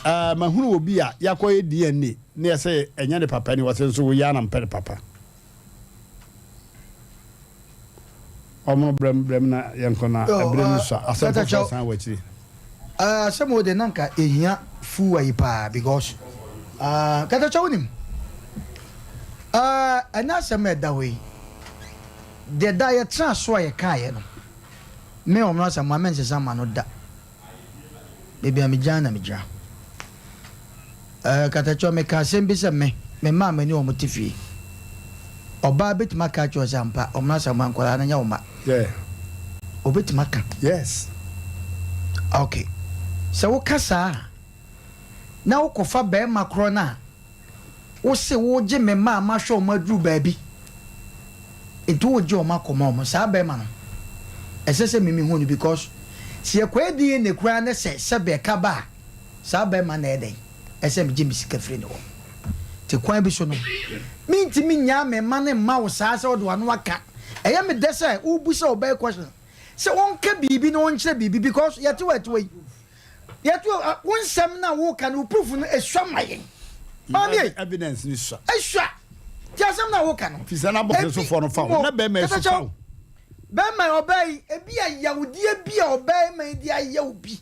Ɛɛ, mahunu obi a yɛakɔyɛ DNA na yɛsɛ ɛnyɛ ne papa ni, ɔse nso woyɛ a na mpɛ ne papa. Ɔmono brɛm brɛm na yɛnkɔ na ɛberɛ no sua. Asɛm foforɔ san wɔ akyiri. Asɛm wɔ deɛ na nka ɛhia fuwa yi paa because katakyɛ wonim ɛnɛ asɛm a ɛda hɔ yi deɛ da yɛtena so a yɛkaeɛ no me ɔmono asɛm ma mensesa ma no da. Baabi a megyina na megyina. Ɛɛ, katakyɛ, meka asɛm bi sɛ me, me mma a me ne wɔn te fie. Ɔbaa bɛtumi aka akyerɛ wo sɛ ampa, wɔn asɛm nkwadaa no nyɛ wo mma. Yeah. Ɔbɛtumi aka. Yes. Okay. Sɛ woka saa a, na wokɔfa barima korɔ no a, Wose wogye me mma a mahwɛ wɔn aduru baabi, nti wogye wɔn akɔma wɔn. Saa bɛrima no, ɛsɛ sɛ me mehu no because sɛ yɛkɔyɛ DNA koraa ne sɛ sɛbe ɛka ba a, saa bɛrima no na ɛyɛ dɛn? Ɛsɛ sɛ megye me sika firi ne hɔ. Nti kwan bi so no, mentumi nnyaa me mma no mma wo saa sɛ wode w'ano aka. Ɛyɛ me dɛ sɛ wobisa ɔbaa yi question sɛ ɔnka biribi na ɔnkyerɛ biribi because yɛte hɔ a ɛte hɔ yi, Yɛto wo nsɛm no a woka no, wo proof no esua ma yɛn. Maame ei. Evidence no sua. Esua. Ti asɛm no a woka no. Fi sɛ n'abɔfra so fɔ no fa wo. Na bɛrima esu fa wo. Bɛrima ɔbaa yi, ebi a yawdeɛ bi a ɔbɛrima yi de ayɛ wo bi.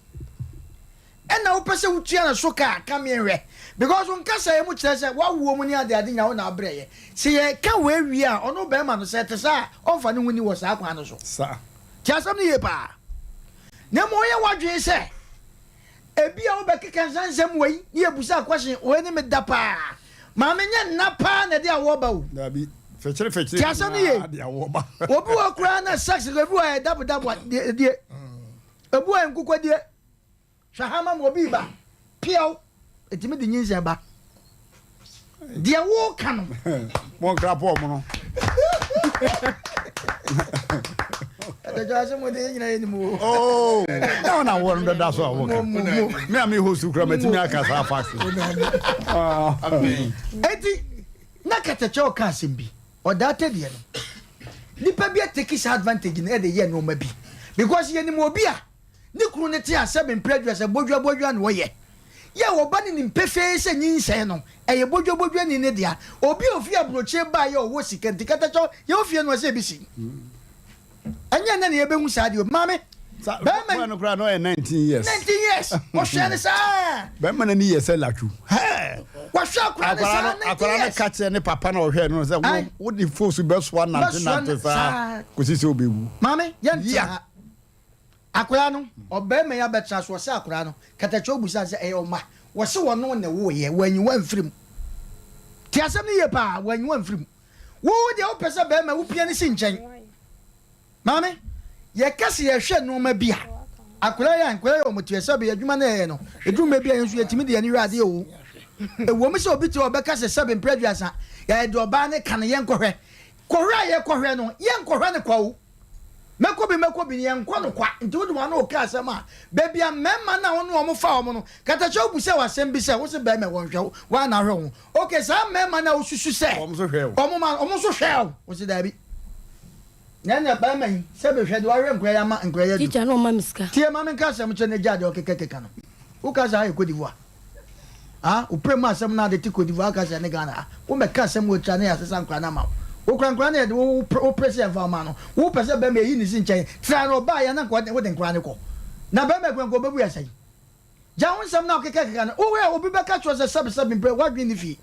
Ɛna wopɛ sɛ wotua no so ka a, ka me nhwɛ. Because wo nkasaeɛ mu kyerɛ sɛ w'awoɔ mu ne ade ade nyinaa wo na abrɛ yɛ. Sɛ yɛka wei wie a, ɔno bɛrima no sɛ ɛte saa a, ɔmfa ne ho nni wɔ saa kwan no so. Saa. Ti asɛm no yie paa. Na mmom woyɛ w'adwene sɛ ebia wobɛkeka nsa nsɛm wei ne yɛbusa question wei ne me da paa. Maame nyɛ nna paa na ɛde awoɔ ba o. Dabi, fɛkyere fɛkyere Te asɛm no yie. nyinaa de awoɔ ba. Obi wɔ koraa na sex ebi wɔ yɛ dabo dabo die die. Ebi wɔ yɛ nkokɔ die. Hwɛ ha ma ma obi ba piaw ɛtumi de nyinsɛn ba deɛ woka no. Monkra pɔɔ mo no. Ɛdɛdwa ase mo de yɛn nyinaa yɛ nim o. Oh, na ɔna wɔ no dada so a wɔka. Me a me host kura matumi aka saa fax. Eti na kɛtɛkyɛ ɔka asɛm bi ɔdaa tɛdeɛ no nipa bi ateki saa advantage no ɛde yɛ nneɛma bi because yɛnim obi a Ne kunu no te asɛm mprɛ aduasa bodwabodwa na ɔyɛ. Yɛ a ɔba no nim pefee sɛ nyinsɛn no, ɛyɛ bodwabodwani no dea. Obi a ofi aburokyire baeɛ a ɔwɔ sika nti katakyɛ yɛwɔ fie no ɔsɛ ebi si. Ɛnyɛ nnɛ na yɛbɛhu saa deɛ. Maame, bɛrima yi. no koraa na ɔyɛ 19 years. 19 years. Ɔhwɛ no saa. Bɛrima no ani yɛ sɛ latwu. Hɛɛ. Wɔhwɛ akwadaa no saa 19 years. Akwadaa no ka kyerɛ ne papa na ɔhwɛ no sɛ wo wode fo so bɛsoa nante nante saa kɔsi sɛ ɔbɛwu. Maame, yɛntena ha. Akwadaa no, ɔbarima yi abɛtena so, ɔse akwadaa no, katakyɛ ɔbusa no sɛ, ɛyɛ wo mma? Wɔse wɔno ne woeɛ, wanyi wo amfiri mu. Tie asɛm no yie paa, wanyi wo amfiri mu. Wo deɛ wopɛ sɛ barima wopia no si nkyɛn. Maame, yɛka sɛ yɛhwɛ nnoɔma bi a, akwadaa yi a, nkwadaa yi a wɔn teɛ sɛbe adwuma no yɛyɛ no, ɛduru mmerɛ bi a yɛn nso yɛtumi de yɛn ani hwɛ adeɛ o. Ɛwom sɛ obi te hɔ ɔbɛka sɛ sɛbe mprɛ aduasa, yɛde ɔbaa no ka no yɛnkɔhwɛ. Kɔhwɛ a yɛkɔhwɛ no, yɛnkɔhwɛ no kwa o. Mɛkɔ bi mɛkɔ bi no, yɛnkɔ no kwa. Nti wode w'ano reka asɛm a, baabi a mmarima no a wo ne wɔn fa wɔn no, katakyɛ wobisa wo asɛm bi sɛ, wose barima wɔnhwɛ wo, woa na ahwɛ wo ho. Okay, saa mmarima no a wosusu sɛ Wɔn nso hwɛɛ wo. wɔn ma no, wɔn nso hwɛɛ wo? Wose daabi. Na ɛnna barima yi, sɛ mehwɛ deɛ wahwɛ nkwadaa yi ama nkwadaa yi adu. Teacher no ɔma me sika. Tie ma menka asɛm kyerɛ no gyaa deɛ ɔkekakeka no. Woka saa yɛ Cote d'Ivoire. Ah, wopere mu asɛm no ade te Cote d'Ivoire aka sɛ ne Ghana ha. Womɛka asɛm wɔ tira na yɛasesa nkwadaa no ama wo. Wokura nkwadaa no yɛde wo wopere sɛ yɛmfa wo ma no. Wopɛ sɛ barima yɛyi ne si nkyɛn. Tra no ɔbaa yɛ na nka wode nkwadaa no kɔ. Na barima kura nka ɔbɛbu yɛ sɛn? Gya wo nsɛm no a wokekakeka no. Wohwɛ a obi bɛka kyerɛ wo sɛ sɛbesɛbe mprɛ w'adwene nni fie.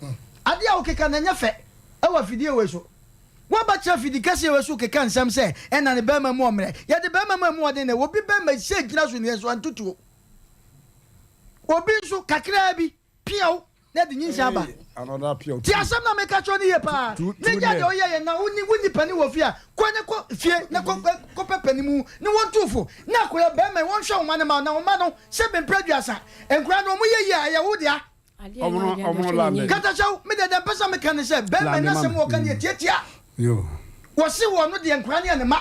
Adeɛ a wokeka no ɛnyɛ fɛ wɔ afidie wei so. Woabɛkyerɛ afidi kɛseɛ wei so keka nsɛm sɛ ɛna ne bɛrima mu ɔmmerɛ. Yɛde bɛrima mu a emu ɔden na obi bɛrima sɛ gyina so nie nso antutuo. Obi nso kakraa bi pia wo na ɛde nyinsɛn aba. Tie asɛm no a meka kyerɛ wo no yie paa. Ne gya deɛ woyɛ yɛ na wonni wonni panin wɔ fie a, kɔ ne kɔ fie na kɔ kɔpɛ panin mu ne wɔn tu fo. Na akwadaa bɛrima yi wɔnhwɛ wo mma no ma wo na wo mma no sɛ bempere aduasa. Nkwadaa no wɔn yɛ yie a ɛyɛ wo dea. Katakyɛw, me deɛ deɛ mpɛ sɛ meka ne sɛ bɛrima no asɛm wɔka no yɛ tiatia. Wɔse wɔ no deɛ nkora no yɛ ne ma.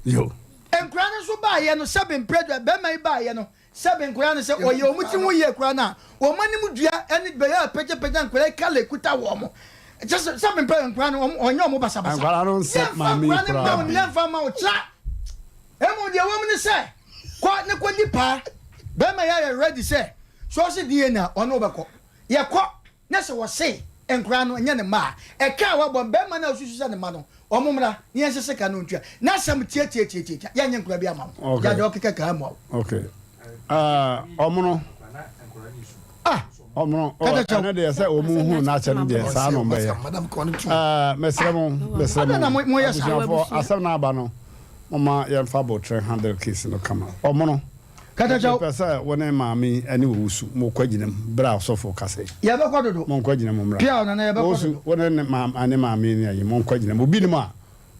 Nkora no nso baayɛ no sɛbe mprɛdua bɛrima yi baayɛ no sɛbe nkora no sɛ ɔyɛ wɔn ti ho yie koraa no a wɔn anim dua ne bɛyɛ a pagyapagya nkora yi kala ekuta wɔn mo. Kyɛ sɛ sɛbe mprɛ nkora no ɔnyɛ wɔn basabasa. Nkora no nsɛ maame yi koraa. Yɛmfa nkora no mma wo ne yɛmfa mma wo kyerɛ. Mmom deɛ ɛwɔ mu ne sɛ kɔ ne kɔdi paa. Bɛrima yi ayɛ ready sɛ sɛ ɔse DNA a ɔne wo bɛkɔ. Yɛkɔ na sɛ wɔse nkwadaa no nyɛ ne mma a, ɛka a wabɔ no bɛrima no a ɔsusu sɛ ne mma no wɔn mmra na yɛnsese ka no ntua. N'asɛm tiatiatiatia yɛnyɛ nkwadaa bi ama wo. Okay. Gya deɛ ɔkeka kaa mmoa wo. Okay. Uh, ɔmono. Ah. Ɔmono. Ɛno deɛ sɛ ɔmo hu n'akyɛ no deɛ saa na ɔmo bɛyɛ. Mesrɛ mo, mesrɛ mo. Abusuafoɔ asɛm no aba no. Momma yɛmfa aboterɛ handle case no kama. Ɔmono. Katakyɛw. Mepɛ sɛ wo ne maame yi ne Owusu mokɔ agyina mu berɛ a ɔsɔfo rekasa yi. Yɛbɛkɔ dodo. Monkɔ agyina mu mmra. Piaw, Nana, yɛbɛkɔ Owusu, dodo. wo ne ne maame ne maame yi ne ayi, monkɔ agyina mu. Obi nim a,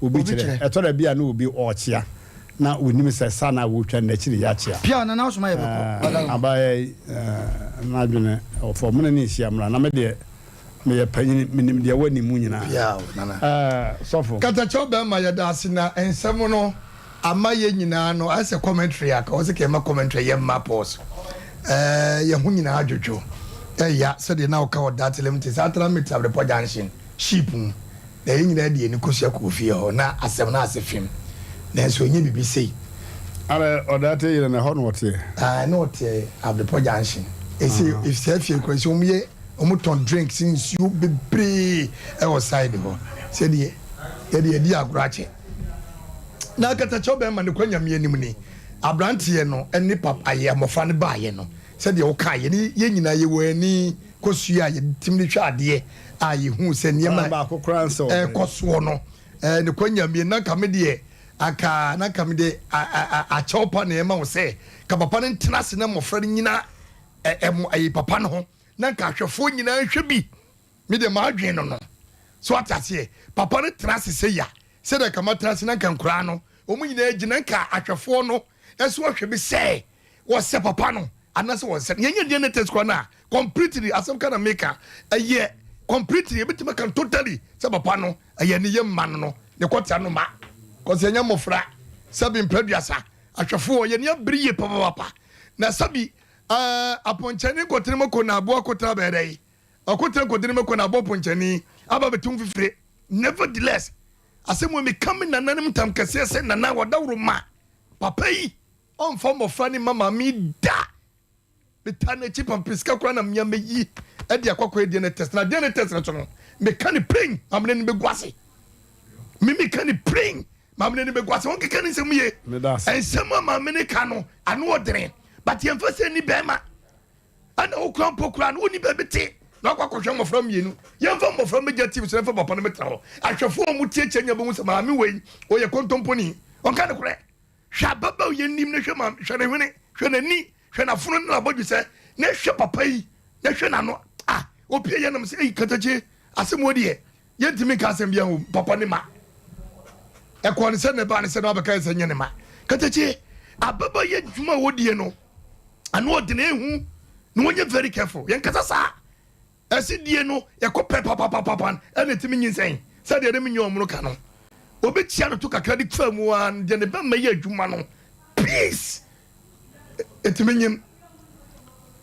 obi Obi kyerɛ. kyerɛ. Ɛtɔ da bi a na obi ɔrekyea na ɔnim sɛ sa no a wɔretwa no n'akyiri yɛakyea. Piaw, Nana, wosoma yɛbɛkɔ. Ɛɛ, Ɔda ho. abaayewa yi, ɛɛ, n'adwene wɔ fam. Mo ne no nhyia mmra. Na me deɛ, meyɛ panyini, menim deɛ ɛwɔ ne mu nyinaa. Piaw, Nana. Ɛɛ, sɔfo. Katakyɛw bɛrima yɛda ase na nsɛm no ama yɛn nyinaa no ayɛ sɛ commentary a ka wɔsɛ ka yɛma commentary yɛ mma pause ɛɛ yɛn ho nyinaa adwodwo ɛya sɛdeɛ na woka wɔ datelem te saa tena mete abrepɔ junction ship mu na yɛn nyinaa de yɛn ani kɔsua kɔɔ fie hɔ na asɛm no ase fem nanso ɛnyɛ biribi sei. Ara ɔdate yere no ɛhɔ na ɔteɛ. Ae na ɔte abrepɔ junction ɛsɛ ɛsɛ fie kora sɛ wɔn yɛ wɔn tɔn drinks nsuo bebree ɛwɔ side hɔ sɛdeɛ yɛde yɛdi agorɔ akyɛ. Na akatakyɛw bɛrima no kɔ Nyame anim ni, abranteɛ no ne pap ayɛ mmɔfra no baayɛ no, sɛdeɛ wo kaeɛ no, yɛn nyinaa yɛwɔ ani kɔsua a yɛtumi de hwɛ adeɛ a yɛhuu sɛ nneɛma ɛrekɔ soɔ no, ɛɛ ne kɔ Nyame na nka me deɛ anka na nka me de akyɛw pa na ɛma wo sɛ ka papa no ntena ase na mmɔfra no nyina ɛmo ɛyɛ papa no ho na nka ahwɛfoɔ nyinaa nhwɛ bi. Me deɛ m'adwene no no. So wate aseɛ? Papa no tena ase sei a, sɛdeɛ nka matena ase na nka nkoraa no, wɔn nyinaa gyina, nka ahwɛfoɔ no nso ahwɛ bi sɛ wɔsɛ papa no anaasɛ wɔnsɛ no. Yɛnyɛ DNA test koraa no a, completely, asɛm ka na meka, ɛyɛ completely, yɛbɛtumi aka no totally sɛ papa no, ɛyɛ ne yam mma no no, ne kɔtea no mma. Kɔsɛ yɛnyɛ mmɔfra, sɛbi mprɛduasa, ahwɛfoɔ, yɛn ani abere yie papapapa. Na sɛbi, ɛɛ, apɔnkyɛne nkɔtene mako na aboa kɔtena bɛyɛ dɛ? Ɔko tena kɔdini mɛkɔ na abɔ ponkyɛni aba bɛtum fifire. Nevertheless, asɛm wei meka me nananom ntam kɛseɛ sɛ nana wɔdaworo ma papa yi ɔmfa mmɔfra ne mma maame yi da. Metaa n'akyi pampe sika koraa na mea mɛyi de akɔ akɔyɛ DNA test na DNA test no so no meka ne prin maame no anim bɛgu ase. Me meka ne prin maame no anim bɛgu ase. Wɔnkeka ne nsɛm yie. Nsɛm a maame no ka no ano ɔdene but yɛmfa sɛ ni bɛrima. Ɛna wo kura mpo koraa no wonni baabi te na wakɔ akɔhwɛ mmɔfra mmienu. Yɛmfa mmɔfra mmɛgya TV so na yɛmfa papa no mmɛtena hɔ. Ahwɛfoɔ a wɔtiatia nya bɛhu sɛ maame wei ɔyɛ kontomponi. Ɔnka nokorɛ. Hwɛ ababaawa yi anim na hwɛ maame, hwɛ ne hwene, hwɛ n'ani, hwɛ n'afono ne n'abɔdwesɛ na hwɛ papa yi na hwɛ n'ano. Ah, opie yɛ nam sɛ ei katakye asɛm wɔ deɛ yɛntumi nka asɛm biara ho papa ne ma. Ɛkɔɔ ne sɛ ne ba ne sɛ na wabɛka yɛ sɛ nyɛ ne ma. Katakye ababaawa yi adwuma a wɔdie no ano ɔdene ehu na wɔnyɛ very careful yɛn kasa saa ɛsi die no yɛkɔ pɛ papapapa ɛna etimi nyinsɛn sɛdeɛ ɛde mi nyɛ ɔmo ka no. Obi tia no to kakra de faa mu ara no, deɛ ne bɛmma yɛ adwuma no, peace! Ɛtumi nyem.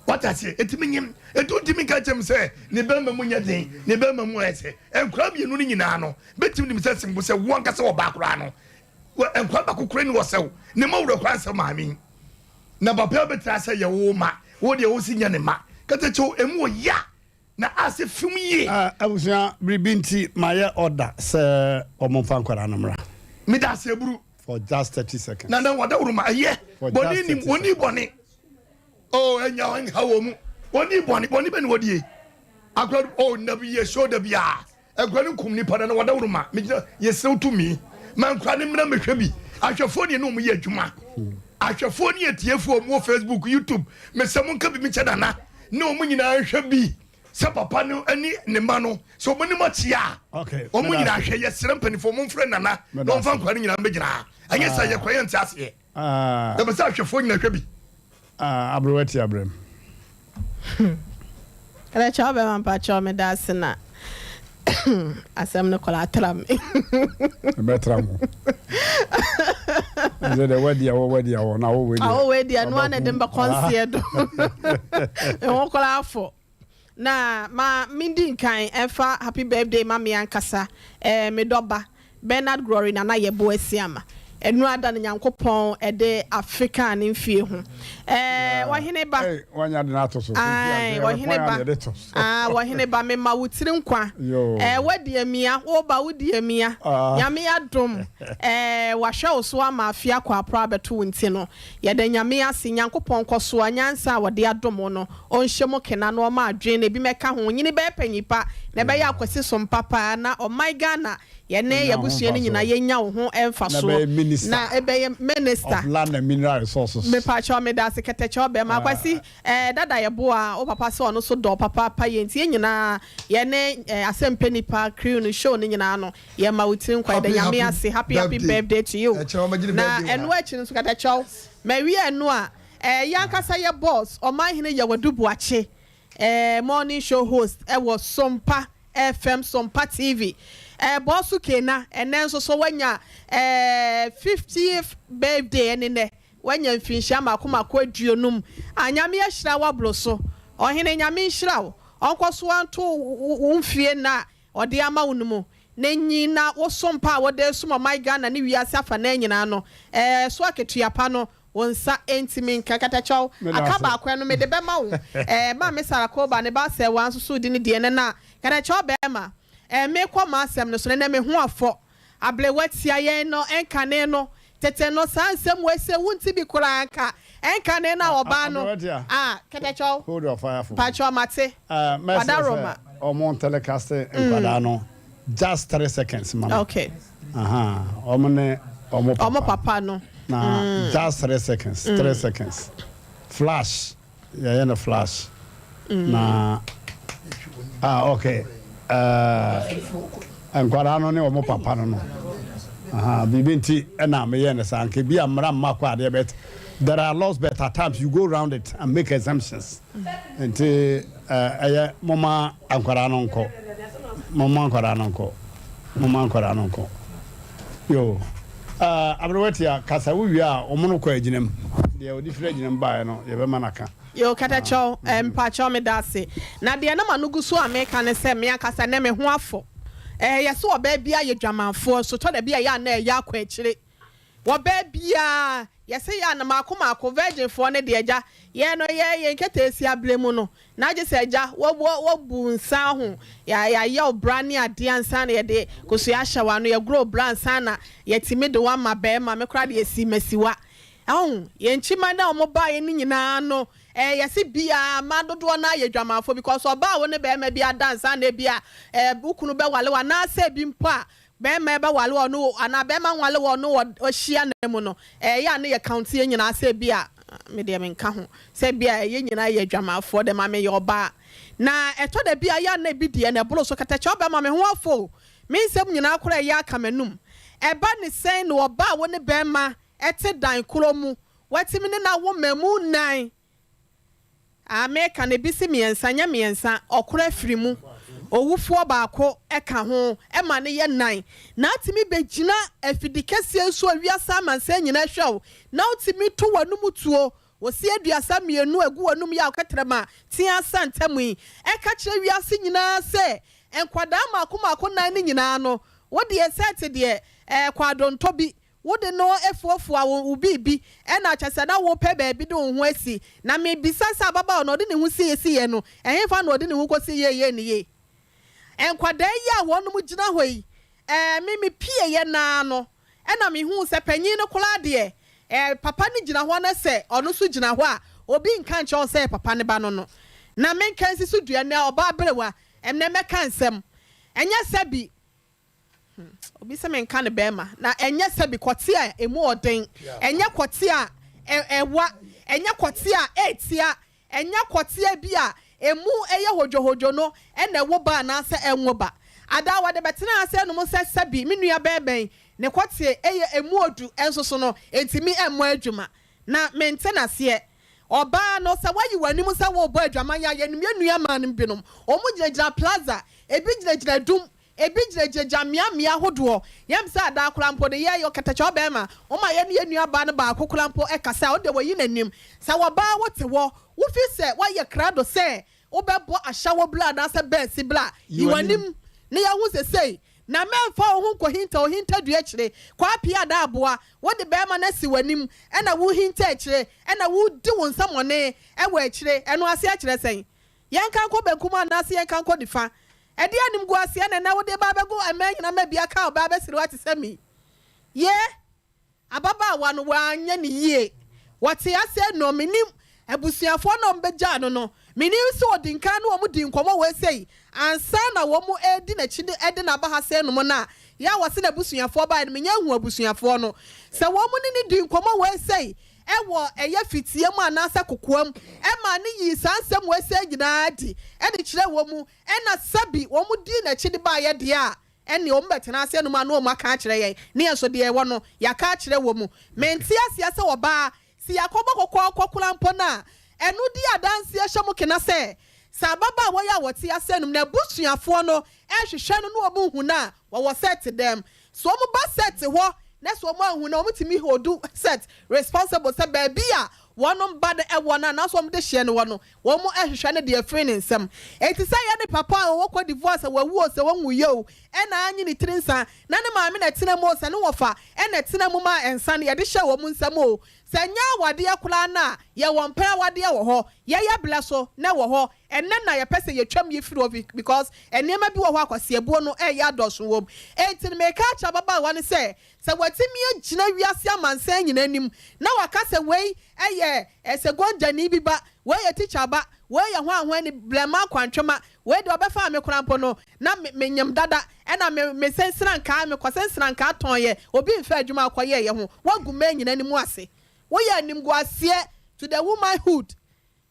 Wate aseɛ? Ɛtumi nyem. Ɛnti wontumi nka nkyerɛ me sɛ ne bɛmma mu nyɛ den, ne bɛmma mu ayɛ sɛ. Nkwadaa mmienu no nyinaa no, bɛtumi de me sɛ sembo sɛ wo ankasa ɔbaa koraa no, nkwadaa baako koraa ni wɔ sɛ wo, ne mma wura koraa nsɛ maame yi. Na papa yi bɛtena sɛ yɛ wo ma, wo deɛ wo si nyɛ ne ma. Kɛtɛkyɛw, ɛmu wɔ ya. Na ase fem yie. Abusua biribi nti mayɛ order sɛ ɔmo nfa nkwadaa no mmra. Meda ase aburu. For just 30 seconds. Nana wadawuruma ɛyɛ bɔne nim wɔni bɔne oh ɛnya nha wɔ mu wɔni bɔne bɔne bɛ ne wɔdie akora oh nabi yɛ show da bia akora no kum nipa nana wadawuruma megyina yɛsrɛ tumi ma nkora ne mmra mehwɛ bi ahwɛfoɔ ne ɛne wɔn yɛ adwuma ahwɛfoɔ ne atiefoɔ mu wɔ Facebook YouTube mesɛ mo nka bi mekyɛ nana ne wɔn nyinaa nhwɛ bi sɛ papa no ne ne mma no sɛ wɔn anim akyea a wɔn nyinaa hwɛ yɛsrɛ mpanimfoɔ mo mfrɛ nana na wɔmfa nkwa no nyinaa mbɛgyina ha ɛnyɛ sɛ yɛkɔ yɛnte aseɛ yɛpɛ sɛ ahwɛfoɔ nyinaa hwɛ bi. Aberewa ti abrɛm. Ɛdɛ kyɛw bɛma mpakyɛw meda ase na asɛm no kɔla atra me. Ɛbɛtra mo. Ɛsɛ dɛ wadi awɔ wadi awɔ na awɔ wei deɛ. Awɔ wei deɛ noa na ɛde mbɛkɔ nseɛ do. Ɛho kɔla afɔ. Na ma mendi nkan ɛmfa happy birthday ma me ankasa eh, me dɔba Bernard Glory Nana Yeboah Asiamah. Ɛnura da no Nyankopɔn ɛde afe kaa ne mfie ho. Eh, ɔhene ba. Hey, wanya de no ato so. Ae, ɔhene ba. Ah, ɔhene ba, mema wo tiri nkwa. Eh, wadi amia, wo ba wodi amia. Ah. Nyame adom. Eh, wahwɛ wo so ama afe akɔ apra abɛto wo nti no. Yɛda Nyame ase. Nyankopɔn nkɔso a nyansa a wɔde adom wo no, ɔnhyɛ mu kena na ɔma adwene no ebi mɛka ho. Nyini bɛyɛ panyin pa na ɛbɛyɛ akwasi som papa na ɔman Ghana Yɛne y'abusua no nyinaa yɛnya wo ho mfasoɔ na ɛbɛyɛ minister. Of land and mineral resources. Mepakyɛw medase kɛtɛkyɛw bɛma Akwasi eh dada yɛboa wo papa sɛ ɔno so dɔ wo papaapa yɛ nti yɛn nyinaa yɛne eh asɛmpɛ nipa crew no show no nyinaa no yɛma wo tiri nkwa yɛda Nyame ase happy happy birthday to you na ɛno akyi no nso kɛtɛkyɛw mawie ɛno a eh yɛn ankasa yɛ boss Ɔmanhene Yawadu Boakye eh morning show host ɛwɔ Sompa FM Sompa TV eh Bɔso Kena ɛnɛ nso so wanya eh 50th birthday ɛne nɛ wanya mfinhyia mako mako aduonum ah Nyame ahyira wo aboro so Ɔhene Nyame nhyira wo ɔnkɔ so anto wo mfie nna a ɔde ama wo no mu na nyin na wo som pa a wode resom ɔman Ghana ne wiase afanaa nyinaa no eh so akatua pa no Wo nsa ntumi nka. Katakyɛw, aka baako, ɛno mede bɛma wo. Ɛɛ, Maame Sarah Koba, ne ba Sɛɛwaa nso so redi ne deɛ nnɛ na. Katakyɛw barima, ɛɛ, merekɔ m'asɛm no so no, ɛnnɛ me ho afɔ. Abrewa tia yɛn no, ɛnkane no, tete no, saa nsɛm wei sɛ wonte bi koraa nka. Ɛnkane no a ɔbaa no, ah, Katakyɛw, Hold your fire for me. mpakyɛw mate. Ɛɛ, mɛsrɛ sɛ Wadaroma. wɔn ntelekaste nkwadaa no just 3 seconds ma me. Okay. Aha, wɔn ne wɔn papa. Wɔn papa no. Na just 3 seconds, 3 seconds. Flash, yɛyɛ no flash. Na ah okay. Nkwadaa no ne wɔn papa no no. Aha, biribi nti ɛna meyɛ no saa nka bi a mmara mma kɔ adeɛ but there are laws, but at times you go round it and make exemptions. Nti ɛyɛ moma nkwadaa no nkɔ. Moma nkwadaa no nkɔ. Moma nkwadaa no nkɔ. Yo. Aberewatia kasa wo wie a wɔn no kɔ agyinam. Deɛ ɔde firi agyinam baeɛ no yɛbɛma no aka. Yo, Katakyɛw, eh, mpakyɛw meda ase. Na deɛ na m'ano gu so a meka ne sɛ me ankasa nnɛ me ho afɔ. Eh, yɛse ɔbaa biara yɛ dwamanfoɔ nso tɔ da bi a ɛyɛ a na ɛyɛ akɔ akyire. Ɔbaa biara, yɛse yɛ a na maako maako, virgin foɔ no deɛ agya, yɛn no yɛ yɛn nketeesia berɛ mu no, na agye sɛ agya woabu nsa ho, yɛayɛ wo bra ne adeɛ ansa na yɛde kosua ahyɛ w'ano, yɛgoro wo bra ansa na yɛatumi de wo ama barima, me koraa deɛ yɛsii m'asiwa. Wahu? Yɛn nkyima no a wɔbaeɛ no nyinaa no, ɛɛ, yɛse biaa, mmaa dodoɔ no ara yɛ dwamanfoɔ because ɔbaa a wo ne barima bi ada ansa na ebia, ɛɛ, wo kunu bɛwale wo anaasɛ ebi mpo a barima bɛwale wo ɔno anaa barima nwale wo ɔno ɔhyia nna mu no, ɛyɛ a ne yɛ count yɛn nyinaa sɛ ebia, me deɛ menka ho, sɛ ebia yɛn nyinaa yɛ adwamanfoɔ dɛ ma meyɛ ɔbaa. Na ɛtɔ da bi a ɛyɛ a na ebi deɛ na ɛboro so, katakyɛ ɔbɛma me ho afɔ o, me nsɛm nyinaa koraa ɛyɛ aka m'anum. Ɛba ne sɛn na ɔbaa a wo ne barima te dan korɔ mu, watumi ne no awo mmamu nnan, a meka no ebi se mmiɛnsa, nyɛ mmiɛnsa, ɔkoro afiri mu. Owufoɔ baako ka ho ma no yɛ nan. Na atumi bɛgyina afidikɛseɛ yi so a wiase amansan nyinaa hwɛ wo, na wotumi to w'anom tuo, wɔsi 32 agu w'anom yi a wo kɛtrɛma tea asa ntam yi, ɛka kyerɛ wiase nyinaa sɛ nkwadaa mmaako mmaako nan no nyinaa no, wo deɛ sɛ te deɛ ɛɛ kwadontɔ bi Wode no afuafua wo wo biribi ɛna kyerɛ sɛ na wopɛ baabi de wo ho asi. Na mebisa sɛ ababaawa no ɔde ne ho siesiiɛ no ɛhefa na ɔde ne ho kɔsi yie yɛ ne yie? Nkwadaa yi a wɔnom gyina hɔ yi ɛɛ me mepieeɛ no ara no ɛna mehuu sɛ panin no koraa deɛ ɛɛ papa no gyina hɔ na sɛ ɔno nso gyina hɔ a obi nka nkyerɛ wo sɛ ɛyɛ papa no ba no no. Na menka nsi so dua nnɛ ɔbaa aberewa ɛnnɛ mɛka nsɛm ɛnyɛ sɛ bi Hmm, obi sɛ menka no bɛrima, na ɛnyɛ sɛbi kɔte a emu ɔden, ɛnyɛ kɔte a ɛwa, ɛnyɛ kɔte a ɛretia, ɛnyɛ kɔte bi a emu ɛyɛ hodwohodwo no ɛna ɛwo ba anaasɛ ɛnwo ba. Adaa wɔde bɛtena ase anom sɛ sɛbi me nua bɛrima yi ne kɔte ɛyɛ emu odu nso so no ɛntumi ɛmmɔ adwuma. Na mente n'aseɛ. Ɔbaa no, sɛ woayi w'anim sɛ worebɔ adwaman a, yɛnim yɛn nua mmaa no binom, wɔn gyinagyina plaza, ebi gyinagyina adum, Ebi gyinagyinagya mmeammea ahodoɔ. Yɛm sɛ adaa koraa mpo no, yɛyɛ ɔkatakyɛ ɔbarima. Woma yɛne yɛn nuabaa no baako koraa mpo kasa a, ɔno deɛ wayi n'anim. Sɛ ɔbaa wote hɔ, wofi sɛ woayɛ krado sɛ wobɛbɔ ahyɛwo bla anaasɛ bɛɛsi bla a, yi w'anim na yɛahu sɛ sei. Na mɛmfa wo ho nkɔhinta ohintadua akyire. Kwaa pia adaa aboa, wode barima no asi w'anim ɛna worehinta akyire, ɛna woredi wo nsɛmɔne wɔ akyire. Ɛno aseɛ kyerɛ sɛn? Yɛnka nkɔ benkum anaase yɛnka nkɔ nifa? Ɛdeɛn animguaseɛ na ɛnnɛ wode reba abɛgu mmaa nyina ma bi aka ɔbaa abasiriwa te sɛ me yi? Ababaawa no, wanyɛ no yie. Wɔte aseɛ no, mennim abusuafoɔ no a wɔbɛgyaa no no, mennim sɛ ɔdi nkan ne wɔn dii nkɔmmɔ wei sei ansa na wɔn redi n'akyi de de no aba ha sei nom no a, yɛ a wɔse n'abusuafoɔ baeɛ no, mennya nhuu abusuafoɔ no. Sɛ wɔn ne no dii nkɔmmɔ wei sei wɔ ɛyɛ fitia mu anaasɛ kokoam maa no yii saa nsɛm wei sei nyinaa adi de kyerɛɛ wɔn mu, ɛna sɛbi wɔn dii n'akyi de baeɛ deɛ a, ɛnneɛ wɔn bɛtena ase anom a na wɔn aka akyerɛ yɛn, ne yɛn nso deɛ ɛwɔ no, yɛaka akyerɛ wɔn. Mente aseɛ sɛ ɔbaa, sɛ yɛakɔbɔ kɔkɔɔkɔ koraa mpo no a, ɛno di adanseɛ hyɛ mo kena sɛ, sɛ ababaawa yi a ɔte ase anom, n'abusuafoɔ no rehwehwɛ no na wɔn nhu no a, wɔwɔ sɛte dɛm. Sɛ wɔn ba sɛte hɔ na sɛ wɔn anhu no a, wɔtumi holdu sɛte responsible sɛ baabi a wɔn ba no wɔ no anaasɛ wɔn dehyeɛ no wɔ no, wɔn rehwehwɛ no de afiri ne nsam. Enti sɛ ɛyɛ ne papa a ɔwɔ Cote d'Ivoire sɛ wawu o, sɛ wanwuiɛ o, ɛna anyi ne tiri nsa, na ne maame na ɛtena mu o, sɛ ne wɔfa na ɛtena mu maa nsa no yɛde hyɛɛ wɔn nsam o, sɛ ɛnyɛ awadeɛ koraa no a, yɛwɔ mpɛn awadeɛ wɔ hɔ, yɛyɛ blɛ so na ɛwɔ hɔ, ɛnnɛ na yɛpɛ sɛ yɛtwam yi firi hɔ because nneɛma bi wɔ hɔ a kwasiabuo no reyɛ adɔɔso wɔ mu. Enti no mereka akyerɛ ababaawa no sɛ, sɛ watumi agyina wiase amansan nyinaa anim na waka sɛ wei yɛ sɛgɔngyani bi ba, wei yɛ tikya ba, wei yɛ hwan hwan ni, blɛma akwantwema, wei deɛ ɔbɛfaa me koraa mpo no na me menyem dada ɛna me me sensrankaa mekɔ sensrankaa tɔnyɛ, obi mfa adwuma a ɔkɔyɛeɛ ho, woagu mmaa nyinaa anim ase. Woyɛ animguaseɛ to the womanhood.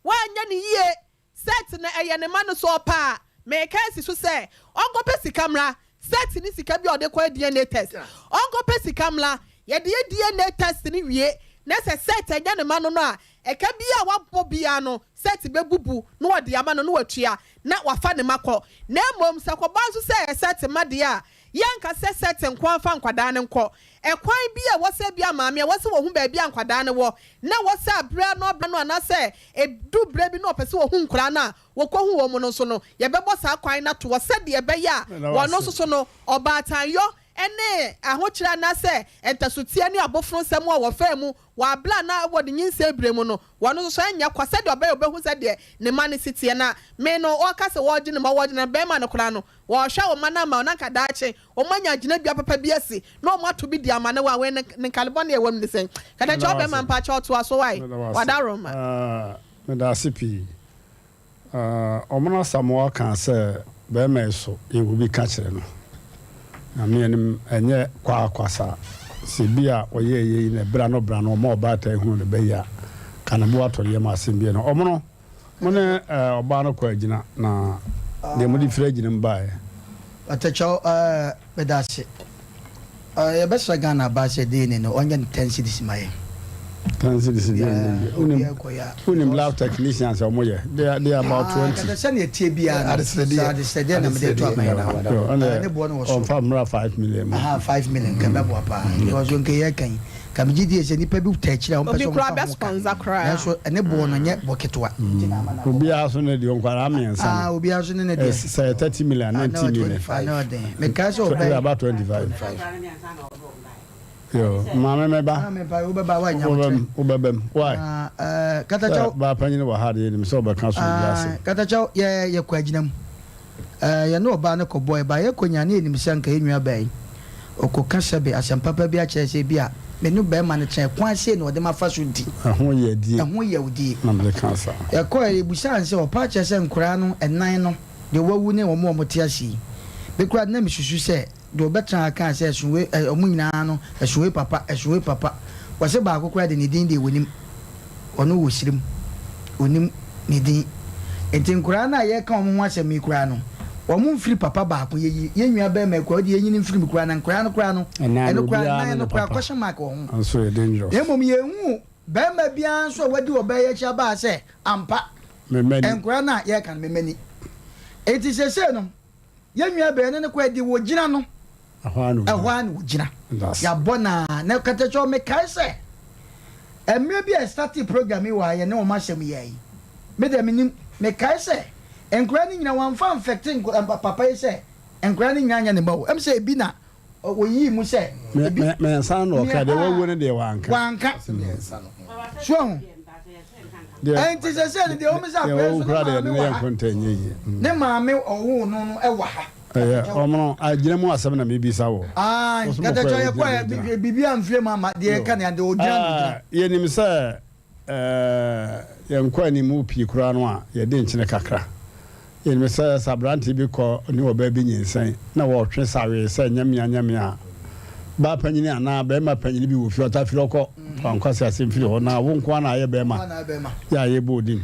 Wanyɛ no yie. Seth na ɛyɛ ne ma no so ɔpɛ a, meka asi so sɛ ɔnkɔpɛ sika mmra. Seth ne sika bi a ɔde kɔyɛ DNA test. Ɔnkɔpɛ sika mmra. Yɛde yɛ DNA test no wie na sɛ Seth anya ne ma no no a, ɛka biara a wabɔ biara no, Seth bɛbubu na ɔde ama no na watua na wafa ne ma kɔ. Na mmom sɛ kɔba nso sɛ ɛyɛ Seth mma deɛ a, Yɛnka sɛ Seth nko ara mfa nkwadaa no nkɔ. Ɛkwan bi a ɛwɔ sɛ ebia maame a ɛwɔ sɛ wɔhu baabi a nkwadaa no wɔ, na ɛwɔ sɛ bere ano bere ano anaasɛ edu bere bi na ɔpɛ sɛ ohu nkwadaa no a, wɔkɔhu wɔn no nso no, yɛbɛbɔ saa kwan no ato hɔ sɛdeɛ ɛbɛyɛ a wɔn nso so no, ɔbaatanyɔ ne ahokyerɛ anaasɛ ntasoteɛ ne abofonosɛm a wɔfaa mu wɔ bere a na wɔ ne nyinsɛn bere mu no, wɔn nso so ɛnyɛ kwa sɛdeɛ ɔbɛyɛ a ɔbɛhu sɛdeɛ ne mma no si teɛ. Na me no, ɔreka sɛ wɔregye ne mma, wɔregye ne barima no koraa no, Wɔrehwɛ wo mma no ama wo na anka daakye wɔanya gyinabea papa bi asi na wɔato bi de ama no a, wei ne ne nkane bɔne a ɛwɔ mu ne sɛn? Kata kyerɛ wo bɛrima mpakyɛw toa so wae, Meda wo ase. Wadaroma. Ah, meda ase pii. Ah, Ɔmono Asamoah kaa sɛ bɛrima yi so yɛwɔ bi ka kyerɛ no. Nyame anim ɛnyɛ kwaakwa saa. Sɛ bi a ɔyɛɛ yei na ɛberɛ ano berɛ ano ɔma ɔbaatan hunu ne bɛ yi a, ka ne bo atɔ ne yam asɛm bi no. Ɔmono. Mo ne ɔbaa no kɔ agyina, na deɛ mode firi agyina mu baeɛ. Atɛkyɛw eh, meda ase. Eh, yɛbɛsrɛ Ghana aba sɛ DNA no ɔnyɛ no ten cedis ma yɛn. 10 cedis deɛ ɛnyɛ yie. Wonim wonim lab technicians a wɔyɛ they are they are about 20. Kata sɛnea ɛteɛ biara no sɛ adesrɛdeɛ na mede to ama yɛ ne boɔ no wɔ soro. Ɔmfa mmra 5 million mu. Aha 5 million nka bɛboa paa because nka yɛ kan ka megye die sɛ nipa bi ta akyire a wɔmpɛ sɛ wɔmfa ho ka nanso ne boɔ no nyɛ bɔ ketewa. Obiara so ne deɛ nkwadaa mmiɛnsa no. Obiara so ne ne deɛ. Sɛ 30 million 19 million. Mekae sɛ ɔbɛn. About 25. Yo, maame me ba. Maame pa, wo bɛba wa nya wokyerɛ. Wo bɛba mu. Why? Ah, eh, katakyɛw. Ba panyin wɔ ha deɛ nim sɛ ɔbɛka so bi ase. Ah, katakyɛw yɛ yɛ kɔ agyina mu. Eh, yɛ ne ɔbaa no kɔ bɔe ba yɛ kɔ nya ne yɛnim sɛ nka yɛ nua baa yi. Ɔkɔ ka sɛbe asɛm papa bi akyerɛ sɛ bi a me ne bɛrima no kyɛn kwan sei na ɔde ma fa so nti. Ɛho yɛ die. Ɛho yɛ wo die. Na mede ka saa. Yɛkɔɛ yɛ busaa no sɛ ɔpa akyerɛ sɛ nkoraa no ɛnan no deɛ wawu ne wɔn a wɔte ase yi. Me koraa de na me susu sɛ Deɛ ɔbɛtena ha kaa sɛ ɛsonoe ɛ wɔn nyinaa no ɛsonoe papa ɛsonoe papa. Wɔse baako koraa de ne din deɛ wɔnim. Ɔno wɔ sirim. Ɔnim ne din. Nti nkoraa no a yɛreka wɔn ho asɛm yi koraa no, wɔn mfiri papa baako. Yɛyi yɛn nua barima yi koraa, ɔde yɛnyini mfiri mu koraa na nkoraa no koraa no, ɛno koraa Ɛnan nan no no koraa papa question mark wɔ ho. nso yɛ dangerous. Na mmom yɛnhuu barima biara nso a wadi ɔbaa yi akyi aba ha sɛ ampa Me mma ni. nkoraa no a yɛreka no me mma ni. Nti seesei no, Yɛn nua bɛn ne no kɔ adi wɔgyina no Ɛhɔ ara na ɛhɔ ɔgyina. ara na wɔgyina That's. yɛabɔ no a na katakyɛ mekae sɛ mmerɛ bi a yɛstartee program yi wɔ ha yɛne wɔn asɛm yi yi me deɛ menim mekae sɛ nkwadaa no nyina wɔamfa amfɛkte nkwadaa papa yi sɛ nkwadaa no nyinaa nyɛ ne mma o ɛm sɛ ebi na wɔyii mu sɛ ebi Mmiɛnsa na ɔka deɛ wawu no deɛ wanka. wanka so ahu ɛnti sɛ sɛ no deɛ wɔn sɛ Deɛ akwadaa wawu nso ne koraa deɛ maame ne wɔ yɛ ha nkonta nyɛ yie. ne maame ɔwoo no no wɔ ha Ɛyɛ wɔn no agyina mu asɛm na mebisa wɔ. Ayi, Wo so mokɔ katakyɛ yɛ yɛ kɔ gyina yɛ gyina. biribi amfiri mu ama deɛ ɛka ne ade ogyina na ogyina. Yɛnim sɛ yɛnkɔ anim pii koraa no a, yɛde nkyene kakra. Yɛnim sɛ sɛ aberante bi kɔ ne ɔbaa bi nyinsɛn na wɔtwe sawee sɛ nyamea nyamea a, baa panyini anaa barima panyini bi wɔ fie ɔtaa firi hɔ kɔ fa nkwaseasɛm firi hɔ na wo nko ara na ayɛ barima yɛ a yɛbɔ odin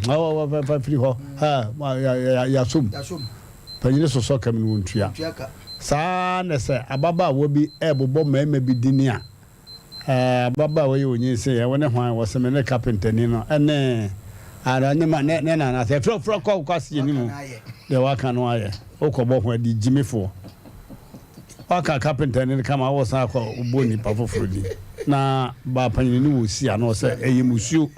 fa firi hɔ yɛasom panyini sosɔ kam no wɔntua. Saa na sɛ ababaawa bi rebobɔ mmarima bi dini a, Ɛɛ, ababaawa yi onyinsɛn ɛ, wo ne hwan? Wɔse me ne kapentani no ne ara ne ma ne ne nana sɛ frɛ frɛ kɔ kɔ aseɛ ni mu deɛ waka no ayɛ wokɔbɔ ho adi gyimifoɔ waka kapentani no kama wosan akɔ bɔ nipa foforɔ din na baa panyini no wɔ si ano sɛ ɛyɛ musuo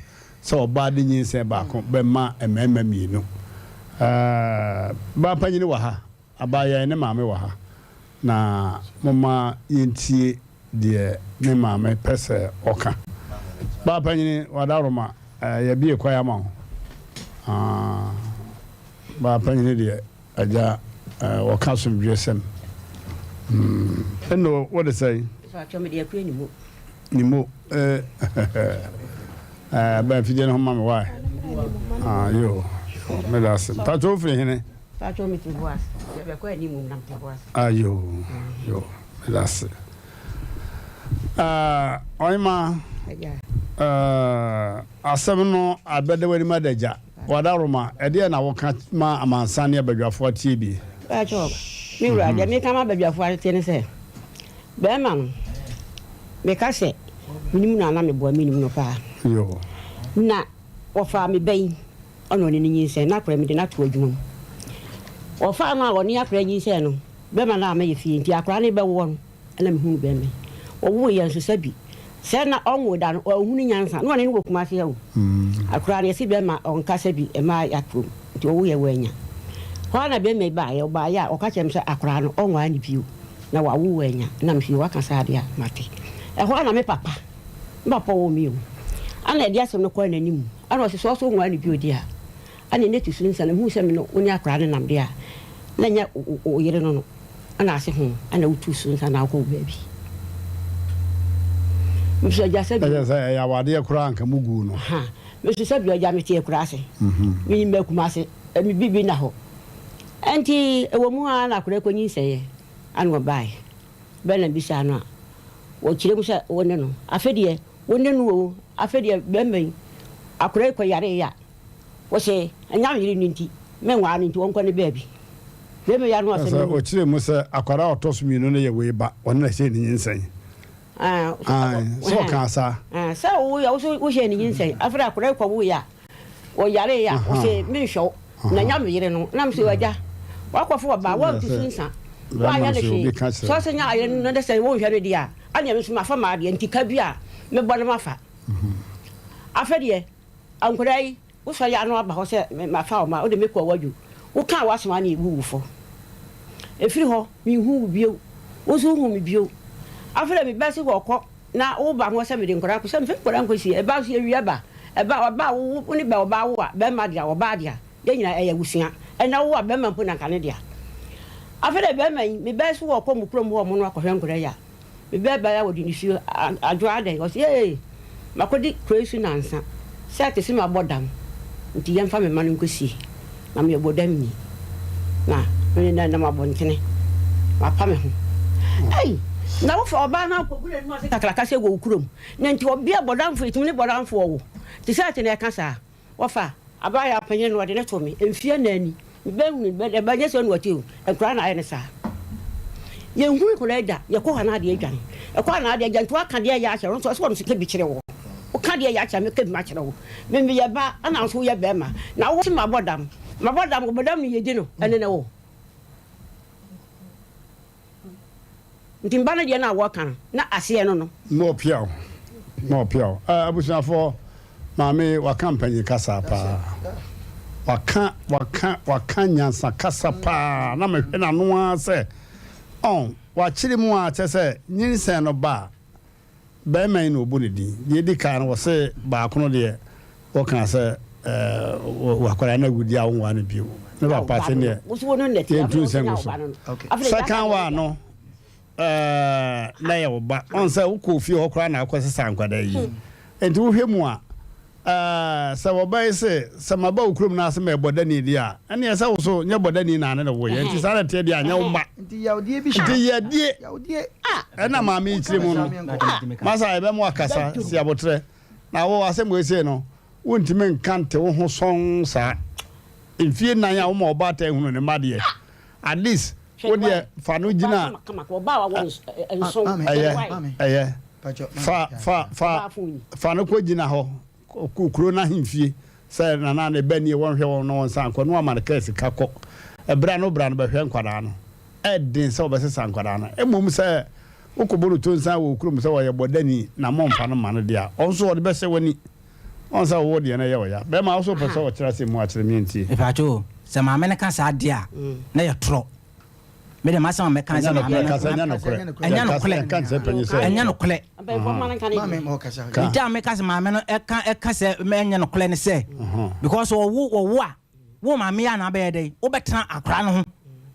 sɛ ɔbaa de nyinsɛn baako bɛma mmarima mmienu ɛɛ baa panyini wɔ ha Abaayewa yi ne maame wɔ ha, na momma yɛntie deɛ ne maame pɛ sɛ ɔka. Baa panyini, w'adaworoma, yɛabue kwan ama wo. Ah, baa panyini deɛ, agya, wɔka asomdwoeɛsɛm. Mm, ɛnno, wode sɛn? Mpakyɛ mede akua ne mo. Ne mo, eh, eh, bɛn fidie no ho ma me, why? Ah, yo, yo, meda ase. Mpakyɛ wofiri hene? Pacho me te boase. Yɛ bɛ kɔ anim na me te boase. Ayo yo meda ase. Ah, ɔyema. Uh, asɛm no abɛda w'anim adagya. Wadaroma, ɛdeɛ na woka ma amansan ne abadwafoɔ atie bi? Pacho, me wura, deɛ meka ma abadwafoɔ atie ne sɛ, bɛrima no, meka sɛ, menim no a na meboa menim no paa. Yo. Na wɔfaa me ba yi. Ɔna ɔne no nyinsɛn, na akora mede no ato adwuma mu. Wɔfaa no a ɔne akora nyinsɛn no, bɛrima no amma yɛ fie, nti akora no rebɛwoɔ no, ɛna mehunu bɛrima yi. Ɔwoo yɛn nso sɛbi, sɛ na ɔnwoo da no, ɔnhunu nyansa, na ɔne no wɔ Kumasi ha o. Akora no yɛse bɛrima ɔnka sɛbi mmaa yɛatom, nti ɔwoo yɛn wannya. Hɔ ara na bɛrima yi baeɛ, ɔbaeɛ a ɔka kyerɛɛ me sɛ akora no ɔnwaa no bio, na wawo wannya. Ɛna mese yoo waka saa deɛ a, mate. Ɛhɔ ara na me papa, me papa ɔwoo me o, ɛna ɛde asɛm no kɔɔ n'anim. Ɛna ɔse sɛ ɔso nwaa no bio deɛ a, ɛne ne to so nsa na mehuu sɛ me no wo ne akwadaa no nam deɛ a, na ɛnyɛ wo yere no no ɛna ase ho ɛna wotu so nsa na wokɔ wo baabi. Meso agya sɛ bio. Ɛkyɛ sɛ ɛyɛ awadeɛ koraa anka mo guu no. Ha, meso sɛ bio agya mete akura ase. Menim ma Kumase, me bibi nna hɔ. Ɛnti ɛwɔ mu ara na akwadaa kɔ nyinsɛeɛ ɛna ɔbaeɛ. Bɛ na bisaa no a, wɔkyerɛ mu sɛ wo ne no. Afe deɛ Wo ne no oo, afei deɛ bɛrima yi, akwadaa yi kɔyaree a, wose ɛnyɛ me yere no nti, menwaa no nti ɔnkɔ ne baabi. Bɛrima yi ano asɛm Sɛ no. ɔkyerɛ mu sɛ akwadaa a ɔtɔ so mmienu no yɛ wei ba, ɔno na ɛhyɛɛ ne nyinsɛn. Ae, sɛ ɔkaa saa. Sɛ woyɛ wo so wohyɛ ne nyinsɛn afei akwadaa yi kɔwoeɛ a ɔyareeɛ a ɔse menhwɛ wo na nya me yere no na mese agya wakɔfo ɔbaa wantu so nsa wanyɛ no hwee sɛ ɔsɛ nya ayere no na sɛ wonhwɛ no deɛ a ɛneɛ me nso mafa m'adeɛ nti ka bi a mebɔ no mafa afei deɛ Nkwadaa yi, wosɔre a na woaba hɔ sɛ mafa wo mma, wode me kɔ wadwo. Wokaa w'asɛm a na yɛbu wo fɔ. Ɛfiri hɔ, menhuu wo bio. Wo nso wohuu me bio. Afei deɛ meba sɛ wɔkɔ na woba ho sɛ mede nkwadaa kɔ, sɛ mfa nkwadaa nkɔsie. Ɛba nso yɛwia ba. Ɛba, ɔba a wo, wo ne bɛ ɔbaa wo a, bɛrima dea, ɔbaa dea. Yɛn nyinaa ɛyɛ abusua. Ɛnna wo a, bɛrima mpo na anka ne dea. Afei deɛ bɛrima yi, meba sɛ wɔkɔ mo kurom hɔ mono akɔhwɛ nkwadaa yi a, Me bɛ bae a wɔde nisuo adwo adɛn? Ɔse ee makɔdi kuro yi so nansa sɛ ɛte se mabɔ dam nti yɛmfa me mma no nkɔsie na meyɛ bɔdamni na me ne nam abɔntene mapa me ho. Ei na wofa ɔbaa no akɔgu n'anim ase kakraka sɛ wɔ wo kurom na nti ɔbea bɔdamfoɔ yɛtumi ne bɔdamfoɔ wo te sɛ ɛte na ɛka saa. Wɔfa abaayewa panyin no wɔde no too me mfe anan ni. Mebɛhunu no, ɛba nyɛ sɛ ɔne ɔte o, nkwadaa na ayɛ no saa. Yɛnhunu nkwadaa yi da, yɛkɔ hɔ na adeɛ adwane. Ɛkɔ hɔ na adeɛ adwane, nti woaka deɛ ɛyɛ akyerɛ wo nso, ɔsɛ ɔno nso ka bi kyerɛ wo. Woka deɛ ɛyɛ akyerɛ me, mɛka bi makyerɛ wo. Me meyɛ ba, ɛna wo nso woyɛ bɛrima. Na wo se mabɔ dam. Mabɔ dam, bɔ dam no yɛdi no, ɛne ne wo. Nti mba no deɛ no a wɔka no na aseɛ no no. Na ɔpia wo na ɔpia wo. Eh, abusuafoɔ, maame yi waka mpanyin kasa paa. Waka waka waka nyansa kasa paa na mehwɛ n'ano ara sɛ ɔn wakyere mu a kyɛ sɛ nyinsɛn no ba a Barima yi na wɔbɔ ne din. Deɛ ɛdi kan no, wɔse baako no deɛ wɔkaa sɛ akwadaa no awu deɛ a wonwaa no bio. Ne papa se neɛ yɛntu nsa ngu so. Second one no, na ɛyɛ wo ba. Ɔn sɛ wokɔɔ fie hɔ koraa na wokɔsesa nkwadaa yi. Nti wohwɛ mu a, Ɛɛ, sɛ wɔba yi se, sɛ maba wo kurom na ase mɛyɛ bɔdani deɛ a, ɛnneɛ sɛ wo so nyɛ bɔdani na ne ne woeɛ, nti saa na ɛteɛ deɛ a, nyɛ wo ba. Nti yawdeɛ bi hyɛ Nti yadie Yawdeɛ. ɛna maame yi kyerɛ mu no, masa yɛbɛma wakasa, si aboterɛ. Na wo asɛm wei sei no, wontumi nka nte wo ho sɔnn saa. Mfie nnan a woma ɔbaatan hunu ne mma deɛ, at least wo deɛ fa no gyina ɛyɛ ɛyɛ fa fa fa fa no kɔ gyina hɔ kuro no ahemfie sɛ nana ne ba nie wɔnhwɛ wɔn na wɔnsan kɔ na wama no kaa sika kɔ ɛberɛ no bra no bɛhwɛ nkwadaa no ɛden sɛ wɔbɛsesa nkwadaa no mmom sɛ wokɔbɔ no tonsan wɔ kurom sɛ wɔyɛ bɔdani na mɔmfa no ma no deɛ a ɔnso ɔde bɛhyɛ w'ani Ɔn sɛ wo deɛ no ɛyɛ ɔya. Bɛɛma wo so wopɛ sɛ ɔkyerɛ asɛm mu akyerɛ me antie. Mepatwo o, sɛ maame no ka saa deɛ a, na yɛ torɔ. Me deɛ m'asɛm a mɛka ne sɛ Ɛnyɛ maame nokorɛ, no, kasa ɛnyɛ nokorɛ. ɛnyɛ Yɛnka nokorɛ, yɛnka nkyerɛ panyin sɛ ɛnyɛ nokorɛ. Maame ma ɔkasa. Ka. Nti a meka sɛ maame no ɛka ɛka sɛ ɛnyɛ nokorɛ ne sɛ, because ɔwo wɔwo a, wo maame yɛ a na abɛyɛ dɛn? Wobɛtena akwadaa no ho,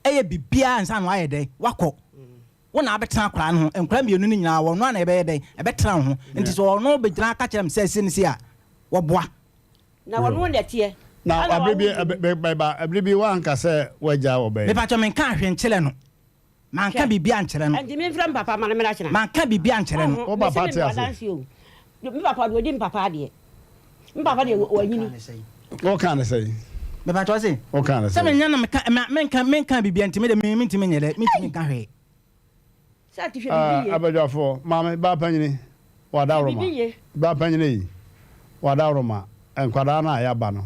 ɛyɛ biribiara ansa na wayɛ dɛn? Wakɔ. Wo na abɛtena akwadaa no ho, nkwadaa mmienu no nyinaa, ɔno ara na ɛbɛyɛ dɛn? Ɛbɛtena wo ho. Nti sɛ ɔno bɛgyina aka kyerɛ me sɛ sei ne sei a, wɔboa. Na ɔno na ɛteɛ. Na Ɛna abere bi wawo ɛbɛ bɛba ɛbere bi woanka sɛ woagyaa ɔbaa yi. Mepakyɛw menkaa hwee nkyerɛ no. Manka Hwɛ, biribiara ankyerɛ no. ɛnti memfrɛ me papa ma no mmra kyena? Manka biribiara ankyerɛ no. Ɔho, Wo mese papa me te mewɔ ase? adanseɛ o. Me papa deɛ ɔdi me papa adeɛ. Me papa deɛ wanyini. Wokaa no sɛn? Mepakyɛw se. Wokaa no Sɛ sɛn? menya na meka ma menka menka biribiara nti me deɛ me mentumi nyɛ dɛ mentumi nka hwee. Sɛ ate hwɛ Ah, biribi ye. abadwafoɔ, maame, baa panyini, Hwɛ wadaworoma, biribi ye. baa panyini yi, wadaworoma, nkwadaa no a yɛaba no,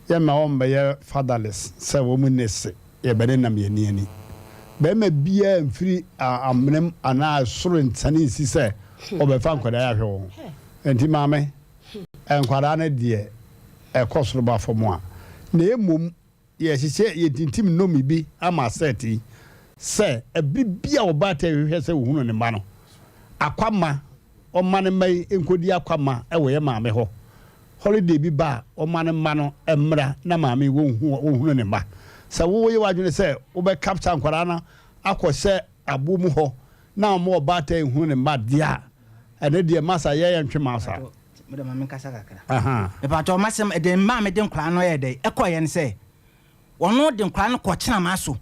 yɛmma wɔmmɛyɛ fatherless sɛ wɔn nni se, yɛbɛnenam yɛn ani ani. Barima biara mfiri amena mu anaa soro nsiane nsi sɛ ɔbɛfa nkwadaa yi ahwɛ wɔn. Enti maame, nkwadaa no deɛ ɛkɔ soro ba fam a, na mmom yɛhyehyɛ, yɛtintim nnome bi ama sɛt yi sɛ ɛbere bi a ɔbaatan hwehwɛ sɛ ɔhunu ne mma no, akwamma, ɔmma ne mma yi nkɔdi akwamma wɔ yɛ maame hɔ. Holiday bi ba a, ɔmma ne mma no mmra na maame yi wɔnhu, wɔnhunu ne mma. Sɛ woyɛ w'adwene sɛ wobɛ capture nkwadaa no akɔhyɛ aboɔ mu hɔ na ɔma ɔbaatan nhunu ne mma deɛ a, ɛno deɛ masa yɛ yɛ ntwe masa. Mede ma menkasa kakra. Aha. Mepatɔ masɛm ɛde mmaa mede nkwadaa no yɛ dɛ ɛkɔɔ yɛ ne sɛ ɔno de nkwadaa no kɔ Kyenamaa so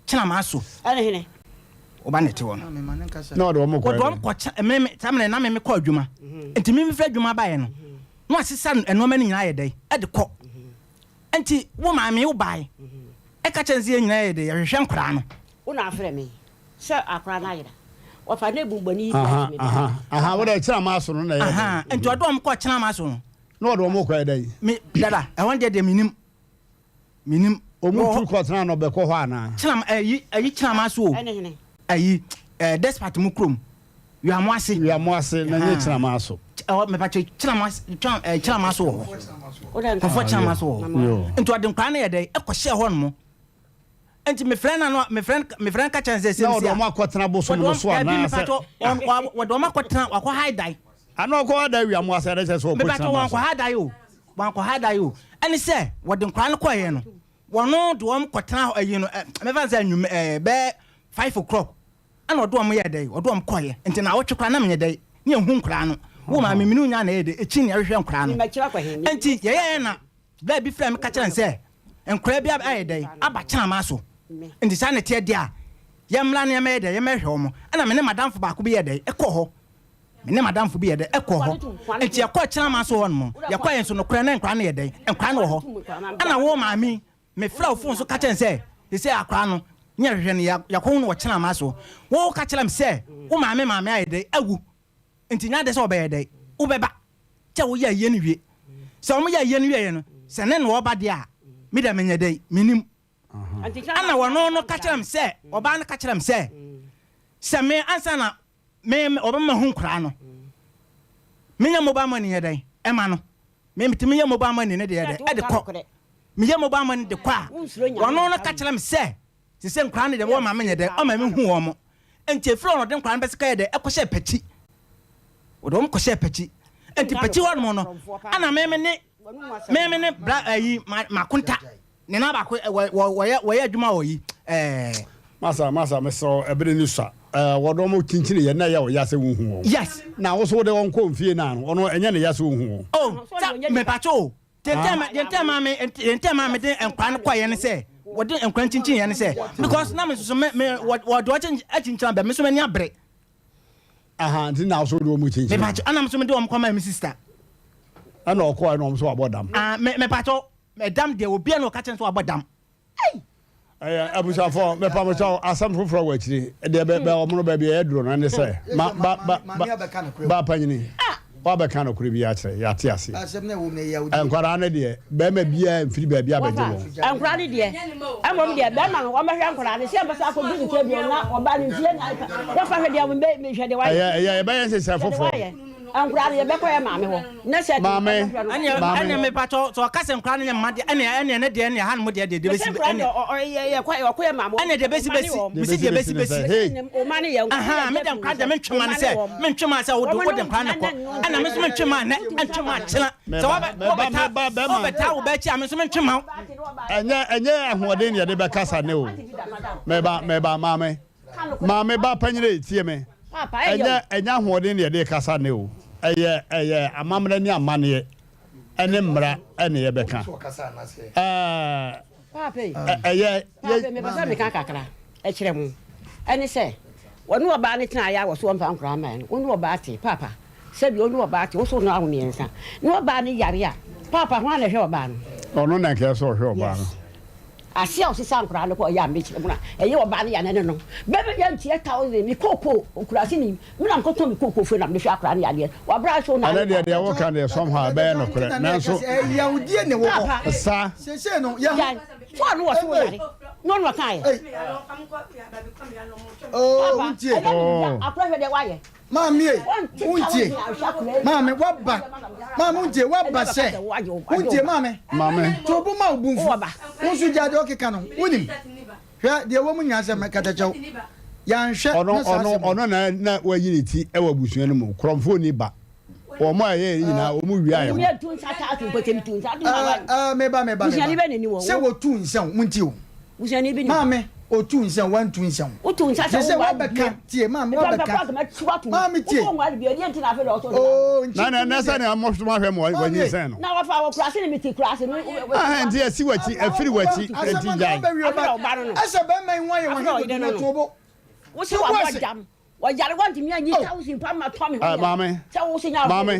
Kyenamaa so. Ɛne hene. Ɔba na ɛte hɔ no. Na ɔde wɔn kɔ Ɔde wɔn kɔ kyɛ me me saa mmerɛ na me me kɔ adwuma nti me mefiri adwuma baeɛ no na wasesa nneɛma no nyinaa yɛ dɛ ɛde kɔ nti wo maame wo bae ɛka kyerɛ no sɛ yɛn nyinaa yɛ dɛ yɛhwehwɛ nkwadaa no. Wo na afrɛ me. Sɛ akora no ayera. Wɔfa ne bumbɔni yi kura me ba. Aha, wo dɛ kyerɛ so no na ɛyɛ dɛn? Nti ɔde wɔn kɔ kyerɛ so no. Na ɔde wɔn kɔ yɛ dɛn? Me dada, ɛhɔ deɛ deɛ menim. Menim. Ɔmu tu kɔ tena na ɔbɛkɔ hɔ anaa? Kyerɛ ɛyi ɛyi kyerɛ so o. Ɛne hene. Ɛyi ɛɛ despite mu kurom. Wiamoase. Wiamoase na nye Kyerɛmaso. Ɛhɔ mepatwa Kyerɛmaase Kyerɛ ɛɛ Kyerɛmaso wɔ hɔ. Kɔfɔ Kyerɛmaso wɔ hɔ. Nti ɔde nkwadaa no yɛ dɛ ɛkɔ hyɛ hɔ nom. Nti mefrɛ no ano mefrɛ mefrɛ no ka kyerɛ no sɛ sɛ Na ɔde wɔn akɔtena bosom no so anaa sɛ. Mepatwa wɔde wɔn akɔtena wakɔ ha dan. Ana ɔkɔ ha dan Wiamoase ɛdɛ kyerɛ sɛ ɔkɔ Mepatwa Kyerɛmaso. wɔn kɔ ha dan o wɔn kɔ ha dan o ɛne sɛ wɔde nkwadaa no kɔɛ no wɔn de wɔn kɔtena hɔ ɛyi no ɛ mɛfa sɛ anwum ɛɛ bɛɛ 5 o'clock ɛna ɔde wɔn yɛ dɛ ɔde wɔn kɔɛ nti na awɔtwe koraa na menyɛ dɛ ne ehu nkwadaa no wo maame mi ne nya na ɛyɛ dɛ ekyi ne ɛhwehwɛ nkwadaa no nti yɛyɛ na bɛɛ bi fira mi ka kyerɛ n sɛ nkwadaa bi ayɛ dɛ aba kyɛn ama so nti saa na ɛteɛ deɛ a yɛmmra ne yɛmɛyɛ dɛ yɛmɛhwɛ wɔn ɛna me ne madamfo baako bi yɛ dɛ ɛkɔ hɔ me ne madamfo bi yɛ dɛ ɛkɔ hɔ nti yɛkɔ kyɛn ama so hɔ nom yɛkɔ yɛn so nokorɛ ne nkwadaa no yɛ dɛ nkwadaa no wɔ hɔ ɛna wo maame mefrɛ wo phone so ka kyerɛ n sɛ sɛ akwadaa no ne yɛhwehwɛ no yɛkɔ no wɔ kyɛn ama so wo ka kyerɛ m sɛ wo maame maame ayɛ dɛ awu nti nya de sɛ ɔbɛyɛ dɛ wobɛba kyɛ woyɛ ayie no wie sɛ wɔn yɛ ayie no wie no sɛ ne na ɔba deɛ a mi dɛ menyɛ dɛ menim ɛna wɔno no ka kyerɛ m sɛ ɔbaa no ka kyerɛ m sɛ sɛ me ansa na me ɔbɛma hu nkoraa no menya mobile money yɛ dɛn ɛma no me metumi yɛ mobile money ne deɛ dɛ ɛde kɔ meyɛ mobile money de kɔ a wɔno no ka kyerɛ m sɛ sɛ nkoraa no deɛ wɔma menyɛ dɛ ɔma me hu wɔn mo nti efiri ɔno de nkoraa no bɛsɛ kɛyɛ dɛ ɛkɔhyɛ pɛkyi wɔde wɔn kɔhyɛ pɛkyi nti pɛkyi hɔ nom no ɛna mɛmɛ ne mɛmɛ ne bra ɛyi makonta ne nan baako wɔ wɔyɛ wɔyɛ adwuma wɔ yi ɛɛ. Masa masa mesrɛ ɛbere ni sa ɛɛ wɔde wɔn kyinkyini yɛ na ɛyɛ ɔya sɛ wohu wɔn. Yes. Na woso wode wɔn kɔ nfie naa no ɔno ɛnyɛ ne ya sɛ wohu wɔn. Oh sɛ mepatwo o deɛ ntɛn maa me deɛ ntɛn maa me de nkwa no kɔ yɛ ne sɛ wɔde nkwa nkyinkyin yɛ ne sɛ because na me soso me me wɔde wɔn akyinkyina bɛ me so m'ani abere. Aha nti na woso de wɔn kyinkyini. Mepatwo ɛna me so me de wɔn kɔ maa me sister. Ɛna ɔkɔ ɛna wɔn so wabɔ dam. Ah me mepatwo ɛdam deɛ obiara na ɔka kyɛn so wabɔ dam. Ɛyɛ abusuafo mɛpamokyɛw asɛm foforɔ wɔ akyiri deɛ bɛ bɛ ɔmono baabi ɛyɛ duro no ɛne sɛ ma ba ba ba ba panyini wabɛka nokorɛ bi akyerɛ yɛate ase nkwadaa no deɛ bɛrima biara mfiri baabi abɛgye wɔn. Nkwadaa no deɛ ɛmom deɛ bɛrima no wɔbɛhwɛ nkwadaa no sɛ ɛbɛsɛ akɔdu nkyɛn bio na ɔba no mfie na wɔfa hwɛ deɛ hwɛ deɛ wayɛ. Ɛyɛ ɛyɛ yɛbɛyɛ nhyehyɛ foforɔ. Nkwadaa no yɛbɛkɔ yɛ maame hɔ na sɛ maame maame ɛnna mepatɔ sɛ ɔka sɛ nkwadaa no nyɛ mma deɛ ɛnna ɛnna ne deɛ ɛnna ha no mo deɛ deɛ deɛ bɛsi ɛnna ɔkɔ yɛ maame ɛnna deɛ bɛsi bɛsi mesi deɛ bɛsi bɛsi aha me deɛ nkwadaa deɛ mentwe ma no sɛ mentwe ma sɛ wode wode nkwadaa no kɔ ɛnna me nso mentwe ma nɛ ɛntwe ma kyena sɛ wɔbɛta wɔbɛta wo bɛkyi a me nso mentwe ma wo. Ɛnyɛ ɛnyɛ ahoɔden na yɛde bɛkasa ne o mɛba mɛba maame maame ba panyini tie me ɛnyɛ ɛnyɛ ahoɔden na yɛde kasa ne o ɛyɛ ɛyɛ amammerɛ ne amanneɛ ɛne mmara ɛne yɛbɛka ɛɛ ɛyɛ. Paape mepɛ sɛ meka kakra ɛkyerɛ mo ɛne sɛ wɔne ɔbaa no tena ayɛ a wɔso wɔmfa nkora mmae no wo ne ɔbaa te paapa sɛbi wo ne ɔbaa te wo so no awo mmiɛnsa ne ɔbaa no yare a paapa ho a na ɛhwɛ ɔbaa no. Ɔno na nkɛyɛ sɛ ɔhwɛ ɔbaa no. Ase a ɔsesa nkora no kɔ ɔyɛ a mekyerɛ mu na ɛyɛ ɔbaa no yane ne no bɛbɛ yɛ ntua thousand me kooko okurase ni me na nkɔtɔn me kooko fo na mehwɛ akora no yadeɛ wabra so na. Ɛnɛ deɛ deɛ woka deɛ somehow ɛbɛyɛ nokorɛ nanso. Yawudie ne wɔ hɔ. Sa. Sese no yɛ. Fo a no wɔ so wɔ yare na ɔno ɔka yɛ. Oh, wuntie. Oh. Akora hwɛ deɛ wayɛ. Maame e, wuntie. Maame waba. Maame wuntie waba sɛ. Wuntie maame. Maame. To bo ma wo bu mfu. Wo nso gya deɛ ɔkeka no. Wonim. Hwɛ deɛ wɔ mu nyinaa sɛ mɛkatakyɛw. Yɛanhwɛ Ɔno na saa ɔno asɛm. ɔno na na wayi ne ti wɔ abusua no mu. Korɔmfoɔ ni ba. Wɔn a ɛyɛ nyinaa wɔn wia yɛ ho. Ɛɛ meba meba meba. Sɛ wɔtu nsa o, muntie o. Maame otu nsa o, wantu nsa o. Sɛ sɛ wabɛka tie maame wabɛka. Maame tie. Oo nti. Na na na sɛ nea mo ahwɛ mo wɔnyinsɛn no. Na wɔfa wɔ kurase ne mete kurase no. Aha nti asi w'akyi afiri w'akyi nti gyae. Ɛsɛ bɛrima yi ho ayɛ wɔn he dodo na to bo. Wosi wabɔ dam. Wɔyare wɔntumi anyi thousand pa ma tɔ me ho. Maame. Sɛ wosi nya maame.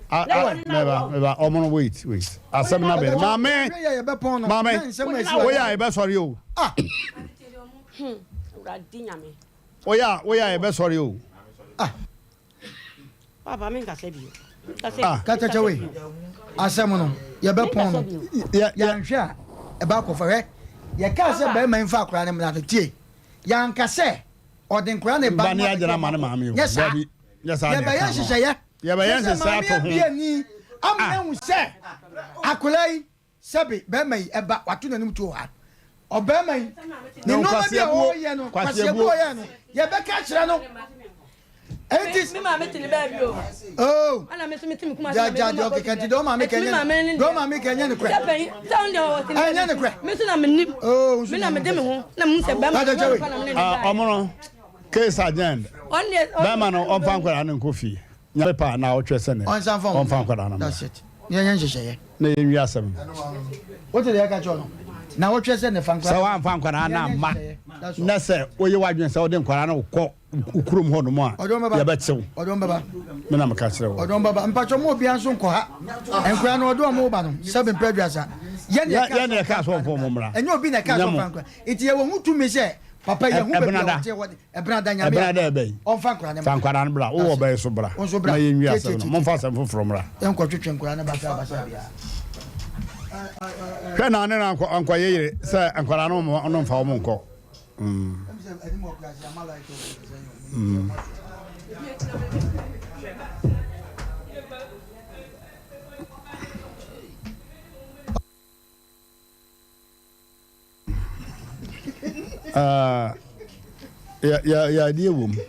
Mɛba mɛba ɔmo no wait wait asɛm na bɛn maame maame woyɛ a yɛbɛsɔre o. Awurade nyame. Woyɛ a woyɛ a yɛbɛsɔre o. Ah. Papa me nkasa bio. Ah. Katakyɛ wei. Asɛm no yɛbɛpɔn no. Yɛanhwɛ a ɛba akɔfa hwɛ. Yɛkaa sɛ bɛrima yi mfa akwadaa no mmra no tie. Yɛanka sɛ ɔde nkwadaa no ba no agyina ma ne maame o. Nyɛ saa. Nyɛ saa Yɛbɛyɛ nhyehyɛeɛ. Yɛbɛyɛ nhyehyɛeɛ ato ho. Maame abie ani ama ahu sɛ akwadaa yi Sɛbe, barima yi, ɛba, wato n'anim tuo ha. Ɔbarima yi, ne nneɛma bi a ɔreyɛ no, kwaseɛbuo ɔyɛ no, yɛbɛka akyerɛ no. Enti. Me maame te ne baabi o. Oh. Ɛna me nso me te me kuma se na me de ma kɔ Deɛ ɔmaame ka nyɛ deɛ ɔmaame ka nyɛ ne korɛ. Sɛ panyin sɛ ɔno deɛ ɔte ne baabi. Ɛnyɛ ne korɛ. Me nso na me nim. Oh, me na me de me ho na me hu sɛ bɛrima no kɔ na me ne ne da. Ɔmo no case adjourned. Bɛrima no ɔmfa nkwadaa no nkɔ fie. Nyame pɛ a naawɔtwe sɛ nɛ ɔmfa nkwadaa no mmra. That's it. Yɛnyɛ nhyehyɛeɛ. Na yɛnwie asɛm no. Wote deɛ ɛka kyerɛ no? Naawɔtwe sɛ nɛ fa nkwadaa. Sɛ woamfa nkwadaa no amma na sɛ woyɛ w'adwene sɛ wode nkwadaa no kɔ wo kurom hɔ nom a, yɛbɛkye wo. Ɔde wɔn bɛba. Me na meka kyerɛ wo. Ɔde wɔn bɛba. Mpakyɛ mo obiara nso nkɔ ha. Nkwadaa no ɔde wɔn ba no sɛbe mpɛ aduasa. Yɛn na yɛka sɛ ɔmfa wɔn mmra. Ɛnyɛ obi na ɛka sɛ ɔmfa nkwadaa. Nti yɛwɔ ho tumi sɛ papa yɛhu baabi a ɔte hɔ Ɛbenada Nyame Ɛbenada ɛbɛn? Ɔmfa nkwadaa no Fa nkwadaa no bra. Wowɔ ɔbaa yi so bra. Wo nso bra. Na yɛnwie asɛm no. Momfa asɛm foforɔ mmra. Yɛnkɔtwetwe nkwadaa no basaa basaa biara. Hwɛ na ne na ankɔyɛ yere sɛ nkwadaa no no mfa wɔn nkɔ. Mm. Mm. Ah, ya ya yadeɛ wɔ mu.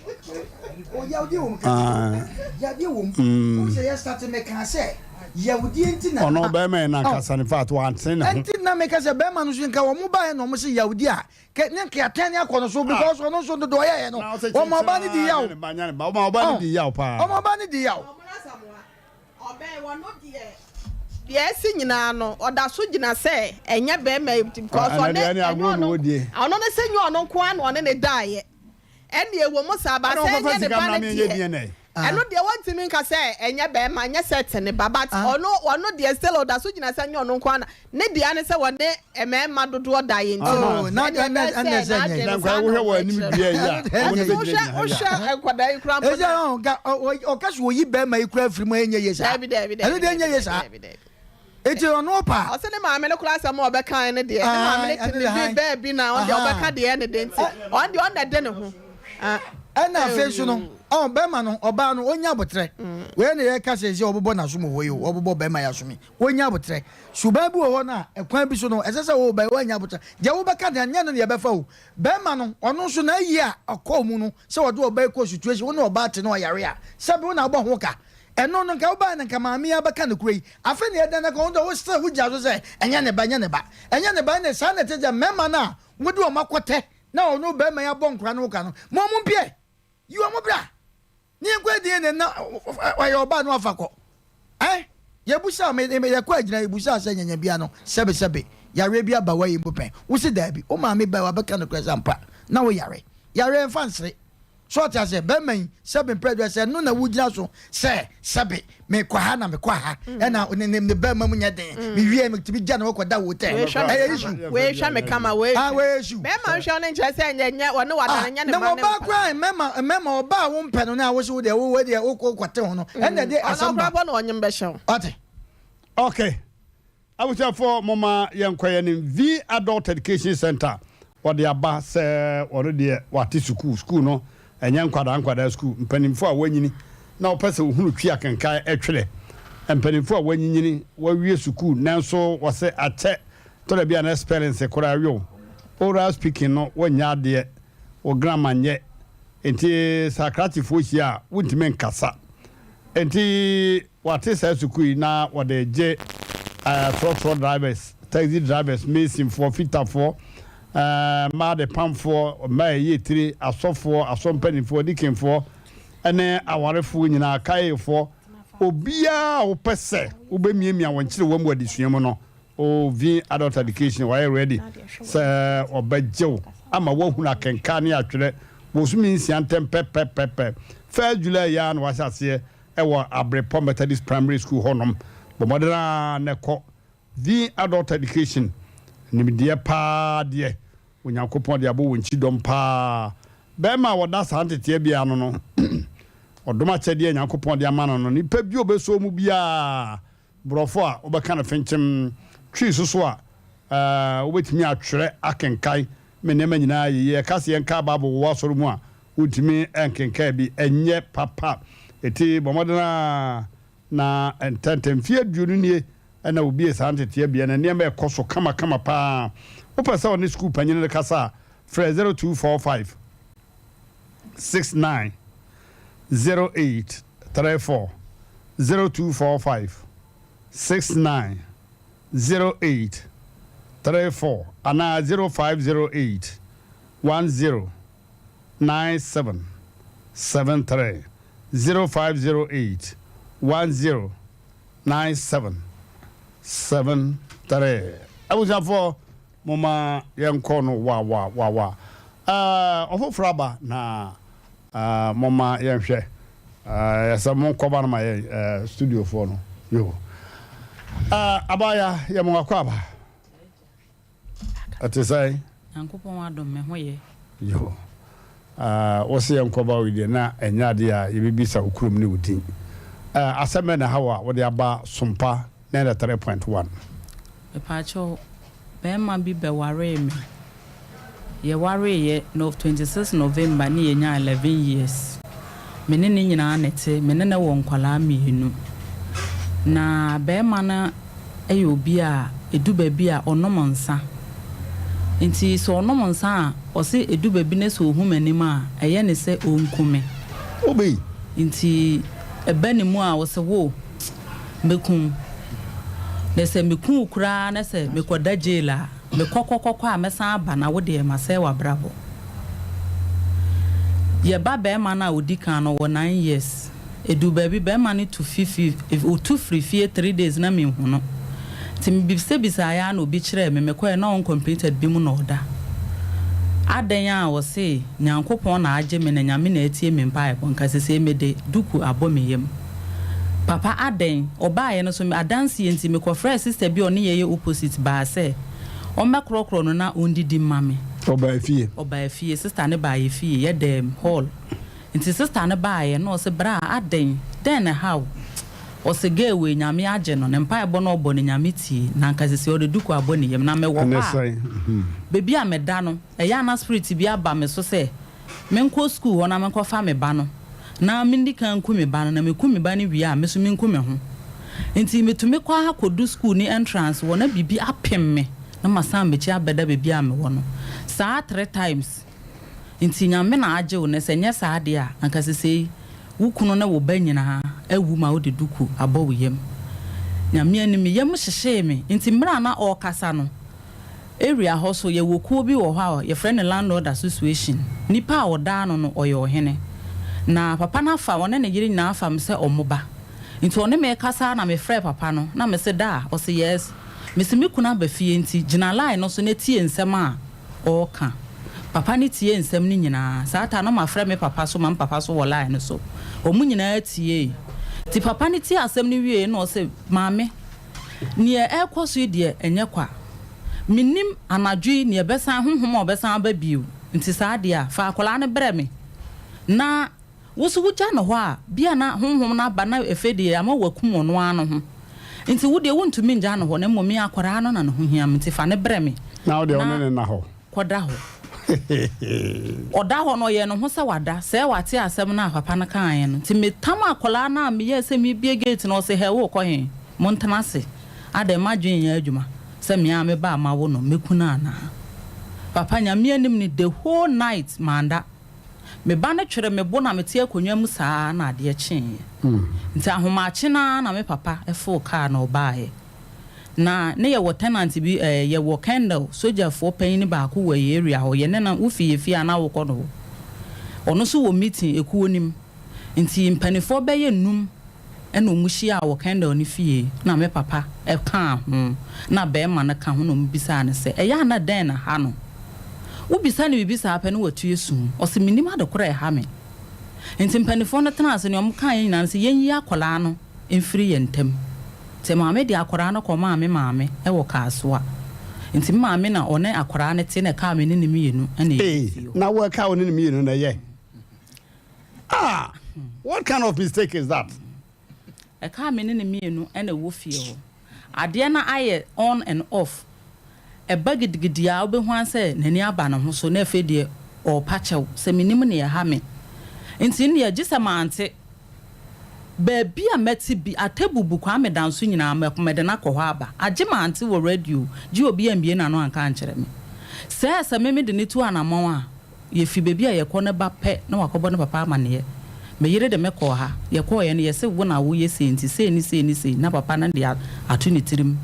O yadeɛ wɔ mu Ah. Yadeɛ wɔ mu. Mm. Wo sɛ yɛ start me kan sɛ yawudie nti na. Ɔno bɛrima yɛ nankasa ne fact wantene ne ho. Nti na meka sɛ bɛrima no so nka wɔn baeɛ na wɔn sɛ yawudie a kɛ ne nka atɛn ne akɔ no so because ɔno nso dodo ɔyɛɛ no wɔn ɔba no di yaw. Wɔn ɔba no di yaw paa. Wɔn ɔba no di yaw. Ɔbɛn wɔno deɛ deɛ asi nyinaa no ɔda so gyina sɛ ɛnyɛ bɛrima yi because Ɛnɛ ɔne deɛ ɛne ɛnyɛ agorɔ na ɔno wɔdie. ɔno ne sɛ nyɛ ɔno nko ara na ɔne ne daeɛ ɛne ɛwɔ mu saa ba Ɛna sɛ ɔnkɔfa ɛnyɛ ne sika ba mmra no me nyɛ deɛ DNA. ɛno deɛ wɔntumi nka sɛ ɛnyɛ bɛrima nyɛ sɛ ɛte ne ba but ɔno ɔno deɛ still ɔda so gyina sɛ nyɛ ɔno nko ara na Ne dea ne sɛ wɔne mmarima dodoɔ da yɛ nti no, Oh, na ɛnna ɛnɛ ɛbɛyɛ ɛnɛ sɛ sɛ nyɛ. n'adwene Na no nkwadaa saa na wohwɛ wɔn anim ɔbɛkyerɛ dua yi no. a, wɔn Ɛnti bɛgyina wohwɛ gyina ha yi wohwɛ a. nkwadaa yi koraa mpo Ɛsɛ na. ɔn ka ɔka sɛ oyi bɛrima yi koraa firi mu a ɛnyɛ yie saa. Dabi dabi Ɛno dabi deɛ ɛnyɛ dabi yie saa. dabi dabi. Eti ɔno ɔpa. Ɔsɛ ne maame no koraa asɛm a ɔbɛkae no deɛ, ne maame no Ae, te ɛno ne deɛ bi hann. baabi na ɔno deɛ Ahaa. ɔbɛka deɛ ɛne de nti, ɔno deɛ ɔno na ɛde ne ho. Ah. Ɛna afei nso no, ɔn bɛrima no, ɔbaa no, ɔnya abotrɛ. Wei na yɛka sɛ sɛ ɔbobɔ n'asom wɔ hɔ yi o, ɔbobɔ bɛrima yi asom yi. Wɔnnya aboterɛ. Suban bi wɔ hɔ no a, ɛkwan bi so no, ɛsɛ sɛ wo bɛ, woannya aboterɛ. Deɛ wobɛka deɛ, nyɛ no na yɛbɛfa o. Barima no, ɔno nso n'ayie a ɔkɔɔ mu no, sɛ ɔde ɔbaa yi kɔɔ situation, wo ne ɔbaa te na ɔyare a, sɛbe wo na wobɔ ho ka. Ɛno no, nka wobaeɛ no, nka maame yi abɛka nokorɛ yi. Afei na yɛdan akɔ, wo deɛ wo still wogyina so sɛ, ɛnyɛ ne ba, ɛnyɛ ne ba. Ɛnyɛ ne ba, ɛnna saa na ɛte sɛ mmarima no a wode wɔn akɔtɛ na ɔno barima yi abɔ nkwadaa no ho ka no, ma wɔn mpue. Yi wɔn bra ne yɛnkɔ DNA na ɔyɛ ɔbaa no afa kɔ. Eh, yɛbusa me yɛkɔ agyina yɛbusa sɛ nyanya bia no sɛbe sɛbe yareɛ bi aba wayi mpo pɛn. Wo se daabi, wo maame baa wabɛka nokorɛ sɛ ampa na wo yare. Yareɛ mfa nsere. So ɔte aseɛ bɛrima yi sɛbe mpɛ aduane sɛ ɛno na wogyina so sɛ sɛbe mekɔ ha na mekɔ ha ɛna ne ne ne bɛrima mu nyɛ den mewie metumi gya ne hɔ kɔda hotel ɛyɛ issue. Wei hwɛ me kama wei ah wei issue. Bɛrima nhwɛ no nkyerɛ sɛ nyɛ nyɛ wɔne wada no nyɛ ne na ma ne ɔbaa koraa mmarima mmarima ɔbaa a wompɛ no na wose wo deɛ wo deɛ wokɔ kɔte ho no ɛna ɛde asɛm ba. Ɔno koraa bɔ na ɔnyem bɛhyɛ wo. Ɔte. Okay. Abusuafoɔ momma yɛnkɔ yɛn anim. V Adult Education Centre wɔde aba sɛ wɔn deɛ wɔate sukuu. Sukuu no ɛnyɛ nkwadaa nkwadaa sukuu. Mpanimfoɔ a wɔanyini na wɔpɛ sɛ wɔhunu twi akenkan twerɛ. Mpanimfoɔ a wɔanyinyini wɔawie sukuu nanso wɔse akyɛ tɔ da bi a na spellings koraa we wo. Oral speaking no wonnyɛ adeɛ, wo grammar nyɛ nti sɛ akrakyefoɔ hyia a wontumi nkasa. Enti wɔate saa sukuu yi na wɔde regye trɔtrɔ drivers, taxi drivers, masonfoɔ, fitafoɔ, mmaa adepamfoɔ, mmaa a ɛyɛ tire, asɔfoɔ, asɔ mpanimfoɔ, dikinfoɔ, ne awarefoɔ nyinaa, kaefoɔ, obiara a wopɛ sɛ wobɛmiamia wɔn nkyerewa mu wɔ adesua mu no, Ovin Adult Education wayɛ ready sɛ ɔbɛgye wo ama woahunu akenkan ne atwerɛ bosome nsia ntɛm pɛpɛpɛpɛ. First July yi ara na wahyɛ aseɛ wɔ Abrepɔ Methodist Primary School hɔnom. Bɔ mmɔden ara na kɔ. Vin Adult Education, nimdeɛ paa deɛ Onyankopɔn de abɔ wɔn kyidɔm paa. Bɛrima a wɔda saa nteteɛ bea ano no, ɔdom akyɛdeɛ a Nyankopɔn de ama no no, nipa bi a ɔbɛsɔ mu biara, Borɔfo a wobɛka no fenkyem, Twi so so a, wobɛtumi atwerɛ akenkan ma nneɛma nyinaa ayɛ yie. Ɛka sɛ yɛnka Bible wɔ w'asɔre mu a, wontumi nkenkan bi. Ɛnyɛ papa. Enti bɔ mmɔden ara na ntɛmntɛm. Mfeɛ 20 nie na wɔbuee saa nteteɛ bea no. Nneɛma rekɔ so kamakama pa ara. Wopɛ sɛ wo ne sukuu panin no kasa a, frɛ 0245 69 08 34, 0245 69 08 34 anaa 0508 10 97 73, 0508 10 97 73. Abusuafoɔ, momma yɛnkɔ no wa wa wa wa. Ɛɛ, ɔfoforɔ aba na ɛɛ, momma yɛnhwɛ. Ɛɛ, yɛsɛ monkɔba no ma yɛn ɛɛ, studiofoɔ no. Yo. Ɛɛ, abaayewa, yɛ mo akwaaba. Ɛte sɛn? Nyankopɔn adom, me ho yɛ. Yo. Ah, wo se yɛnkɔba wei deɛ na ɛnyɛ adeɛ a yɛbɛbisa wo kurom ne wo din. Ah, asɛm bɛn na ɛha wo a wode aba Sompa 93.1? Mepaakyɛw, bɛɛma bi bɛwaree me. Yɛwareeɛ Nov 26 November ne yɛnyaa 11 years. Me ne no nyinaa na ɛte, me ne no wɔ nkwadaa mmienu. Na barima no yɛ obi a ɛdu baabi a ɔnom nsa. Nti sɛ ɔnom nsa a, ɔse ɛdu baabi na sɛ ɔhu m'anim a, ɛyɛ no sɛ ɔnku me. Obi. Nti ɛba ne mu a, ɔse wo, mɛku wo. Na sɛ meku wo koraa na sɛ mekɔda jail a, Mekɔkɔkɔkɔ a mɛsan aba na wo deɛ masɛe w'abrabɔ. Yɛ ba bɛɛma no a ɔdi kan no ɔwɔ nine years. Ɛduu baabi bɛɛma no tu fi fi ɔtu firi fie three days na menhu no. Nti mebisabisaeɛ ara na obi kyerɛɛ me, mekɔeɛ na uncompleted bi mu na ɔda. Adɛn a ɔse Nyankopɔn na agye me na Nyame na atie me mpaebɔ nka sesei mede duku abɔ me yam. Papa adɛn? Ɔbaeɛ no nso adanseɛ nti mekɔfrɛɛ sister bi a ɔne yɛn yɛ opposite baa sɛ ɔmmɛkorɔkorɔ no na ɔndidi mma me. Ɔbaa fie? Ɔbaa fie. Sister no baa yɛn fie, yɛ dɛm, hall. Nti sister no baeɛ na ɔse bra adɛn? Dɛn na ɛha wo? Ɔse girl wei Nyame agye no, ne mpaebɔ no a ɔbɔ no Nyame tie, na anka sesei ɔde duku abɔ ne yam. Na mewɔ Ɛne hɔ a, sɛn? baabi a meda no, ɛyɛ a na spirit bi aba me so sɛ Menkɔ sukuu hɔ na menkɔfa me ba no, na mendi kan nku me ba no, na meku me ba no wie a, me nso menku me ho. Enti metumi kɔ ara kɔdu sukuu ne entrance hɔ na biribi apem me na masan m'akyi abɛda baabi a mewɔ no. Saa three times. Enti Nyame na agye wo nnɛ, sɛ ɛnyɛ saa deɛ a, anka sesei wo kunu ne wo ba nyinaa awu ma wode duku abɔ wo yam. Nyame anim, me yam hyehyee me. Enti mmerɛ a na ɔrekasa no, Area hɔ so, yɛwɔ kuo bi wɔ hɔ a yɛfrɛ no Landlord Association. Nipa a ɔda ano no, ɔyɛ ɔhene. Na papa no afa, ɔne ne yere nyinaa afa me sɛ wɔn ba. Nti ɔne me rekasa ara na mefrɛɛ papa no, na mese, Daa? Ɔse, Yes. Mese, Me kunu aba fie nti gyina line no so na tie nsɛm a ɔreka. Papa no tiee nsɛm no nyinaa. Saa ta no mafrɛ me papa so ma me papa so wɔ line no so. Wɔn nyinaa tiee. Nti papa no tiee asɛm no wieeɛ na ɔse, Maame, Nea ɛrekɔ so yi deɛ, ɛnyɛ kwa. Mennim anadwo yi nea ɛbɛsan, honhom a ɔbɛsan aba bio. Nti saa deɛ a, fa akwadaa no brɛ me. Na wo nso wogya no hɔ a, bi a na honhom no aba na afei deɛ ama wakum ɔno ara no ho. Nti wo deɛ wontumi ngya no hɔ, na mmom me akwadaa no na ne ho hia me, nti fa no brɛ me. Na wo deɛ wo ne no nna hɔ. Kɔda hɔ. Ɔda hɔ no, ɔyɛɛ ne ho sɛ wada. Sɛɛ wate asɛm no a papa no kaeɛ no. Nti metam akwadaa no a meyɛɛ sɛ merebue gate no, ɔse, Hɛ, worekɔ he? Montena ase. Adɛn, m'adwene nyɛ adwuma sɛ me ara me ba a mawo no, mɛku no anaa? Papa, Nyame anim ni, the whole night manda. Me ba no twere me bo na mete akonnwa mu saa ara na adeɛ kyeeɛ. Nti ahomakye no ara na me papa foo kaa na ɔbaeɛ. Na ne yɛwɔ tenant bi ɛɛ yɛwɔ colonel sogyafoɔ panyin baako wɔ yɛ area hɔ yɛne no wofi yɛ fie a na wokɔ no hɔ. Ɔno nso wɔ meeting ekuo no mu. Nti mpaninfoɔ bɛyɛ nnum ɛna ɔmo hyiaa wɔ colonel no fie na me papa ɛkaa ho na bɛɛma no ka ho na ɔmo bisaa no sɛ ɛyɛ a na dɛn na ha no? Wobisa no biribi saa pɛ na watu asu. Ɔse mennim ade korɔ a ɛha me. Nti mpaninfoɔ no tenaa ase nea ɔmo kaeɛ nyinaa ne sɛ yɛnyi akwadaa no mfiri yɛn ntam. Nti maame de akwadaa no kɔmaa me maame wɔ Kasoa. Nti me maame na ɔne akwadaa no te na ɛkaa me ne no mmienu na yɛwɔ Ee, fie hɔ. na wo ɛkaa wo ne no mmienu na ɛyɛ? Ah! What kind of mistake is that? Ɛkaa me ne no mmienu na ɛwɔ fie hɔ. Adeɛ no ayɛ on and off. Ɛba gidigidi a wobɛhu ara sɛ n'ani aba ne ho so na afei deɛ ɔrepa kyɛw sɛ mennim nea ɛha me. Nti nneɛ gye sɛ mante. Baabi a mɛte bi, Atebubu, Kwame Danso nyinaa mɛko mede no akɔ hɔ aba. Agye mante wɔ radio, gye obi ammue n'ano anka ankyerɛ me. Sɛɛ sɛ me mede no tu anamɔn a, Yɛfi baabi a yɛkɔ no ba pɛ na wakɔbɔ ne papa amaneɛ. Me yere de me kɔɔ ha. Yɛkɔeɛ no, yɛse wo na woyɛ sei nti sei ne sei ne sei na papa no de ato ne tirim.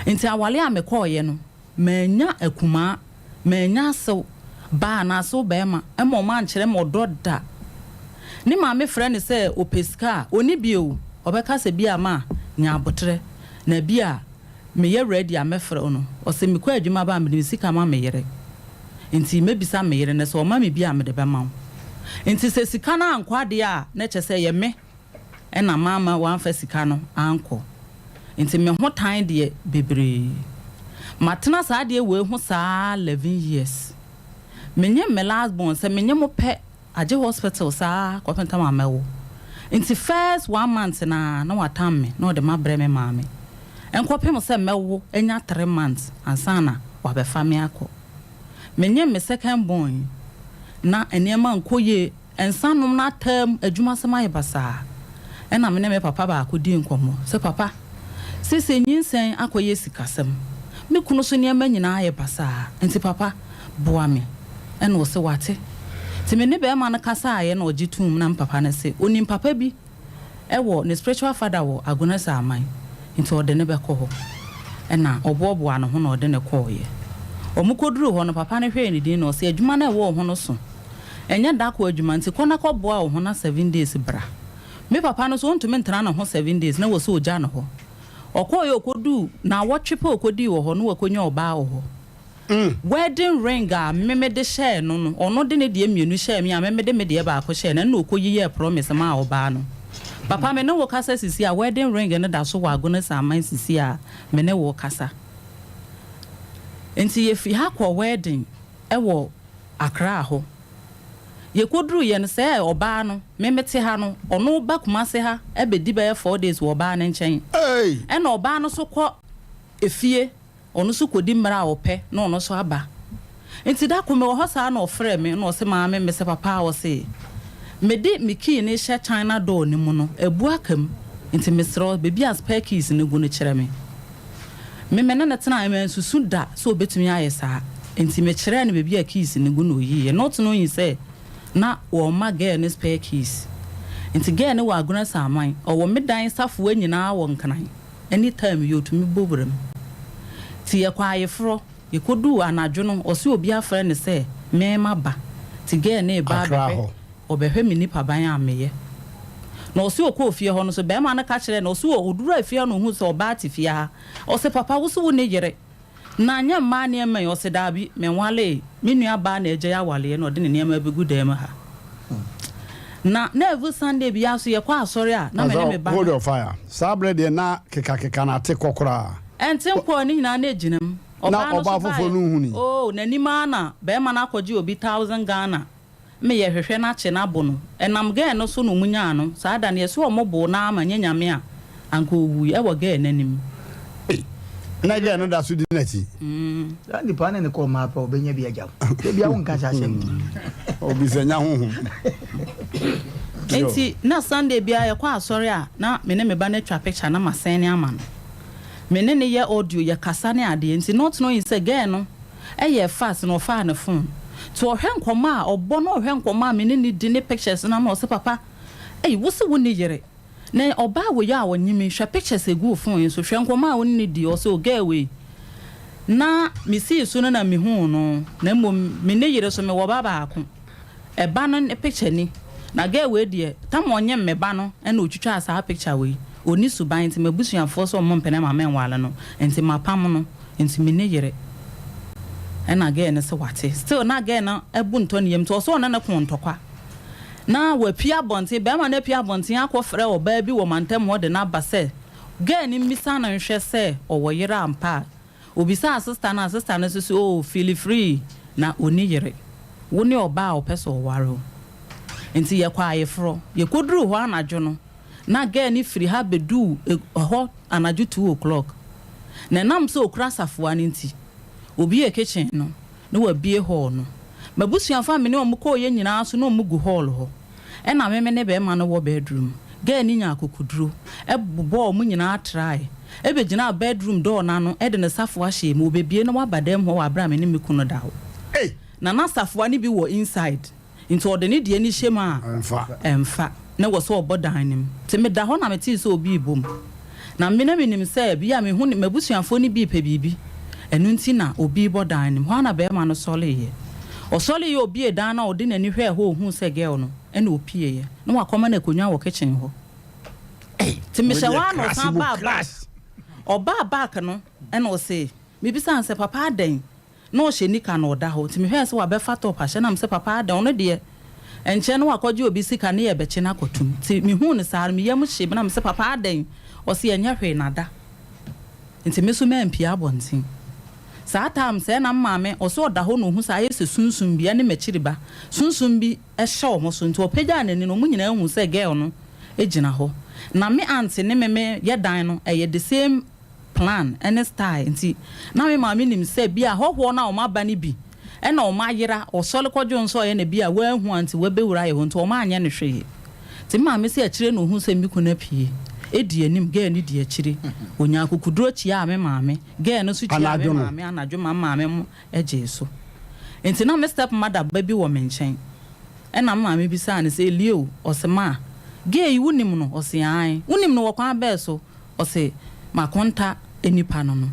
Nti aware a mekɔeɛ no, mannya akumaa, mannya asew baa anaa asew barima ma wɔn ankyerɛ me ɔdɔ da. Ne maame frɛ no sɛ ɔpɛ sika a, ɔnni bi o, ɔbɛka sɛ bi a ma nya aboterɛ na bi a Meyɛ ready a mɛfrɛ wo no, ɔse mekɔ adwuma ba a mede me sika ma me yere nti mɛbisa me yere na sɛ ɔma me bi a mede bɛma wo. Nti sɛ sika no ankɔ adeɛ a na kyerɛ sɛ ɛyɛ me na mamma wamfa sika no ankɔ. Nti me ho tan deɛ bebree. Matena saa adeɛ wei ho saa 11 years. Menyem me last born sɛ menye mo pɛ Agye hospital saa kɔpem tam a mɛwo. Nti first one month no ara na watam me na ɔde mabrɛ me maame. Nkɔpem sɛ mɛwo anya three months ansa na wabɛfa me akɔ. Menyem me second born yi na nneɛma nkɔ yie, nsa nom no ataa mu, adwumasɛm ayɛ basaa. Ɛna me ne me papa baako dii nkɔmmɔ sɛ papa seesei nyinsɛn akɔyɛ sikasɛm, me kunu nso nneɛma nyinaa ayɛ basaa nti papa boa me. Ɛna ɔse wate. Nti me ne bɛɛma no kasaeɛ na ɔgye toom na me papa no se ɔnim papa bi wɔ ne spiritual father wɔ Agona Saaman nti ɔde no bɛkɔ hɔ. Ɛna ɔboaboaa ne ho na ɔde no kɔeɛ. Ɔmo kɔduruu hɔ no papa no hwɛɛ ne din na ɔse adwuma no a ɛwɔ wo ho no so. Ɛnyɛ da koro adwuma nti kɔ na kɔboa wo ho na seven days bra. Me papa no nso ɔntumi ntena ne ho seven days na wɔ sɛ ɔgya no hɔ. Ɔkɔeɛ ɔkɔduu naawɔtwe pɛ ɔkɔdii wɔ hɔ no wakɔnya ɔbaa wɔ hɔ. Wedding ring a me mede hyɛɛ no no, ɔno de ne deɛ mmienu hyɛɛ me a me mede me deɛ baako hyɛɛ no, ɛnna ɔkɔyi yɛɛ promise maa ɔbaa no. Papa me ne wo kasa sisi a, wedding ring no da so wɔ Agona Aman sisi a me ne wo kasa. Nti yɛfiri ha kɔɔ wedding wɔ Accra hɔ. Yɛkɔduruiɛ no, sɛɛ ɔbaa no, me mete ha no, ɔno ba Kumasi ha bɛdi bɛyɛ four days wɔ ɔbaa no nkyɛn. Ɛnna ɔbaa no nso kɔ efie. Ɔno nso kɔdi mmerɛ a ɔpɛ na ɔno nso aba. Nti da koro mewɔ hɔ saa na ɔfrɛɛ me na ɔse maame mese papa ɔse mede me key no rehyɛ china door no mu no abu aka mu nti mesrɛ wo baabi a spare keys no gu no kyerɛ me. Me me ne no tenaeɛ mansusu da sɛ ɔbɛtumi ayɛ saa nti mekyerɛɛ no baabi a keys no gu na ɔyiiɛ not knowing sɛ na wɔma girl no spare keys. Nti girl no wɔ Agona Saman ɔwɔ me dan safoa nyinaa wɔ Nkran. Any time yi otumi bɔ wura mu. Nti yɛkɔ ayeforɔ, yɛkɔduu anadwo no ɔse obi afrɛ no sɛ me maba, nti girl no reba Accra abɛhwɛ, hɔ. ɔbɛhwɛ me nipaban a meyɛ. Na ɔse ɔkɔɔ fie hɔ no nso barima no ka kyerɛɛ no, ɔse ɔduraa fie hɔ na ɔhuu sɛ ɔbaa te fie ha, ɔse papa wose wonni yere? Na nyɛ mmaa nneɛma yi? Ɔse daabi, menwalee, me nua baa na agyae awaleɛ na ɔde ne nneɛma abɛgu dan mu ha. Na na every Sunday biara nso yɛkɔ asɔre a na me ne me ba Hold no. your fire. Saa berɛ deɛ na kekakeka no ate kɔ koraa. Ɛnte nkɔɔ ne nyinaa na ɛgyina mu. Na Ɔbaa no ɔbaa nso foforɔ baeɛ, no nhunui. oh, n'anim ara na barima no akɔgye obi thousand Ghana Me yɛ hwehwɛ no akye no abo no ɛnam girl no so na ɔmo nyaa no saa da no yɛse ɔmo boo no ara ma nyɛ nyame a anka owui ɛwɔ girl no anim. Ei na girl no da so di n'akyi. Saa nipa ne ne kɔ ɔmaa pɛ ɔbɛnya bi agya wo da bia wo nka saa asɛm yi. Obisa nya honhom. Nti na Sunday biara yɛkɔ asɔre a na me ne me ba no atwa picture na ma sɛne ama no. Me ne no yɛ audio yɛ kasa ne adeɛ nti not knowing sɛ girl no Ɛyɛɛ fast na ɔfaa ne phone nti ɔhwɛ nkɔmmɔ a ɔbɔ na ɔhwɛ nkɔmmɔ a me ne no di ne pictures no na ɔse papa ei wose wonni yere na ɔbaa wei a ɔnye me hwɛ pictures egu wo phone yi so hwɛ nkɔmmɔ a wo ne no di ɔse oh girl wei na me sii so no na me huu no na mmom me ne yere so mewɔ ba baako Ɛba no ne picture ni. Na girl wei deɛ tam ɔnyem me ba no ɛna otwitwaa saa picture wei. Ɔnni suban nti m'abusuafoɔ sɛ ɔmo mpene ma menware no nti mapam no nti menni yere. Ɛna girl no se wate. Still na girl no bo ntɔ ne yam nti ɔse ɔne no koo ntɔkwa. Na wapue abɔnten, barima no apue abɔnten akɔ frɛ ɔbaa bi wɔ mantam hɔ de no aba sɛ girl no mmisa no nhwɛ sɛ ɔwɔ yere ampa a. Obisaa sister no a, sister no nso se oh feel free na ɔnni yere. Wo ne ɔbaa a ɔpɛ sɛ ɔware wo. Nti yɛkɔɔ ayeforɔ. Yɛkɔduruu hɔ anadwo no, na girl no firi ha bɛduu hɔ anadwo 2:00. Na ɛnam sɛ ɔkura safoa no nti, ɔbuee kitchen no na wabue hall no. M'abusuafoɔ a me ne wɔn kɔeɛ nyinaa nso na wɔgu hall hɔ. Ɛna me me ne barima no wɔ bedroom. Girl no nyaa akokoduro bobɔɔ wɔn nyinaa trae bɛgyinaa bedroom door no ano de ne safoa hyɛɛ mu. Ɔbɛbue na waba dan mu hɔ wɔ aberɛ a me ne me kunu da hɔ. Na na safoa no bi wɔ inside nti ɔde ne deɛ no hyɛ mu a ɛmfa. Na ɛwɔ sɛ ɔbɔ dan no mu. Nti meda hɔ na metee sɛ obi rebɔ mu. Na me na menim sɛ bi a mehu m'abusuafoɔ no bi repɛ biribi, ɛno nti na obi rebɔ dan no mu. Hɔ ara na barima no sɔreeɛ. Ɔsɔreeɛ a ɔbuee dan no a ɔde n'ani hwɛɛ hɔ ɔhuu sɛ girl no na ɔpieeɛ. Na wakɔma no akonnwa wɔ kitchen hɔ. Nti mehyɛ hɔ ara na ɔsan baa back. Ɔbaa back no na ɔse, mebisaa no sɛ, papa adɛn? Na ɔhyɛ nika na ɔda hɔ nti mehwɛɛ sɛ wabɛfa top ahyɛ na mesɛ papa adɛn ɔno deɛ ɛnkyɛ na wakɔgye obi sika ne yɛbɛkye no akɔtom nti mehuu no saa no me yam hyee me na mesɛ papa adɛn ɔse ɛnyɛ hwee nada nti me nso mampie abɔnten saa time sɛɛ na me maame ɔse ɔda hɔ na ɔhu sɛ ayɛ sɛ sunsum bi ɛne m'akyiri ba sunsum bi hyɛ wɔn so nti ɔpagyaa n'ani no wɔn nyinaa huu sɛ girl no gyina hɔ na me aunt ne me me yɛ dan no ɛyɛ the same plan ne style nti na me maame nim sɛ bia ahɔhoɔ no a wɔn aba no bi na wɔn ayera, ɔsɔre kɔdwo nsɔeɛ na bia wanhu a nti wabɛwura yɛ hɔ nti wɔn anyɛ no hwee. Nti me maame sɛ akyire na ɔhuu sɛ me kunu apue di anim, girl no di akyire. Ɔnyaa akokoduro kyiaa me maame, girl no nso kyiaa me Anadwo no. maame anadwo ma me maame mo gyee so. Nti na me step mother ba bi wɔ me nkyɛn ɛna me maame bisaa no sɛ Elio, ɔse ma, girl yi wonim no? Ɔse aane. Wonim no wɔ kwan bɛɛ so? Ɔse makonta nipa no no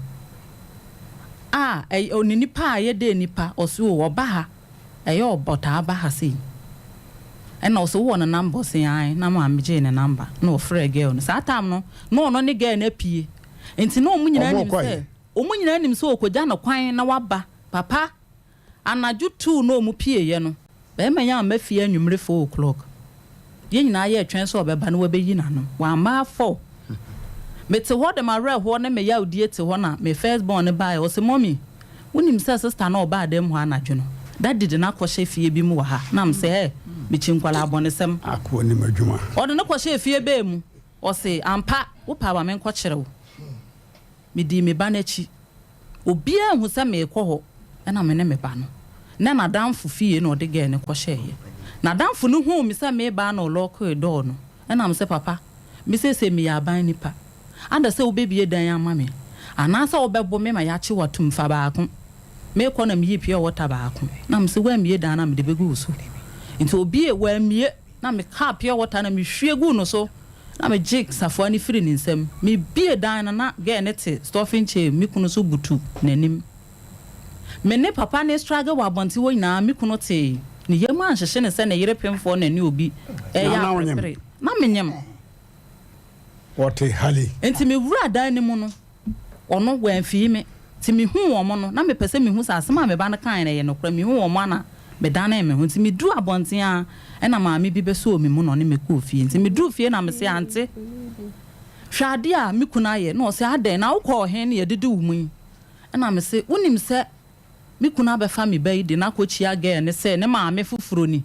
a ɛyɛ ɔne nipa a ɛyɛ dɛ nipa ɔse oo ɔba ha ɛyɛ ɔtaa ba ha sei ɛna ɔse wowɔ ne number ɔse ae na maame gyee ne number na ɔfrɛɛ girl no saa time no na ɔno ne girl no apue nti na ɔmo nyinaa nim sɛ ɔmo nyinaa nim sɛ ɔkɔgya no kwan na waba papa Anadwo tuu na ɔmo pieeɛ no, barima yi amma fie anwummere 4 o'clock. Yɛn nyinaa yɛɛtwɛn sɛ ɔbɛba na wabeyi n'ano. Wamma afɔw. Mete hɔ de m'awerɛhoɔ ne me yawdie te hɔ na me first born no baeɛ, ɔse, Mummy, wonim sɛ sister no a ɔbaa dɛm hɔ anadwo no, daddy de no akɔhyɛ fie bi mu wɔ ha? Na mese, Ɛɛ, mekyi nkwadaa abɔnesɛm. Akoa nim adwuma. Ɔde no kɔhyɛɛ fie bɛɛ mu. Ɔse, Ampa, wopɛ a ma menkɔkyere wo. Medii me ba no akyi. Obiara anhu sɛ merekɔ hɔ na me ne me ba no. Na n'adamfo fie na ɔde girl no kɔhyɛeɛ. N'adamfo no huu me sɛ mereba a na ɔlɔɔkee door no. Ɛna mese, Papa, me seesei meyɛ aban nipa. Ada sɛ wobɛbue dan ama me anaasɛ wobɛbo me ma yɛakye wo atom fa baako. Merekɔ na meyii pure water baako. Na mese, Woammue dan no a mede bɛgu wo so. Nti ɔbue, wammue. Na mekaa pure water na mehwie guu no so. Na me gyee safoa no firii ne nsam. Me bue dan no na girl no te stuffing chair mu, me kunu nso butu n'anim. Me ne papa no struggle wɔ abɔnten hɔ nyinaa, me kunu tee. Ne yam anhyehye no sɛ ne yere pemfoɔ na ɛne obi reyɛ Na na wonyem? aperepere. Na menyem. Wɔte Halley. Nti me wuraa dan no mu no, ɔno wamfii me. Nti mehuu wɔn no, na mepɛ sɛ mehu sɛ asɛm a me ba no kaeɛ no ɛyɛ nokorɛ. Mehuu wɔn a na medanee me ho. Nti meduruu abɔnten ara, ɛna maame bi bɛsɔɔ me mu na ɔne me kɔɔ fie. Nti meduruu fie na mese, Ante, hwɛ adeɛ a me kunu ayɛ. Na ɔse, Adɛn, na wokɔɔ he na yɛdidi wo mu yi? Ɛna mese, Wonim sɛ me kunu abɛfa me ba yi de no akɔkyia girl no sɛ ne maame foforɔ ni.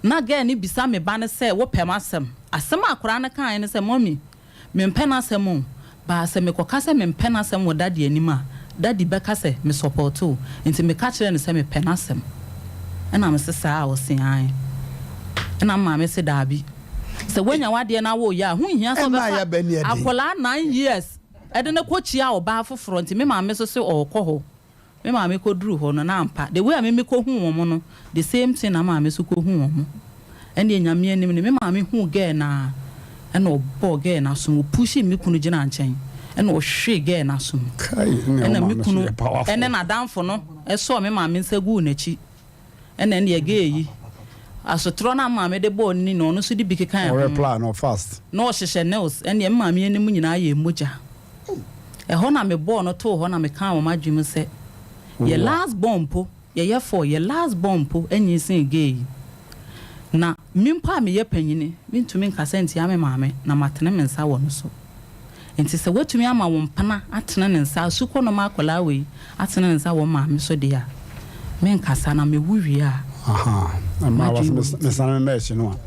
Na girl no bisa me ba no sɛ, Wopɛ m'asɛm? Asɛm a akwadaa no kaeɛ ne sɛ, Mummy, Mempɛ n'asɛm o, but sɛ mekɔka sɛ mempɛ n'asɛm wɔ daddy anim a, daddy bɛka sɛ me support wo, nti meka kyerɛɛ no sɛ mepɛ n'asɛm. Ɛna mese saa a, ɔse aane. Ɛna me maame se daabi, sɛ woanya w'adeɛ na woreyɛ a, ho nhia sɛ wobɛfa akwadaa 9 years de no kɔkyia ɔbaa foforɔ, nti me maame nso se ɔrekɔ hɔ. Me maame kɔduruu hɔ no, na ampa, the way a me mekɔhuu wɔn no, the same thing na maame nso kɔhuu wɔn. Ɛnneɛ Nyame anim no, me maame huu girl no ara, ɛna ɔbɔɔ girl no asom, ɔpushii me kunu gyinaa nkyɛn, ɛna ɔhwee girl no asom. Kai, ɛnneɛ wo Ɛna me maame nso kunu yɛ powerful. ne n'adamfo no sɔɔ me maame nsa guu n'akyi. Ɛna ɛnneɛ girl yi, asotorɔ no a me maame de bɔɔ no ni no, ɔno nso de bi kekaa ho. Ɔreply no fast. Na ɔhyehyɛ nails, ɛnneɛ me maame anim nyinaa yɛɛ mogya. Ɛhɔ na mebɔɔ no too hɔ na mekaa wɔ m'adwene mu sɛ, yɛ last born mpo, yɛyɛ four, yɛ last born mpo anyinsɛn gay yi. Na me mpo a meyɛ panyini, mentumi nkasa ntia me maame na matene me nsa wɔ no so. Nti sɛ woatumi ama wo mpena atene ne nsa, asukɔnɔm akwadaa wei atene ne nsa wɔ maame so deɛ a, menkasa na mewu wie a, m'adwene wɔ me tirim. Mesane me mma akyi no a.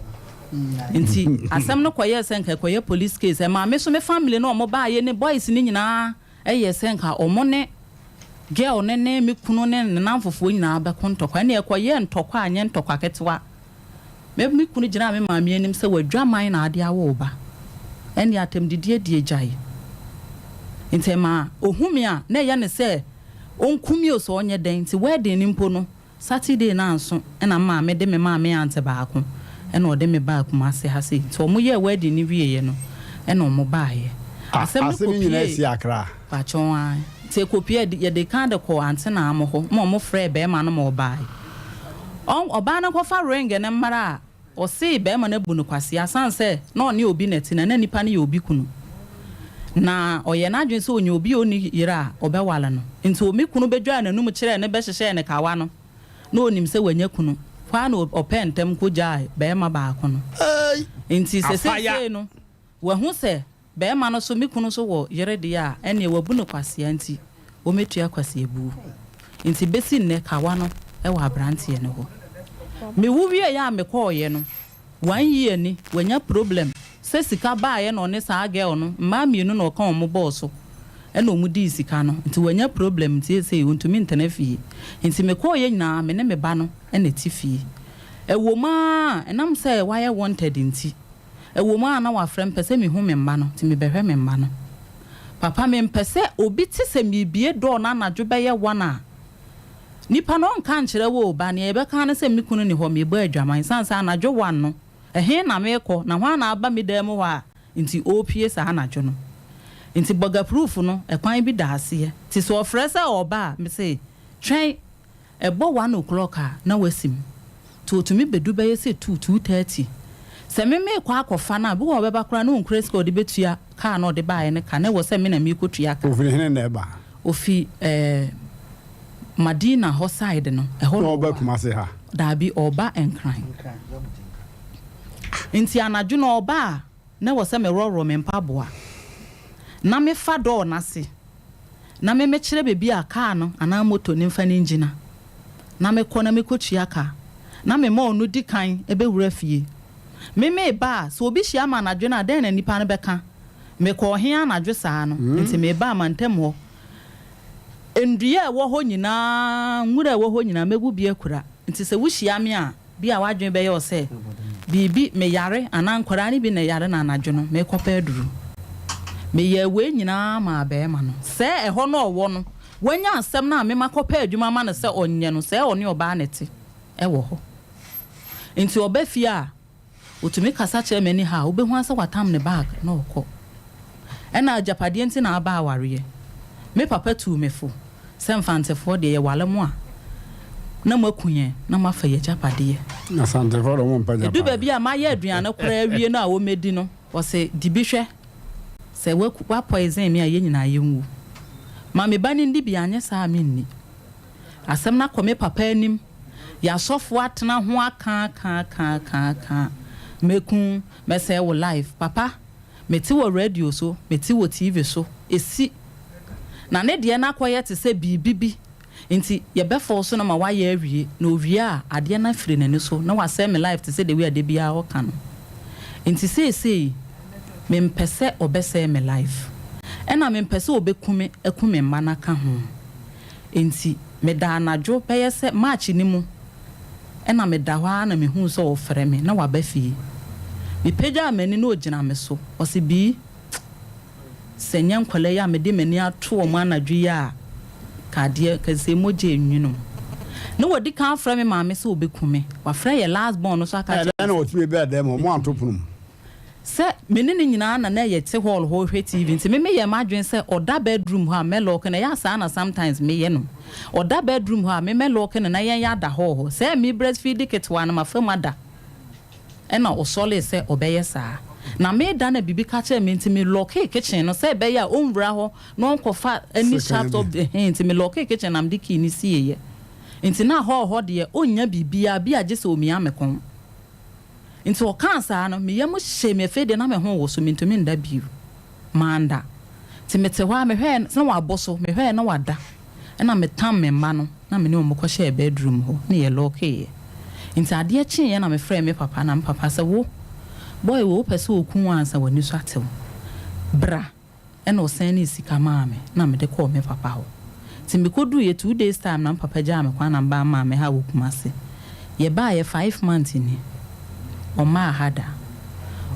Nti asɛm no kɔyɛɛ sɛ nka ɛkɔyɛ police case. Ɛmaa me nso me family no a wɔbaeɛ ne boys no nyinaa yɛɛ sɛ nka wɔn ne girl no ne me kunu ne ne nnamfofoɔ nyinaa bɛko ntɔkwa. Ɛnneɛ ɛkɔyɛɛ ntɔkwa a ɛnyɛ ntɔkwa ketewa. Me me kunu gyinaa me maame anim sɛ w'adwaman na ade awo wo ba. Ɛnneɛ atɛmdidie deɛ gyae. Nti ɛmaa ɔhu me a na ɛyɛ no sɛ ɔnku me o sɛ ɔnyɛ dɛn. Nti wedding no mpo no Saturday no anso na me maame de me maa me aunt baako na ɔde me baa Kumasi ha sei. Nti wɔn yɛɛ wedding no wieɛ no na wɔn baeɛ. Ah, Asɛm no asɛm yi nyinaa kɔpuee si Accra? Pakyɛw ae. Nti ɛkɔpuee, yɛde kan de kɔɔ Aunty Naamo hɔ ma wɔn frɛɛ bɛɛma no ma ɔbaeɛ. Ɔn, ɔbaa no nkɔfa ring no mmra a, Ɔsee barima no abu no kwasea sane sɛ na ɔne obi na ɛte na na nipa no yɛ obi kunu. Na ɔyɛɛ n'adwene sɛ ɔnya obi a ɔnni yere a ɔbɛware no. Nti omi kunu bɛdwaa n'anum kyerɛɛ no bɛhyehyɛɛ no kawa no, na ɔnim sɛ wanya kunu. Hɔ ara na ɔpɛɛ ntɛm kɔgyae barima baako no. Nti sɛ seesei no wahu sɛ Barima no so, me kunu nso wɔ yere deɛ a, ɛnneɛ wabu no kwasea nti ɔmmɛtua kwaseabuo. Nti bɛsi nnɛ kawa no wɔ aberanteɛ no hɔ. Me wo wieɛ a mekɔeɛ no, one year ni, wanya problem sɛ sika baeɛ na ɔne saa girl no, mmaa mmienu na ɔka wɔn bɔɔ so ɛna wɔn dii sika no, nti wanya problem nti seesei ɔntumi ntena fie. Nti mekɔeɛ nyinaa me ne me ba no na ɛte fie. Ɛwom ara ɛnam sɛ wayɛ wanted nti, Ɛwom a na wafrɛ mepɛ sɛ mehu me mma no nti mebɛhwɛ me mma no. Papa mempɛ sɛ obi te sɛ merebue door no anadwo bɛyɛ one a nipa no ɔnka nkyerɛ wo o ba nea yɛbɛka ara ne sɛ me kunu nni hɔ merebɔ adwaman ɛsiane sɛ anadwo one no ɛhe na merekɔ na hwan na aba me dan mu hɔ a nti ɔrepue saa anadwo no nti bɔga proof no ɛkwan bi da aseɛ nti sɛ ɔfrɛ sɛ ɔreba a mese twɛn Ɛbɔ one o'clock a na wasim nti ɔtumi bɛdu bɛyɛ sɛ two, 2:30. Sɛ me merekɔ akɔfa no a, bi wɔ hɔ a ɔbɛba koraa na ɔnkura sika a ɔde bɛtua car no a ɔde baeɛ no ka, na ɛwɔ sɛ me na merekɔtua ka. Ɔfiri hene na ɛba? Ɔfi eh, Madina hɔ side no, ɛhɔ Na na ɔba ɔba. Kumasi ha? Daabi, ɔreba Nkran. Nti anadwo no ɔba a, na ɛwɔ sɛ meworɔworɔ me mpaboa na mefa door no ase na me mekyerɛ baabi a kaa no anaa moto no mfa no ngyina, na mekɔ na mekɔtua ka, na mema ɔno di kan bɛwura fie. Me meba a, sɛ obi hyia me anadwo no a, dɛn na nnipa no bɛka? Mekɔɔ he anadwo saa no? Nti meba a, mantam hɔ. Nnua a ɛwɔ hɔ nyinaa, nwura a ɛwɔ hɔ nyinaa, mɛbu bi akura. Nti sɛ wohyia me a, Bi a w'adwene bɛyɛ wo sɛ biribi, meyare anaa nkwadaa no bi na ɛyare na anadwo no merekɔpɛ aduru. Meyɛɛ wei nyinaa maa barima no. Sɛ ɛhɔ no ɔwɔ no, wanya asɛm no a me makɔpɛ adwuma ama no sɛ ɔnyɛ no, sɛ ɔne ɔbaa na ɛte wɔ hɔ. Nti ɔba fie a, Ɔtumi kasa kyerɛ me anyhow, wobɛhu ara sɛ watam ne bag na ɔkɔ. Ɛna agyapadeɛ nti na aba awareɛ. Me papa tuu me fo sɛ Mfantefoɔ deɛ yɛware mo a na moaku yɛn na moafa yɛn agyapadeɛ. Asantefoɔ deɛ wɔmpɛ Ɛdu agyapadeɛ. baabi a mayɛ aduane koraa awie no a wɔmmɛdi no, ɔse di bi hwɛ, sɛ woaku, woapoison me a yɛn nyinaa yɛnwu. Ma me ba no ndi bi anyɛ saa a menni. Asɛm no akɔ me papa anim. Yɛn asɔfoɔ atena ho aka aka aka aka aka. Mɛku wo, mɛsɛe wo life. Papa, mete wɔ radio so, mete wɔ TV so, ɛsi. Na ne deɛ no akɔyɛ te sɛ biribi bi nti yɛbɛfɔɔso no ma wayɛ awie. Na ɔwie a, adeɛ no afiri n'ani so na wasɛe me life te sɛ the way a da biara ɔka no. Nti seesei mempɛ sɛ ɔbɛsɛe me life. Ɛna mempɛ sɛ ɔbɛku me aku me mma no aka ho. Enti meda anadwo bɛyɛ sɛ March no mu na meda hɔ ara na mehuu sɛ ɔrefrɛ me, na waba fie. Mepagyaa m'ani na ɔgyina me so, ɔse, Bee, sɛ ɛnyɛ nkwadaa yi a mede m'ani ato wɔn anadwo yi a, ka adeɛ, ka sɛ mogya ɛnwunu. Na wadi kan afrɛ me maame sɛ ɔbɛku me. Wafrɛ yɛn last born no nso aka akyerɛ Ɛdɛn no na sɛ. ɔtumi bɛɛ dɛm hɔ? Moanto pono mu? Sɛ me ne no nyinaa na na yɛte hall hɔ rehwɛ TV nti me meyɛɛ m'adwene sɛ ɔda bedroom hɔ a mɛ lock no, ɛyɛ a saa na sometimes meyɛ no. Ɔda bedroom hɔ a me mɛ lock no na yɛn yɛada hall hɔ. Sɛ me breastfeed ketewa no mafa mu ada ɛna ɔsɔlee sɛ ɔbɛyɛ saa. Na meda na biribi ka kyerɛɛ me nti me lockee kitchen no sɛ ɛbɛyɛ a ɔnwura hɔ na ɔnkɔfa any Sekan sharp bi. ɛhɛn nti me lockee kitchen na mede key no sieeɛ. Nti na hall hɔ deɛ ɔnnya biribiara bi a gye sɛ ɔmia me kɔn. Nti ɔkaa saa no, me yam hyee me, afei deɛ na me ho woso, mentumi nda bio. Manda. Nti mete hɔ ara mehwɛɛ no na wabɔ so, mehwɛɛ na wada. Ɛna metam me mma no na me ne wɔn kɔhyɛɛ bedroom hɔ na yɛ lɔɔkeeɛ. Nti adeɛ kyeeɛ na mefrɛɛ me papa na me papa sɛ wo boy wei wopɛ sɛ ɔku wo ansa w'ani so ate wo, bra. Ɛna ɔsɛnee sika maa me na mede kɔɔ me papa hɔ. Nti mekɔduruiɛ two days time na me papa gyaa me kwan na mebaa maame ha wɔ Kumasi. Yɛbaeɛ five months ni, ɔmmaa ha da.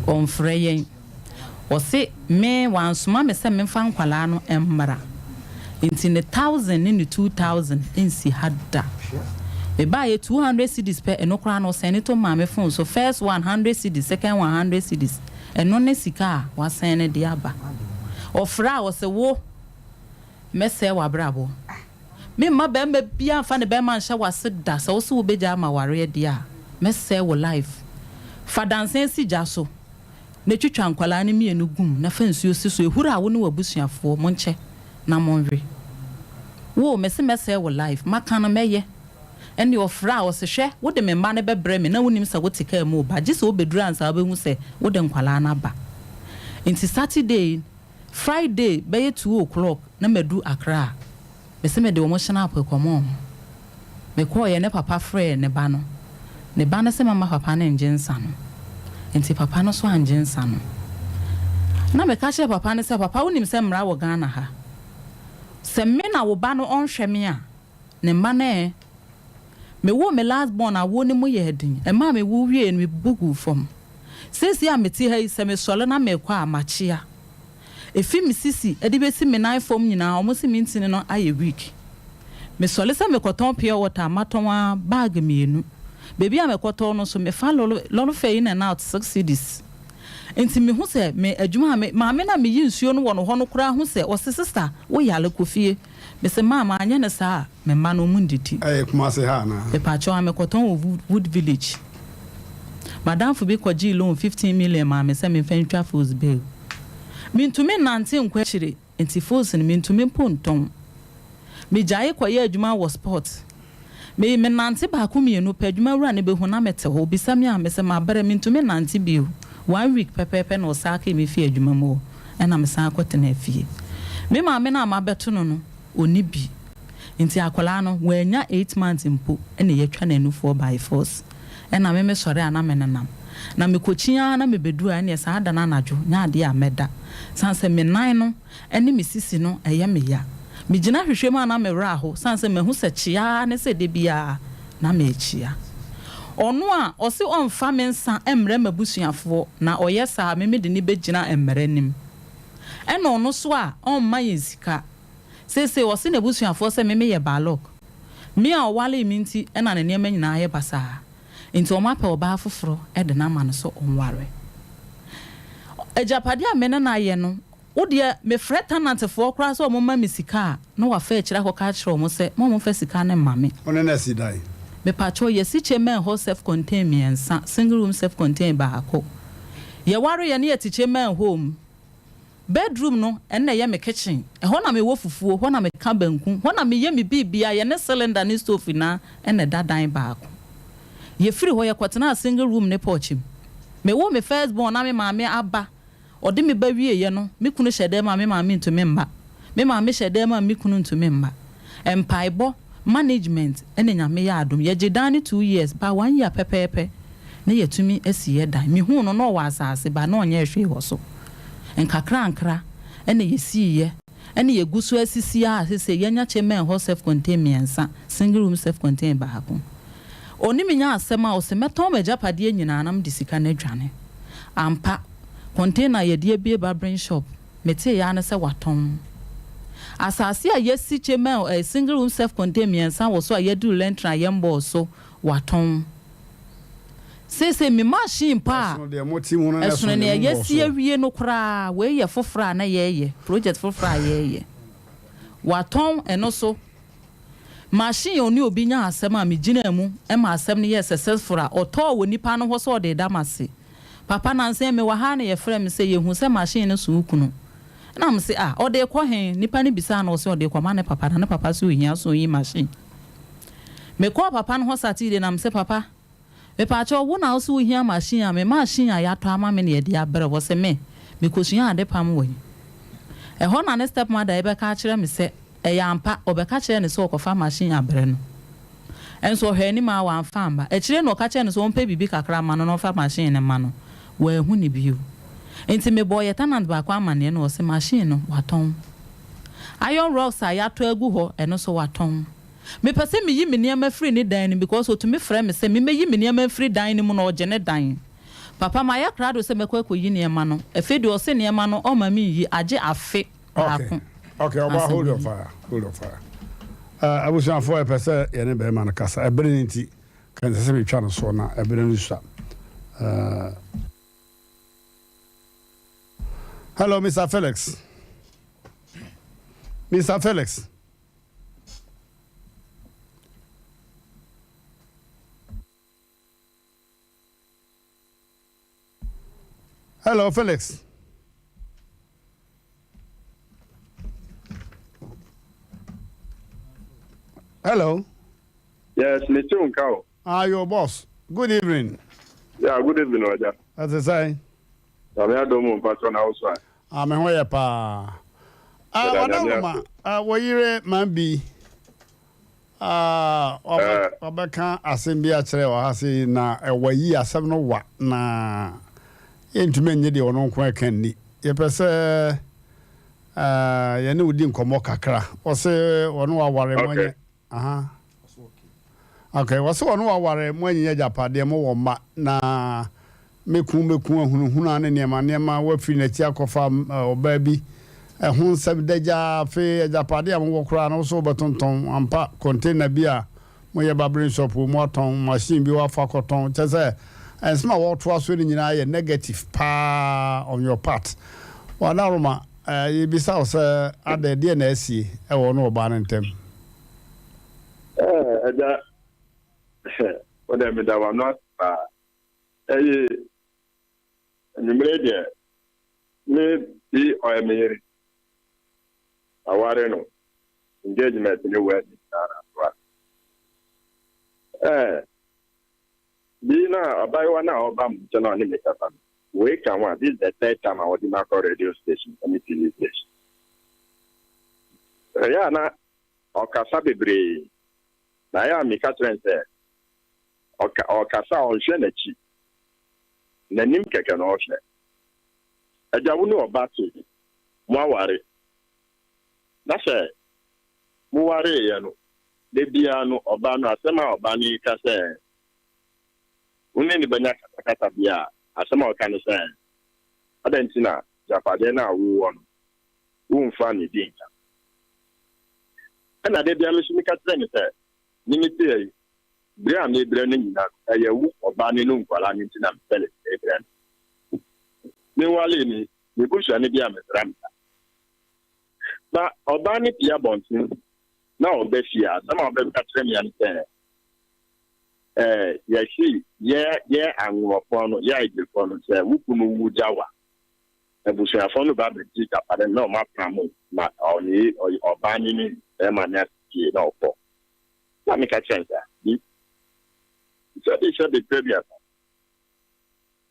Ɔmfrɛ yɛn. Ɔse me wansoma me sɛ memfa nkwadaa no mmra. Nti ne thousand ne ne 2000 nsi ha da. Mebaeɛ 200 cedis pɛ, ɛno koraa no ɔsɛne to maame phone so, first one hundred cedis, second one hundred cedis. Ɛno ne sika a wasan no de aba. Ɔfrɛ a ɔse wo mɛsɛe w'abrabɔ. Memma barima biara mfa ne barima nhyɛ w'ase da sɛ wose wobɛgyae m'awareɛ deɛ a mɛsɛe wo life. Fa dansɛn si gya so na twitwa nkwadaa no mmienu gu mu na fa nsuo si so ehuru a wo ne w'abusuafoɔ monkyɛ na monwe. Wo mese mɛsɛe wo life maka no mɛyɛ. Ɛnneɛ ɔfrɛ a, ɔse, Hwɛ, wode me mma no bɛbrɛ me na wonnim sɛ wote kaa mu reba, gye sɛ wobɛduru ansa wobɛhu sɛ wode nkwadaa no aba. Nti Saturday, Friday bɛyɛ 2 o'clock na madu Accra. Mese mede wɔn hyena rekɔma wɔn. Mekɔeɛ ne papa frɛɛ ne ba no. Ne ba no se mama papa no ngye nsa no. Nti papa no nso angye nsa no. Na meka kyerɛɛ papa no sɛ, Papa wonim sɛ mmara wɔ Ghana ha. Sɛ me na wo ba no ɔnhwɛ me a, Ne mma no ɛ? Mewoo me last born awoɔ no mu yɛɛ den, ɛmaa me wo wieɛ no me bubu guu fam. Seesei a mete ha yi sɛ me sɔre na merekɔ a makyea. Ɛfi me sisi de bɛsi me nan fam nyinaa wɔn se me ntini no ayɛ weak. Me sɔre sɛ mekɔtɔn pure water a matɔn ara bag mmienu. Baabi a mekɔtɔn no nso mefa lɔre lɔre fare in and out 6 cedis. Nti mehu sɛ me adwuma a me maame no a meyi nsuo no wɔ no hɔ no koraa hu sɛ ɔse sister wo yare kɔ fie. Mese maa manyɛ no saa a me mma no ɔmo ndidi. Ɛyɛ Kumasi ha anaa? Mepakyɛw a mekɔtɔn wɔ Wood Village. M'adamfo bi kɔgyee loan 15 million maa me sɛ memfa ntwa Fools bail. Mintumi nnante nkɔ akyire nti Fools no mintumi mpo ntɔn. Migyaee kɔyɛɛ adwuma wɔ sport. Me menante baako mmienu pɛ adwuma wura no bɛhu na mete hɔ. Ɔbisa me a mese mabrɛ mentumi nnante bio. One week pɛpɛɛpɛ na ɔsaakee me fii adwuma mu hɔ ɛna mesan kɔtenaa fie. Me maame no a mabɛto no no ɔnni bi nti akwadaa no wannya 8 months mpo na yɛatwa no anufoɔ by force. Ɛna me mesɔre a na menenam. Na mekɔkyin ara na mebɛduru a ɛneɛ saa da no anadwo nyɛ adeɛ a mɛda. Sane sɛ me nan no ne me sisi no ɛyɛ me ya. Megyina hwehwɛ mu a na me werɛ aho sane sɛ mahu sɛ kyea ara ne sɛ da biara na merekyea. Ɔno a ɔse ɔmfa me nsa mmrɛ m'abusuafoɔ na ɔyɛ saa a me mede no bɛgyina mmara anim. Ɛna ɔno nso a ɔmma yɛn sika. Seesei ɔse n'abusuafoɔ sɛ me meyɛ baalɔk. Me a ɔwaree me nti na ne nneɛma nyinaa ayɛ basaa. Nti wɔapɛ ɔbaa foforɔ de no ama no sɛ ɔnware. Agyapadeɛ a me ne no ayɛ no, Wo deɛ mefrɛ tenantfoɔ koraa sɛ wɔmma me sika a, na wafa akyire akɔka akyerɛ wɔn sɛ, mo a momfa sika no mma me. Wo ne no asi dan? Mepakyɛw, yɛasi chamber hall self contained mmiɛnsa, single room self contained baako. Yɛwareeɛ no yɛte chamber hall mu. Bedroom no, ɛno na ɛyɛ me kitchen. Ɛhɔ na mewɔ fufuo, hɔ na meka banku, hɔ na meyɛ me biribiara, yɛne cylinder ne stove nyinaa na ɛda dan baako. Yɛfiri hɔ yɛkɔtenaa single room ne porch mu. Mewoo me first born na me maame aba Ɔde me ba wieeɛ no, me kunu hyɛ dan mu a me maame ntumi mma. Me maame hyɛ dan mu a me kunu ntumi mma. Mpaebɔ, management ne Nyame yɛ adom. Yɛgye dan no 2 years, but one year pɛpɛɛpɛ na yɛatumi asi yɛ dan. Mehuu no na ɔwɔ asase but na ɔnyɛɛ hwee wɔ so. Nkakrankra na yɛsiiɛ ɛna yɛgu so asisi a seesei yɛanya chamber and hall self contained mmiɛnsa, single room self contained baako. Ɔne me nya asɛm a ɔse mɛtɔn m'agyapadeɛ nyinaa na mede sika no adwane. Ampa, container a yɛde abue barbering shop, metee ara ne sɛ watɔn. Asase a yɛasi chamber eh, single room self contained mmiɛnsa wɔ so a yɛaduru lɛntena a yɛmmɔɔ so, watɔn. Seesei me machine mpo a Ɛsono deɛ mote mu no na ɛsono ɛsono nea deɛ mommɔɔ yɛasi soɔ. awie no koraa, wei yɛ foforɔ a na yɛreyɛ, project foforɔ a yɛreyɛ. Watɔn ɛno so. Machine a ɔne obi nyaa asɛm a megyinaa mu ma asɛm no yɛɛ successful a ɔtɔɔ wɔ nipa no hɔ sɛ ɔde reda m'ase. Papa nansa yi mewɔ ha na yɛfrɛɛ me sɛ yɛhu sɛ machine no so wo kunu. Ɛna mese ah ɔde rekɔ he? Nipa no bisaa no ɔse ɔde rekɔma ne papa na ne papa se ohia so ɔyi machine. Mekɔɔ papa no hɔ Saturday na mese papa mepaakyɛw wo na wose wohia machine a me machine a yɛatɔ ama me na yɛde abrɛ wo ɔse me mekɔsua ade pam wɔ he? Ɛhɔ na ne stepmother yi bɛka akyerɛ me sɛ ɛyɛ ampa, ɔbɛka kyerɛɛ no sɛ ɔkɔfa machine abrɛ no. Nso ɔhwɛɛ anim ara wamfa amma. Akyire no ɔka kyerɛɛ no sɛ ɔmpɛ biribi kakra mma no na ɔmfa machine no mma no. Wanhu no bio. Nti mebɔɔ yɛ tenant baako amanneɛ na ɔse machine no watɔn. Iron rods a yɛatɔ agu hɔ ɛno nso watɔn. Mepɛ sɛ meyi me nneɛma firi ne dan no mu because ɔtumi frɛ me sɛ memmɛyi me nneɛma mfiri dan no mu na ɔgye ne dan. Papa mayɛ krado sɛ mɛkɔ akɔyi nneɛma no. Afei deɛ ɔse nneɛma no ɔmma menyi agye afe baako Okay, okay, ɔbaa ansa hold your mayi. fire, hold your fire. Uh, abusuafoɔ yɛpɛ sɛ yɛne bɛrima no kasa. Ɛbere no nti, ka nsɛ sɛ metwa no soɔ na ɛbere no sua. Uh, hello, Mr. Felix. Mr. Felix. Hello, Felix. Hello. Yes, me too, nka Ah, your boss. Good evening. Yeah, good evening, Oja. Ɛte sɛn? Nyame adom o, mpakyɛw na wo so a? Ah, me ho yɛ paa. Ah, Yɛda Nyame Wadawoma, ase. ah, wo yere man bi. Ah, Eh. wabɛka asɛm bi akyerɛ wɔ ha sei na ɛwa yi asɛm no wa na yɛntumi nnye deɛ ɔno nko ɛka nni. Yɛpɛ sɛ ah, yɛne wo di nkɔmmɔ kakra. Ɔse ɔno waware mo Okay. anyɛ. Aha. Okay, wɔse wɔne wo aware, mo anyinya agyapadeɛ, mo wɔ mma, na mɛku wo mɛku ahunahuna ne nneɛma nneɛma, woafiri n'akyi akɔfa ɔbaa bi, ɛho nsɛm dagyaa, afei agyapadeɛ a mowɔ koraa no wo so wobɛtontɔn, ampa container bi a moyɛ barbering shop wɔ mu atɔn, machine bi woafa akɔtɔn, kyerɛ sɛ nsɛm a wɔtoa so no nyinaa yɛ negative paa on your part. Wadaroma, yɛbisa wo sɛ adɛn, deɛ na asie wɔ wo ne ɔbaa no ntam? Eh, Agya, wo deɛ meda w'ano ase paa. Ɛyi, anwummere deɛ, me bi ɔyɛ me yere. Aware no, engagement ne wedding nyinaa na ato ase. Eh, bi na abayewa no a ɔba mo nkyɛn a ɔne me kasa no, wei ka ho a, this is the third time a wɔde me akɔ radio station ne TV station. Ɛyɛ a na Ɔkasa bebree, na ɛyɛ a meka kyerɛ no sɛ ɔka ɔkasa a ɔnhwɛ n'akyi, n'anim kɛkɛ na ɔhwɛ. Agya wo ne ɔba te, moaware, na sɛ mowareeɛ no, da biara no ɔba no asɛm a ɔba no ka sɛ wo ne no bɛnya kasakasa bi a, asɛm a ɔka ne sɛ, adɛn nti na agyapadeɛ no a wowɔ no womfa ne din nka? Ɛnna da biara me nso meka kyerɛ no sɛ, Me mete ha yi, brɛ a merebrɛ no nyinaa no, ɛyɛ wo ɔbaa no ne wo nkwadaa no nti na mepɛ no sɛ merebrɛ no. Menwaree no yi, me busuani bi a mesra no da. Na ɔbaa no pue abɔnten na ɔba fie a, asɛm a ɔbɛka kyerɛ me ara ne sɛ, Ɛɛ, yɛse yɛ yɛ Anworɔfoɔ no, yɛ Aigbefoɔ no, sɛ wo kunu wu gya wo a, Abusuafo no ba bɛgye agyapade no na wɔapam ma ɔne ɔbaa no ne barima no ase fie na ɔkɔ. Na meka kyerɛ no sɛ, Bi, sɛbe sɛbe prɛduasa,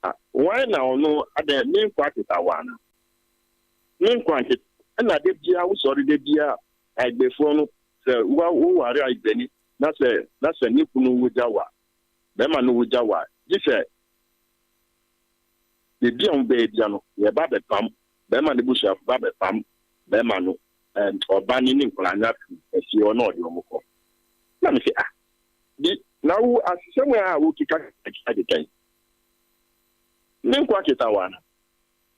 ah, wan na ɔno adɛn me nkwa keta wo ana? Me nkwa nketa, ɛna da biara wosɔre da biara Aigbefoɔ no sɛ woware Aigbeni na sɛ na sɛ ne kunu wu gya wo a, barima no wu gya wo a, gye sɛ Baabi a wɔbɛyɛ bia no, yɛba abɛpam bɛrima no busuafo ba abɛpam bɛrima no ɛm ɔba no ne nkwadaa no afi efie hɔ na ɔde wɔn kɔ. Na me se ah bi na wo asesɛm a wokeka keka keka yi me nkoa keka wo ana?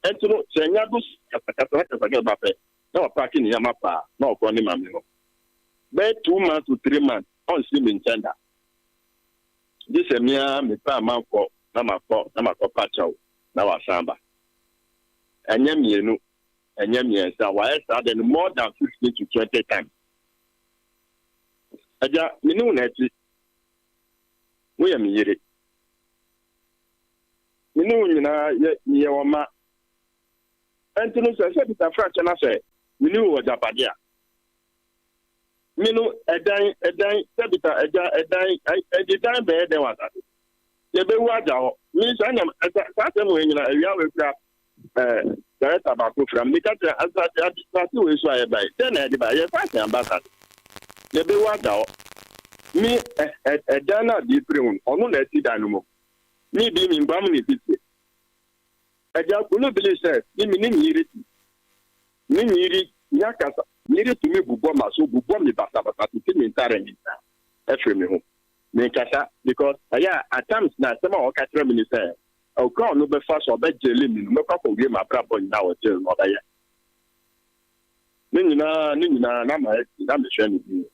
Ɛnti no sɛ nya do kasakasa na kasakasa ba pɛ na wapaake ne nneɛma paa na ɔkɔ ne maame hɔ. Bɛyɛ 2 months to 3 months ɔnsi me nkyɛn da. Gye sɛ me ara mepɛ a mankɔ na makɔ na makɔpa kyɛw na wasan aba. Ɛnyɛ mmienu, ɛnyɛ mmiɛnsa, wayɛ saa de no more than 15 to 20 times. Agya, me ne wo na ɛte, woyɛ me yere. Me ne wo nyinaa yɛ yɛ wɔ mma. Ɛnti no sɛ sɛ Peter Frank na sɛ me ne wo wɔ agyapade a, Me no, ɛdan, ɛdan, sɛbita, ɛgya, ɛdan, ɛde dan bɛyɛ dɛn wɔ asase? Yɛbɛwu agya hɔ. Me saa nyam, ɛsa, saa asɛm wei nyina, awia wei kura. Ɛɛ director baako frɛ me, meka kyerɛ asase asase wei so a yɛbae, dɛn na yɛde bae? Yɛmfa asɛn aba asase. Yɛbɛwu ada hɔ. Me ɛ ɛ ɛdan no a bepire ho no, ɔno na ɛte dan no mu. Me bi me nkwa mu na ebi te. Agya, will you believe sɛ me me ne me yere ti. Me me yere nya kasa, me yere tumi bobɔ m'aso, bobɔ me basabasa, tete me ntare nyinaa ɛfiri me ho. Menkasa because ɛyɛ a at times na asɛm a ɔka kyerɛ me ne sɛ ɔkwan a ɔno bɛfa so a ɔbɛ jaili me no mɛkɔ akɔwie m'abrabɔ nyinaa wɔ jail no ɔbɛyɛ ne nyinaa ne nyinaa na mayɛ den na mehwɛ no din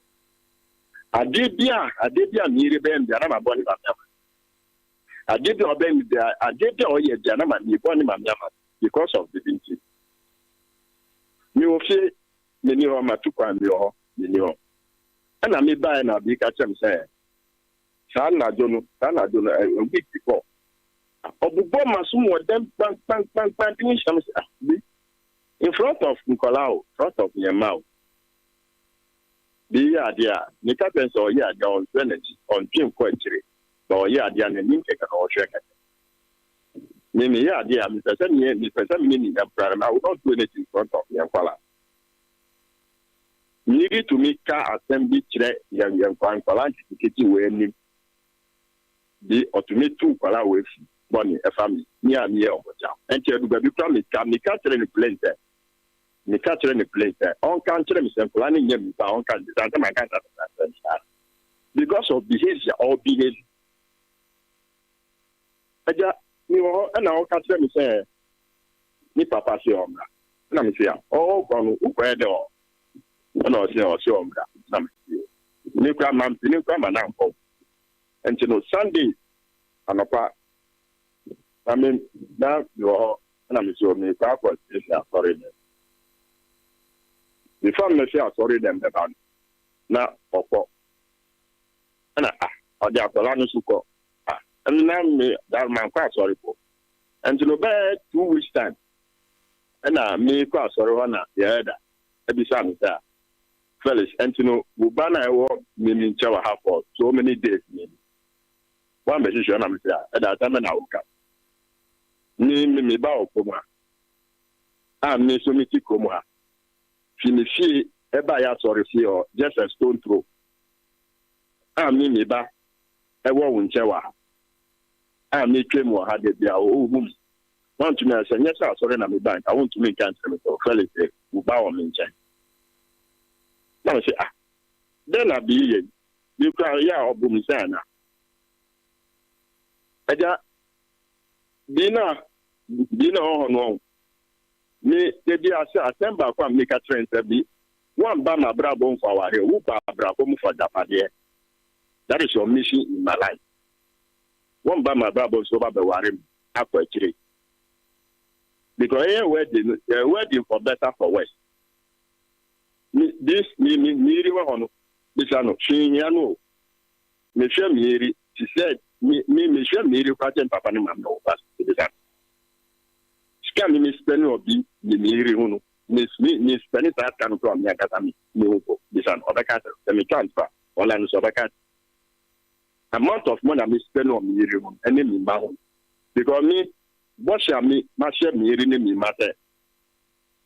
adeɛ bi a adeɛ bi a me yere bɛyɛ me bia na mabɔ ne maame ama adeɛ bi a ɔbɛyɛ me bia adeɛ bi a ɔyɛ bia na ma mebɔ ne maame ama because of bibi nti mewɔ fie menni hɔ matu kwan mewɔ hɔ menni hɔ Ɛna me baeɛ na bi ka kyerɛ me sɛ saa anadwo no, saa anadwo no, a week before, ɔbobɔ m'asom wɔ dɛm kpankpankpankpan bi nhyɛ me sɛ ah bi in front of nkɔla o, front of yɛn mma o. Bi yɛ adeɛ a, meka kyerɛ no sɛ ɔyɛ adeɛ a ɔnhwɛ n'akyi, ɔntwe nkɔ akyire, na ɔyɛ adeɛ a n'anim kɛkɛ na ɔhwɛ kɛkɛ. Me meyɛ adeɛ a mepɛ sɛ meyɛ mepɛ sɛ me ne ne nya mpira no, I will not do anything in front of yɛn nkɔla. Nyidi tumi ka asɛm bi kyerɛ yɛn yɛn nkwa nkwadaa nketenkete wɔ anim bi ɔtumi tu nkwadaa wɔ afi bɔne ɛfa me me a meyɛ ɔmo gya ɛnti ɛdu baabi koraa me ka me ka kyerɛ no plain sɛ me ka kyerɛ no plain sɛ ɔnka nkyerɛ me sɛ nkwadaa no nyɛ me ba ɔnka nkyerɛ sɛ manka nkyerɛ no sɛ saa because of behavior or behave agya me wɔ hɔ ɛna ɔka kyerɛ me sɛ ne papa se ɔmmra. Ɛna me se a ɔɔkɔ no wokɔyɛ dɛ ɔ ɛna ɔse ɔse ɔmmra na me se me kora mampene kora ma no ankɔ nti no Sunday anɔpa na me na mewɔ hɔ ɛna me se o mekɔ akɔ siesie asɔre dɛm before mɛfi asɔre dɛm bɛba no na ɔkɔ ɛna ah ɔde akwadaa no so kɔ ah ɛna na me da mankɔ asɔre po nti no bɛyɛ 2 weeks time ɛna mekɔ asɔre hɔ na yɛɛda ebisa me sɛ, Felix, ɛnti no wo ba na ɛwɔ me me nkyɛn wɔ ha for so many days ni woambɛhwehwɛ? Na me sɛ a ɛda asɛm na woka me me me ba wɔ kurom ha a me nso me ti kurom ha fi me fie ɛba yɛ asɔre fie hɔ just a stone throw a me me ba ɛwɔ wo nkyɛn wɔ ha a metwam wɔ ha de bia ohu me wantumi a sɛ nyɛ sɛ asɔre na meba nka wontumi nka nkyerɛ me sɛ Felix wo ba wɔ me nkyɛn. Na me sɛ ah, dɛn na bii yɛ bi kora yɛ a ɔbo me sɛ ana agya bii na bii na ɔhɔ no ɔho me da bi ase asɛm baako a meka kyerɛ nsɛ bi woamba ma abrabɔ mfa awareɛ, woba abrabɔ mu fa agyapadeɛ. That is your mission in my life. Wɔmba ma abrabɔ nso wɔba bɛware mu akɔ akyire because ɛyɛ wedding no, yɛ wedding for better for worse. Me this me me miiri wɔ hɔ no bisa no hwee hia no o. Mehwɛ miiri te sɛ me me mehwɛ miiri kora kyɛn papa ne maame wɔ ba bisa no sika me me spend wɔ bi me miiri ho no me me me spend saa sika no kora me ankasa me me ho po. Bisa no ɔbɛka kyerɛ sɛ me twa ntora ɔla no so ɔbɛka amount of money a me spend wɔ me yere ho ɛne me mma ho because me bɔhyɛ a me mahyɛ me yere ne me mma sɛ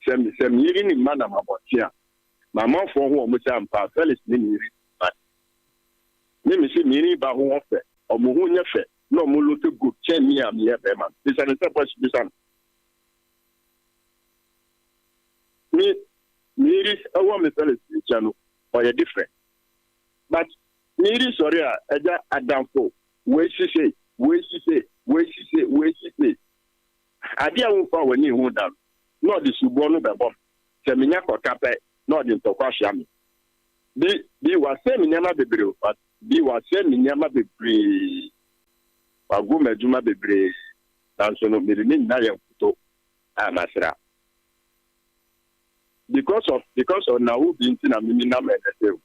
sɛ me yere ne mma nam abɔnten a ma amanfoɔ ho ɔmo sɛ ampa Felix ne me yere mma me me sɛ me yere ba ho ɔfɛ ɔmo ho nyɛ fɛ na ɔmo look good kyɛn me a meyɛ bɛrima. Bisa ne sɛ bɔhyɛ bisa no me me yere ɛwɔ me Felix nkyɛn no ɔyɛ different but me yere sɔre a ɛgya adamfo wei sise wei sise wei sise wei sise adeɛ a womfa w'ani ho da no na ɔde suboɔ no bɛbɔ me sɛ menya kɔka pɛ na ɔde ntɔkwa ahyia me bi bi wasɛ me nneɛma bebree o, but bi wasɛ me nneɛma bebree wago m'adwuma bebree nanso no mede ne nyinaa yɛ nkoto a masra because of na wo bi nti na mimi nam ɛnɛ sɛ o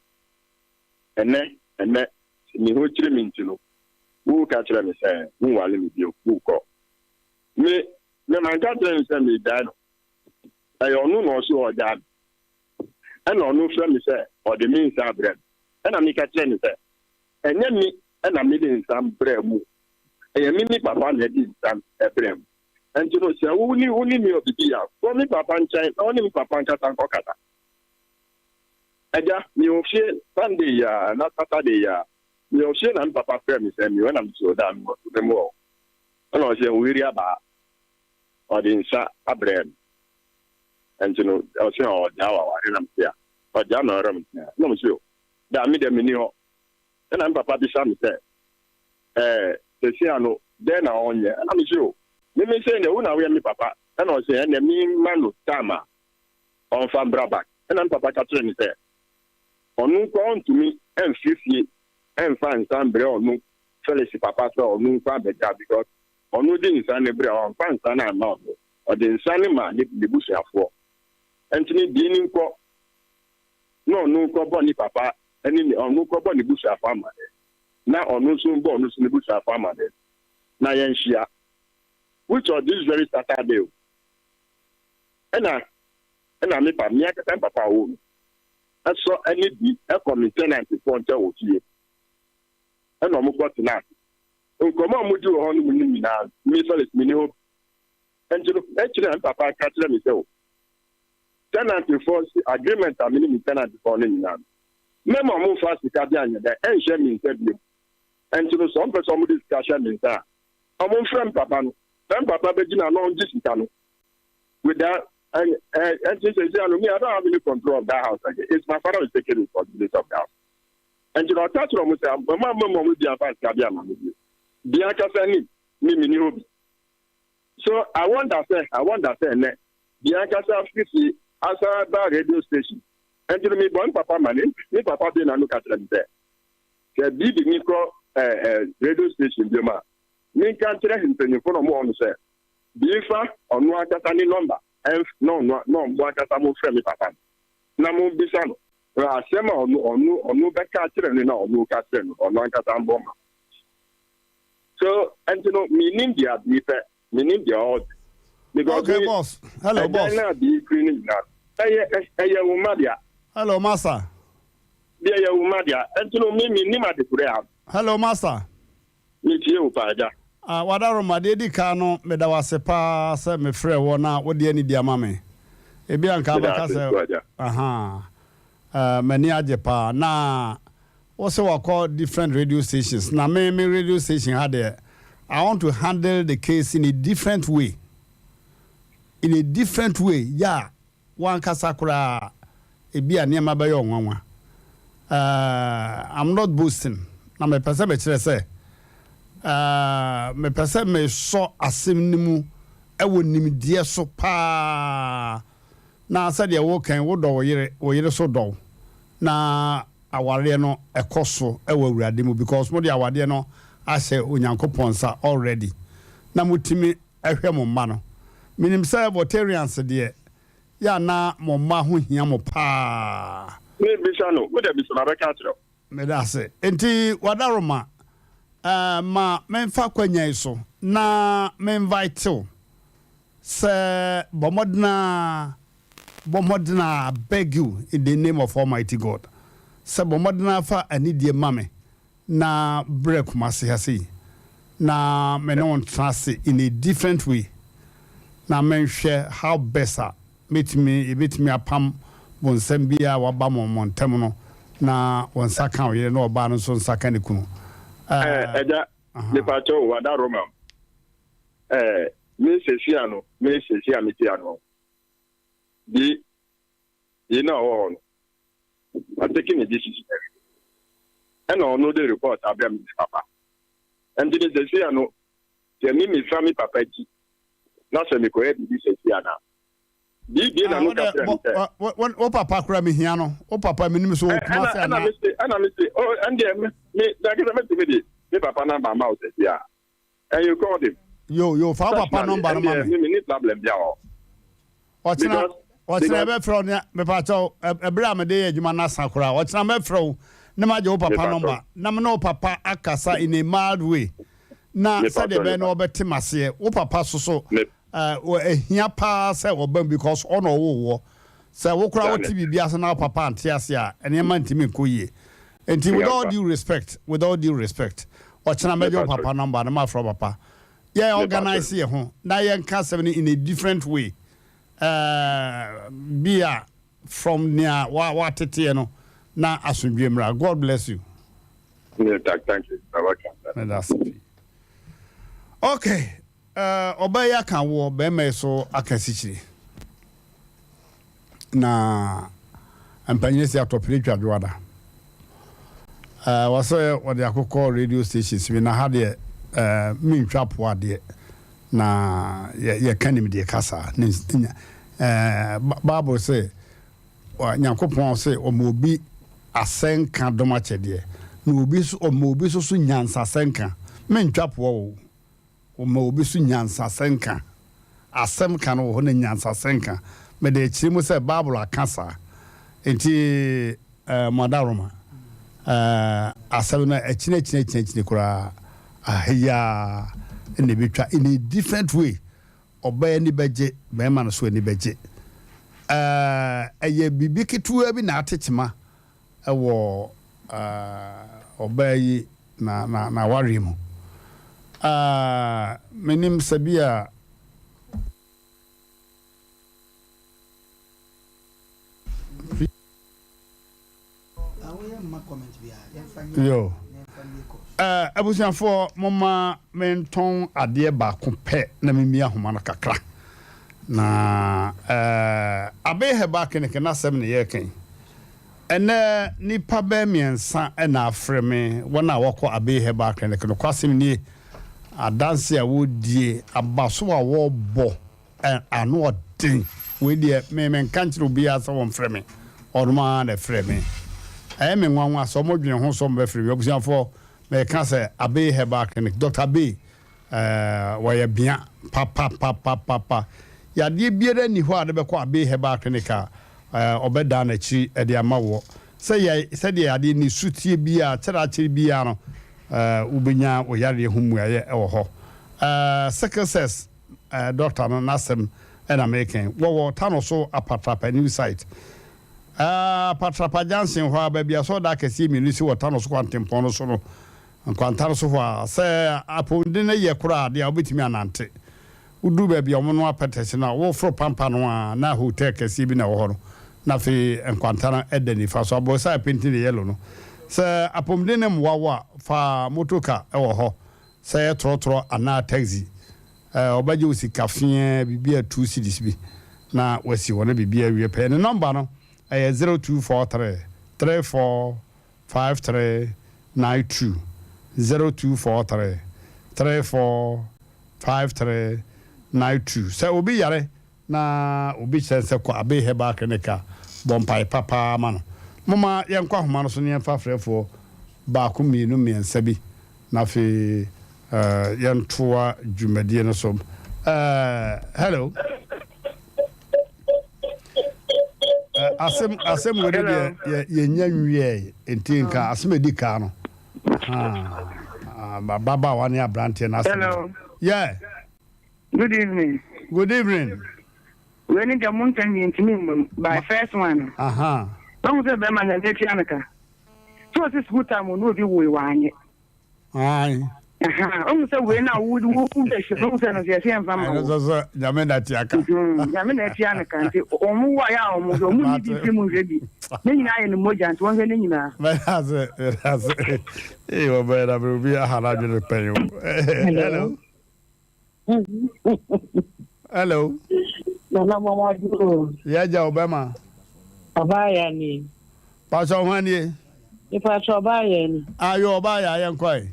ɛnɛ ɛnɛ me ho kyerɛ me nti no wo ka kyerɛ me sɛ wonwale me bio wokɔ me me manka kyerɛ me sɛ megyae no ɛyɛ ɔno na ɔso ɔgyaa me ɛna ɔno frɛ me sɛ ɔde me nsa abrɛ me ɛna meka kyerɛ ne sɛ ɛnyɛ me ɛna mede nsa brɛ mu ɛyɛ me me papa na ɛde nsa ɛbrɛ mu. Ɛnti no sɛ wo ne wo ne me wɔ biribi a, kɔ me papa nkyɛn na wo ne me papa nkasa nkɔkasa. Agya, mewɔ fie Sunday yi ara anaa Saturday yi ara, mewɔ fie na me papa frɛɛ me sɛ mewɔ na mese ɔda a mewɔ so memmɔ wo. Ɛna ɔse wo yere aba ha, ɔde nsa abrɛ me. Ɛnti no ɔse ɔgyaa wo aware na mese a, ɔgyaa me aware na mese a, ɛna ɔse o, da me deɛ menni hɔ. Ɛna me papa bisa me sɛ, ɛɛ seesei ano dɛn na ɔnyɛ? Ɛna mese o, me me sei deɛ wo na woyɛ me papa. Ɛna ɔse ɛnneɛ memma no time a ɔmfa mbra back. Ɛna me papa ka kyerɛɛ no sɛ ɔno nkoa ɔntumi mfiri fie mfa nsa mbrɛ ɔno Felix papa sɛ ɔno nkoa bɛgya because ɔno de nsa no brɛ a ɔmfa nsa no amma ɔno, ɔde nsa no ma ne n'abusuafoɔ. Ɛnti no dii no nkɔ na ɔno nkɔbɔ ne papa ne ne ɔno nkɔbɔ ne busuafoɔ amaneɛ na ɔno nso mbɔ ɔno nso ne busuafoɔ amaneɛ na yɛnhyia which was this very Saturday o. Ɛna ɛna me pa me ankasa me papa a ɔwoo me ɛsɔ ɛne bi ɛkɔ me tenant foɔ nkyɛn wɔ fie ɛna ɔmo kɔ tena ase nkɔmɔ a ɔmo di wɔ hɔ no mu no nyinaa me Felix me ni hɔ bi ɛnti no ɛkyerɛ na me papa ka kyerɛ me sɛ o tenant foɔ si agreement a me ne me tenant foɔ no nyinaa no mɛma ɔmo nfa sika bi anyɛ dɛ ɛnhyɛ me nsa bio ɛnti no sɛ ɔmo pɛ sɛ ɔmo de sika hyɛ me nsa a ɔmo nfrɛ me papa no na me papa bɛgyina na ɔngye sika no without and and and since I me, I don't have any control of that house again. It's my father is taking responsibility of the house. And you know, touch on say, my mom, my mom will be a fast cabia, my Bianca sani, me mini hobby. So I wonder say, I wonder say, ne Bianca sa fisi asa ba radio station. And you know, me born papa man, me papa be na look at them there. Sɛ bibi mi kɔ eh, eh, radio station bi ma, mi nka nkyerɛ mpanyinfo na ɔmo wɔ no sɛ Bi mfa ɔno ankasa ne nɔmba mf na ɔno na mo ankasa momfrɛ me papa no na mombisa no asɛm a ɔno ɔno ɔno bɛka akyerɛ no na ɔno ka kyerɛ no ɔno ankasa mbɔ ma so ɛnti no menim deɛ bii pɛ menim deɛ ɔɔdze because Okay, me boss. Hello, ɛdan boss. no a bii firi no nyinaa no ɛyɛ ɛyɛ wo mma dea Hello, master. deɛ ɛyɛ wo mma dea ɛnti no me menim adekorɛ a Hello, master. Metie wo paa agya. Ah Wadaroma, deɛ edi kan no meda wo ase paa sɛ mefrɛɛ woɔ na wode anidie ama me. Ebia nka Meda wobɛka ase sɛ nso agya. ahaa eh, m'ani agye paa. Na wo se wakɔ different radio stations, na me me radio station ha deɛ, I want to handle the case in a different way. In a different way, yeah. W'ankasa koraa, ebia nneɛma bɛyɛ wo nwanwa. Uh, I'm not boasting, na mepɛ sɛ mekyerɛ sɛ, uh, mepɛ sɛ mesɔ asɛm no mu wɔ nimdeɛ so paa, na sɛdeɛ woka yi, wodɔ wo yere, wo yere nso dɔ wo, na awareɛ no ɛkɔ so wɔ Awurade mu, because mode awadeɛ no ahyɛ Onyankopɔn nsa already, na motumi hwɛ mo mma no. Menim sɛ Voltaireans deɛ, yɛ a na mo mma ho hia mo paa. Me bisa no, wo deɛ bisa no ɔbɛka akyerɛ wo. Meda ase. Enti Wadaroma, eh, ma memfa akwanya yi so na me invite wo sɛ bɔ mmɔden ara, bɔ mmɔden ara, I beg you in the name of Almighty God, sɛ bɔ mmɔden ara fa anidie ma me na brɛ Kumasi ha sei na me ne wo ntena ase in a different way na menhwɛ how best a mɛtumi yɛbɛtumi apam bonsam bi a waba mo mo ntɛm no na wo nsa ka wo yere na ɔbaa no nso nsa ka ne kunu. Eh, Agya, mepakyɛ o, wada Roma o. Eh, me sɛsi ano, me sɛsi a mete ano. Bi, bi na ɔwɔ hɔ no. Watake ne decision awie. Ɛna ɔno de report abrɛ me me papa. Ɛnti no sesia no sɛ me mefa me papa akyi na sɛ mekɔyɛ biribi sesia no a, biribi na no ka kyerɛ me sɛ. Wo papa koraa mehia no. Wo papa menim sɛ ɔwɔ Kumasi anaa. Ɛna mese, ɛna mese, oh ɛndeɛ me, me, nankasa mɛtumi de me papa number ama wo sesia. And you called him. Yo yo fa wo papa number no ma me. Personally, ɛndeɛ me menni problem biara wɔ hɔ. Ɔkyena ɔkyena yɛbɛfrɛ wo ne mepakyɛw ɛberɛ a mede yɛ adwuma no asa koraa ɔkyena mɛfrɛ wo na magye wo papa nɔmba na me ne wo papa akasa in a mild way na sɛdeɛ ɛbɛyɛ na ɔbɛte maseɛ wo papa so so ɛhia paa sɛ ɔba mu because ɔna ɔwoo woɔ sɛ wo koraa wote biribi ase na wo papa ante ase a nneɛma ntumi nkɔ yie nti with all due respect with all due respect ɔkyena mɛgye wo papa nɔmba na mafrɛ wo papa. Yɛ organise yɛ ho na yɛnka asɛm no in a different way. Eh, bi a from nea wa wateteɛ no na asomdwie mmra. God bless you. Yeah, thank you. You're welcome. Meda ase pii. Okay, eh, ɔbaa yi aka woɔ, bɛrima yi so aka asikyire. Na mpanyini si atɔpere twa dwoada. Eh, wɔsɛ wɔde akokɔ radio stations bi na ha deɛ eh, mentwa poa deɛ na yɛka nimdeɛ kasa. Ne, eh, Bible sɛ Nyankopɔn se ɔma obi asɛnka dom akyɛdeɛ, na obi nso ɔma obi nso so nyansasɛnka. Mentwa poa o, ɔma obi so nyansasɛnka. Asɛm ka no wɔ hɔ na nyansasɛnka. Mede rekyerɛ mu sɛ Bible aka saa. Enti eh, mo adaworoma, eh, asɛm no akyini akyini akyini akyini koraa, aha yi ara na ɛbɛtwa in a different way. Ɔbaa ani bɛgye, barima no nso ani bɛgye. Ɛyɛ biribi ketewa bi na ate kyema wɔ ɔbaa yi na na n'awareɛ mu. Menim sɛ bi a. Yo. Eh, abusuafoɔ, momma mentɔn adeɛ baako pɛ na memia ahoma no kakra. Na eh, Abe Herbal Clinic n'asɛm na yɛreka yi. Ɛnnɛ, nnipa bɛyɛ mmiɛnsa na afrɛ me, wɔn a wɔkɔ Abe Herbal Clinic. Nokwasɛm nie, adanse a wɔredie, abaso a wɔrebɔ, Ɛ ano ɔden. Wei deɛ me menka nkyerɛ obiara sɛ wɔmfrɛ me. Wɔnom ara na ɛfrɛ me. Ɛyɛ me nwanwa sɛ wɔdwene ho sɛ wɔbɛfrɛ me. Abusuafoɔ, meka sɛ Abbey Herbal Clinic, Doctor Abbey, ɛɛ, wɔyɛ bea papapapapapa. Yadeɛ biara nni hɔ a wode bɛkɔ Abbey Herbal Clinic a, ɛɛ, ɔbɛdan n'akyiri de ama woɔ. Sɛ yɛ, sɛdeɛ yadeɛ no su teɛ biara, kyɛrɛ akyɛrɛ biara no, ɛɛ, wobɛnya wo yareɛ ho mmuaeɛ wɔ hɔ. Ɛɛ, sickle cells. Doctor no n'asɛm na mereka yi. Wɔwɔ Tano so Apatrapa new site. Apatrapa junction hɔ a, baabi a asɔredan akɛseɛ mmienu si wɔ Tano so kwantempɔn no so no, nkwanta no so hɔ a, sɛ apɔmuden no yɛ koraa deɛ a, wobɛtumi anante. Woduru baabi a wɔnoa pɛtɛs no a, woforo pampa no a, na hotel kɛseɛ bi na ɛwɔ hɔ no, na afei nkwanta no da nifa so. Aborosan a ɛpenti no yellow no. Sɛ apɔmuden no mmoa wo a, fa motor car wɔ hɔ. Sɛ ɛyɛ trɔtrɔ anaa taxi, ɔbɛgye wo sika feaa biribi a two cedis bi na wasi hɔ na biribi awie pɛyɛ. Ne nɔmba no ɛyɛ 0243 34 5392, 0243 34 5392. Sɛ obi yare Na obi kyerɛ no sɛ kɔ Abbey Herbal Clinic a, bɔ mpae pa paa ma no. Momma yɛnkɔ ahoma no so na yɛmfa afrɛfoɔ baako, mmienu, mmiɛnsa bi, na afei yɛntoa dwumadie no so. Hello. Asɛm asɛm wei deɛ yɛnya nwiɛe nti nka asɛm edi kan no. Ababaawa ne aberanteɛ no asɛm. Yeah. Good evening. Good evening. Wei ne deɛ mo ntɛm yɛ ntumi mma mu by first one no. Aha. Wahu sɛ bɛrima na ɛna atua no ka. So ɔsi school time ɔno obi woe wanyɛ. Ayi. Aha wahu sɛ wei na wo wo wo bɛ hyɛ wahu sɛ no sɛ yɛsɛ yɛn fa ma wo. Ɛno nso so nyame na atua ka. Nyame na atua no ka nti wɔn wo ayɛ a wɔn hwɛ wɔn ni bi fi mu nhwɛ bi. Ne nyinaa yɛ ne mogya nti wɔn hwɛ ne nyinaa. Mɛda ase mɛda ase. Ee wɔbɛyɛ na bɛ obi aha n'adwene pɛn o. Hello. Hello. Nana mama duro. Yɛ gya ɔbɛma. Ɔbaa yɛ ni. Pastor ho nie. Nipa sɛ ɔbaa yɛ ni. Ayo ɔbaa yɛ ayɛ nkɔe.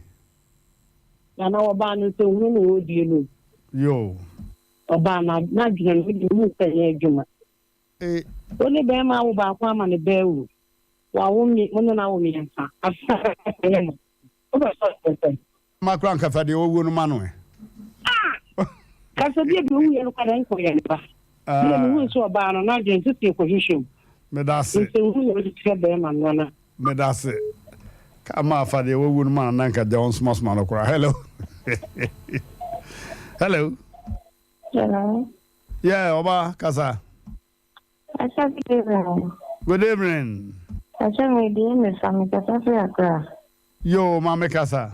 Nana ɔbaa no sɛ ohun na ɔredie no. Yo. Ɔbaa na n'adwene no de mu sɛ nyɛ adwuma. E. Wo ne bɛrima awo baako ama ne bɛɛ wu. Wawo mi mo ne no awo mmiɛnsa. Asa yɛ no. Wobɛsɔ sɛ. Ma kora nka fa deɛ ɔwuo no ma no ɛ. Ah! Kasa bi a deɛ ɔwuiɛ no kora nkɔ yɛ ne ba. Ah. Mena mehu sɛ ɔbaa no n'adwene sisi kɔhwehwɛ mu. Meda ase. Nsɛmhu na ɔde kyerɛ bɛrima no ana. Meda ase. Ka ma afa deɛ wawuo no ma no na nka gya ɔnsomasoma no koraa. Hello. Hello. Hello. Yeah, ɔba kasa. Acha good evening. Good evening. Acha me din ne fa me kasa fi Accra. Yoo maame kasa.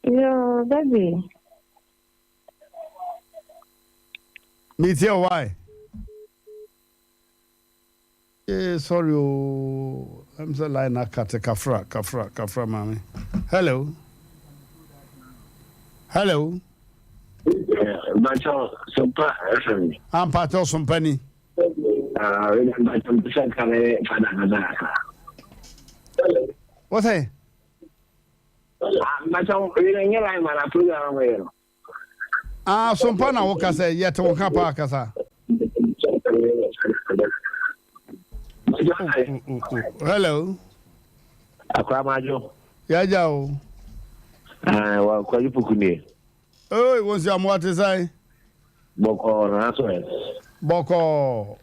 Yoo baby. Metie o why? Eh sorry o. Ɛm sɛ line na kate kafra kafra kafra maame. Hello. Hello. Mpakyɛw Sompa FM. Ah mpakyɛw Sompa ni. Ah mpakyɛw mpɛsɛ nka ne fada kasa kakra. Wọ́n sẹ́. Ah mpakyɛw wei nyɛ line ma na program a wɔyɛ no. Ah Sompa na wo kasa yi yɛte wo nka paa kasa. Hello. Akora Majo. Yagya o. Ah, wa kwaji puku nie. Oi, wo nsi amoa te sɛn? Bɔkɔɔ na aso ɛ. Bɔkɔɔ.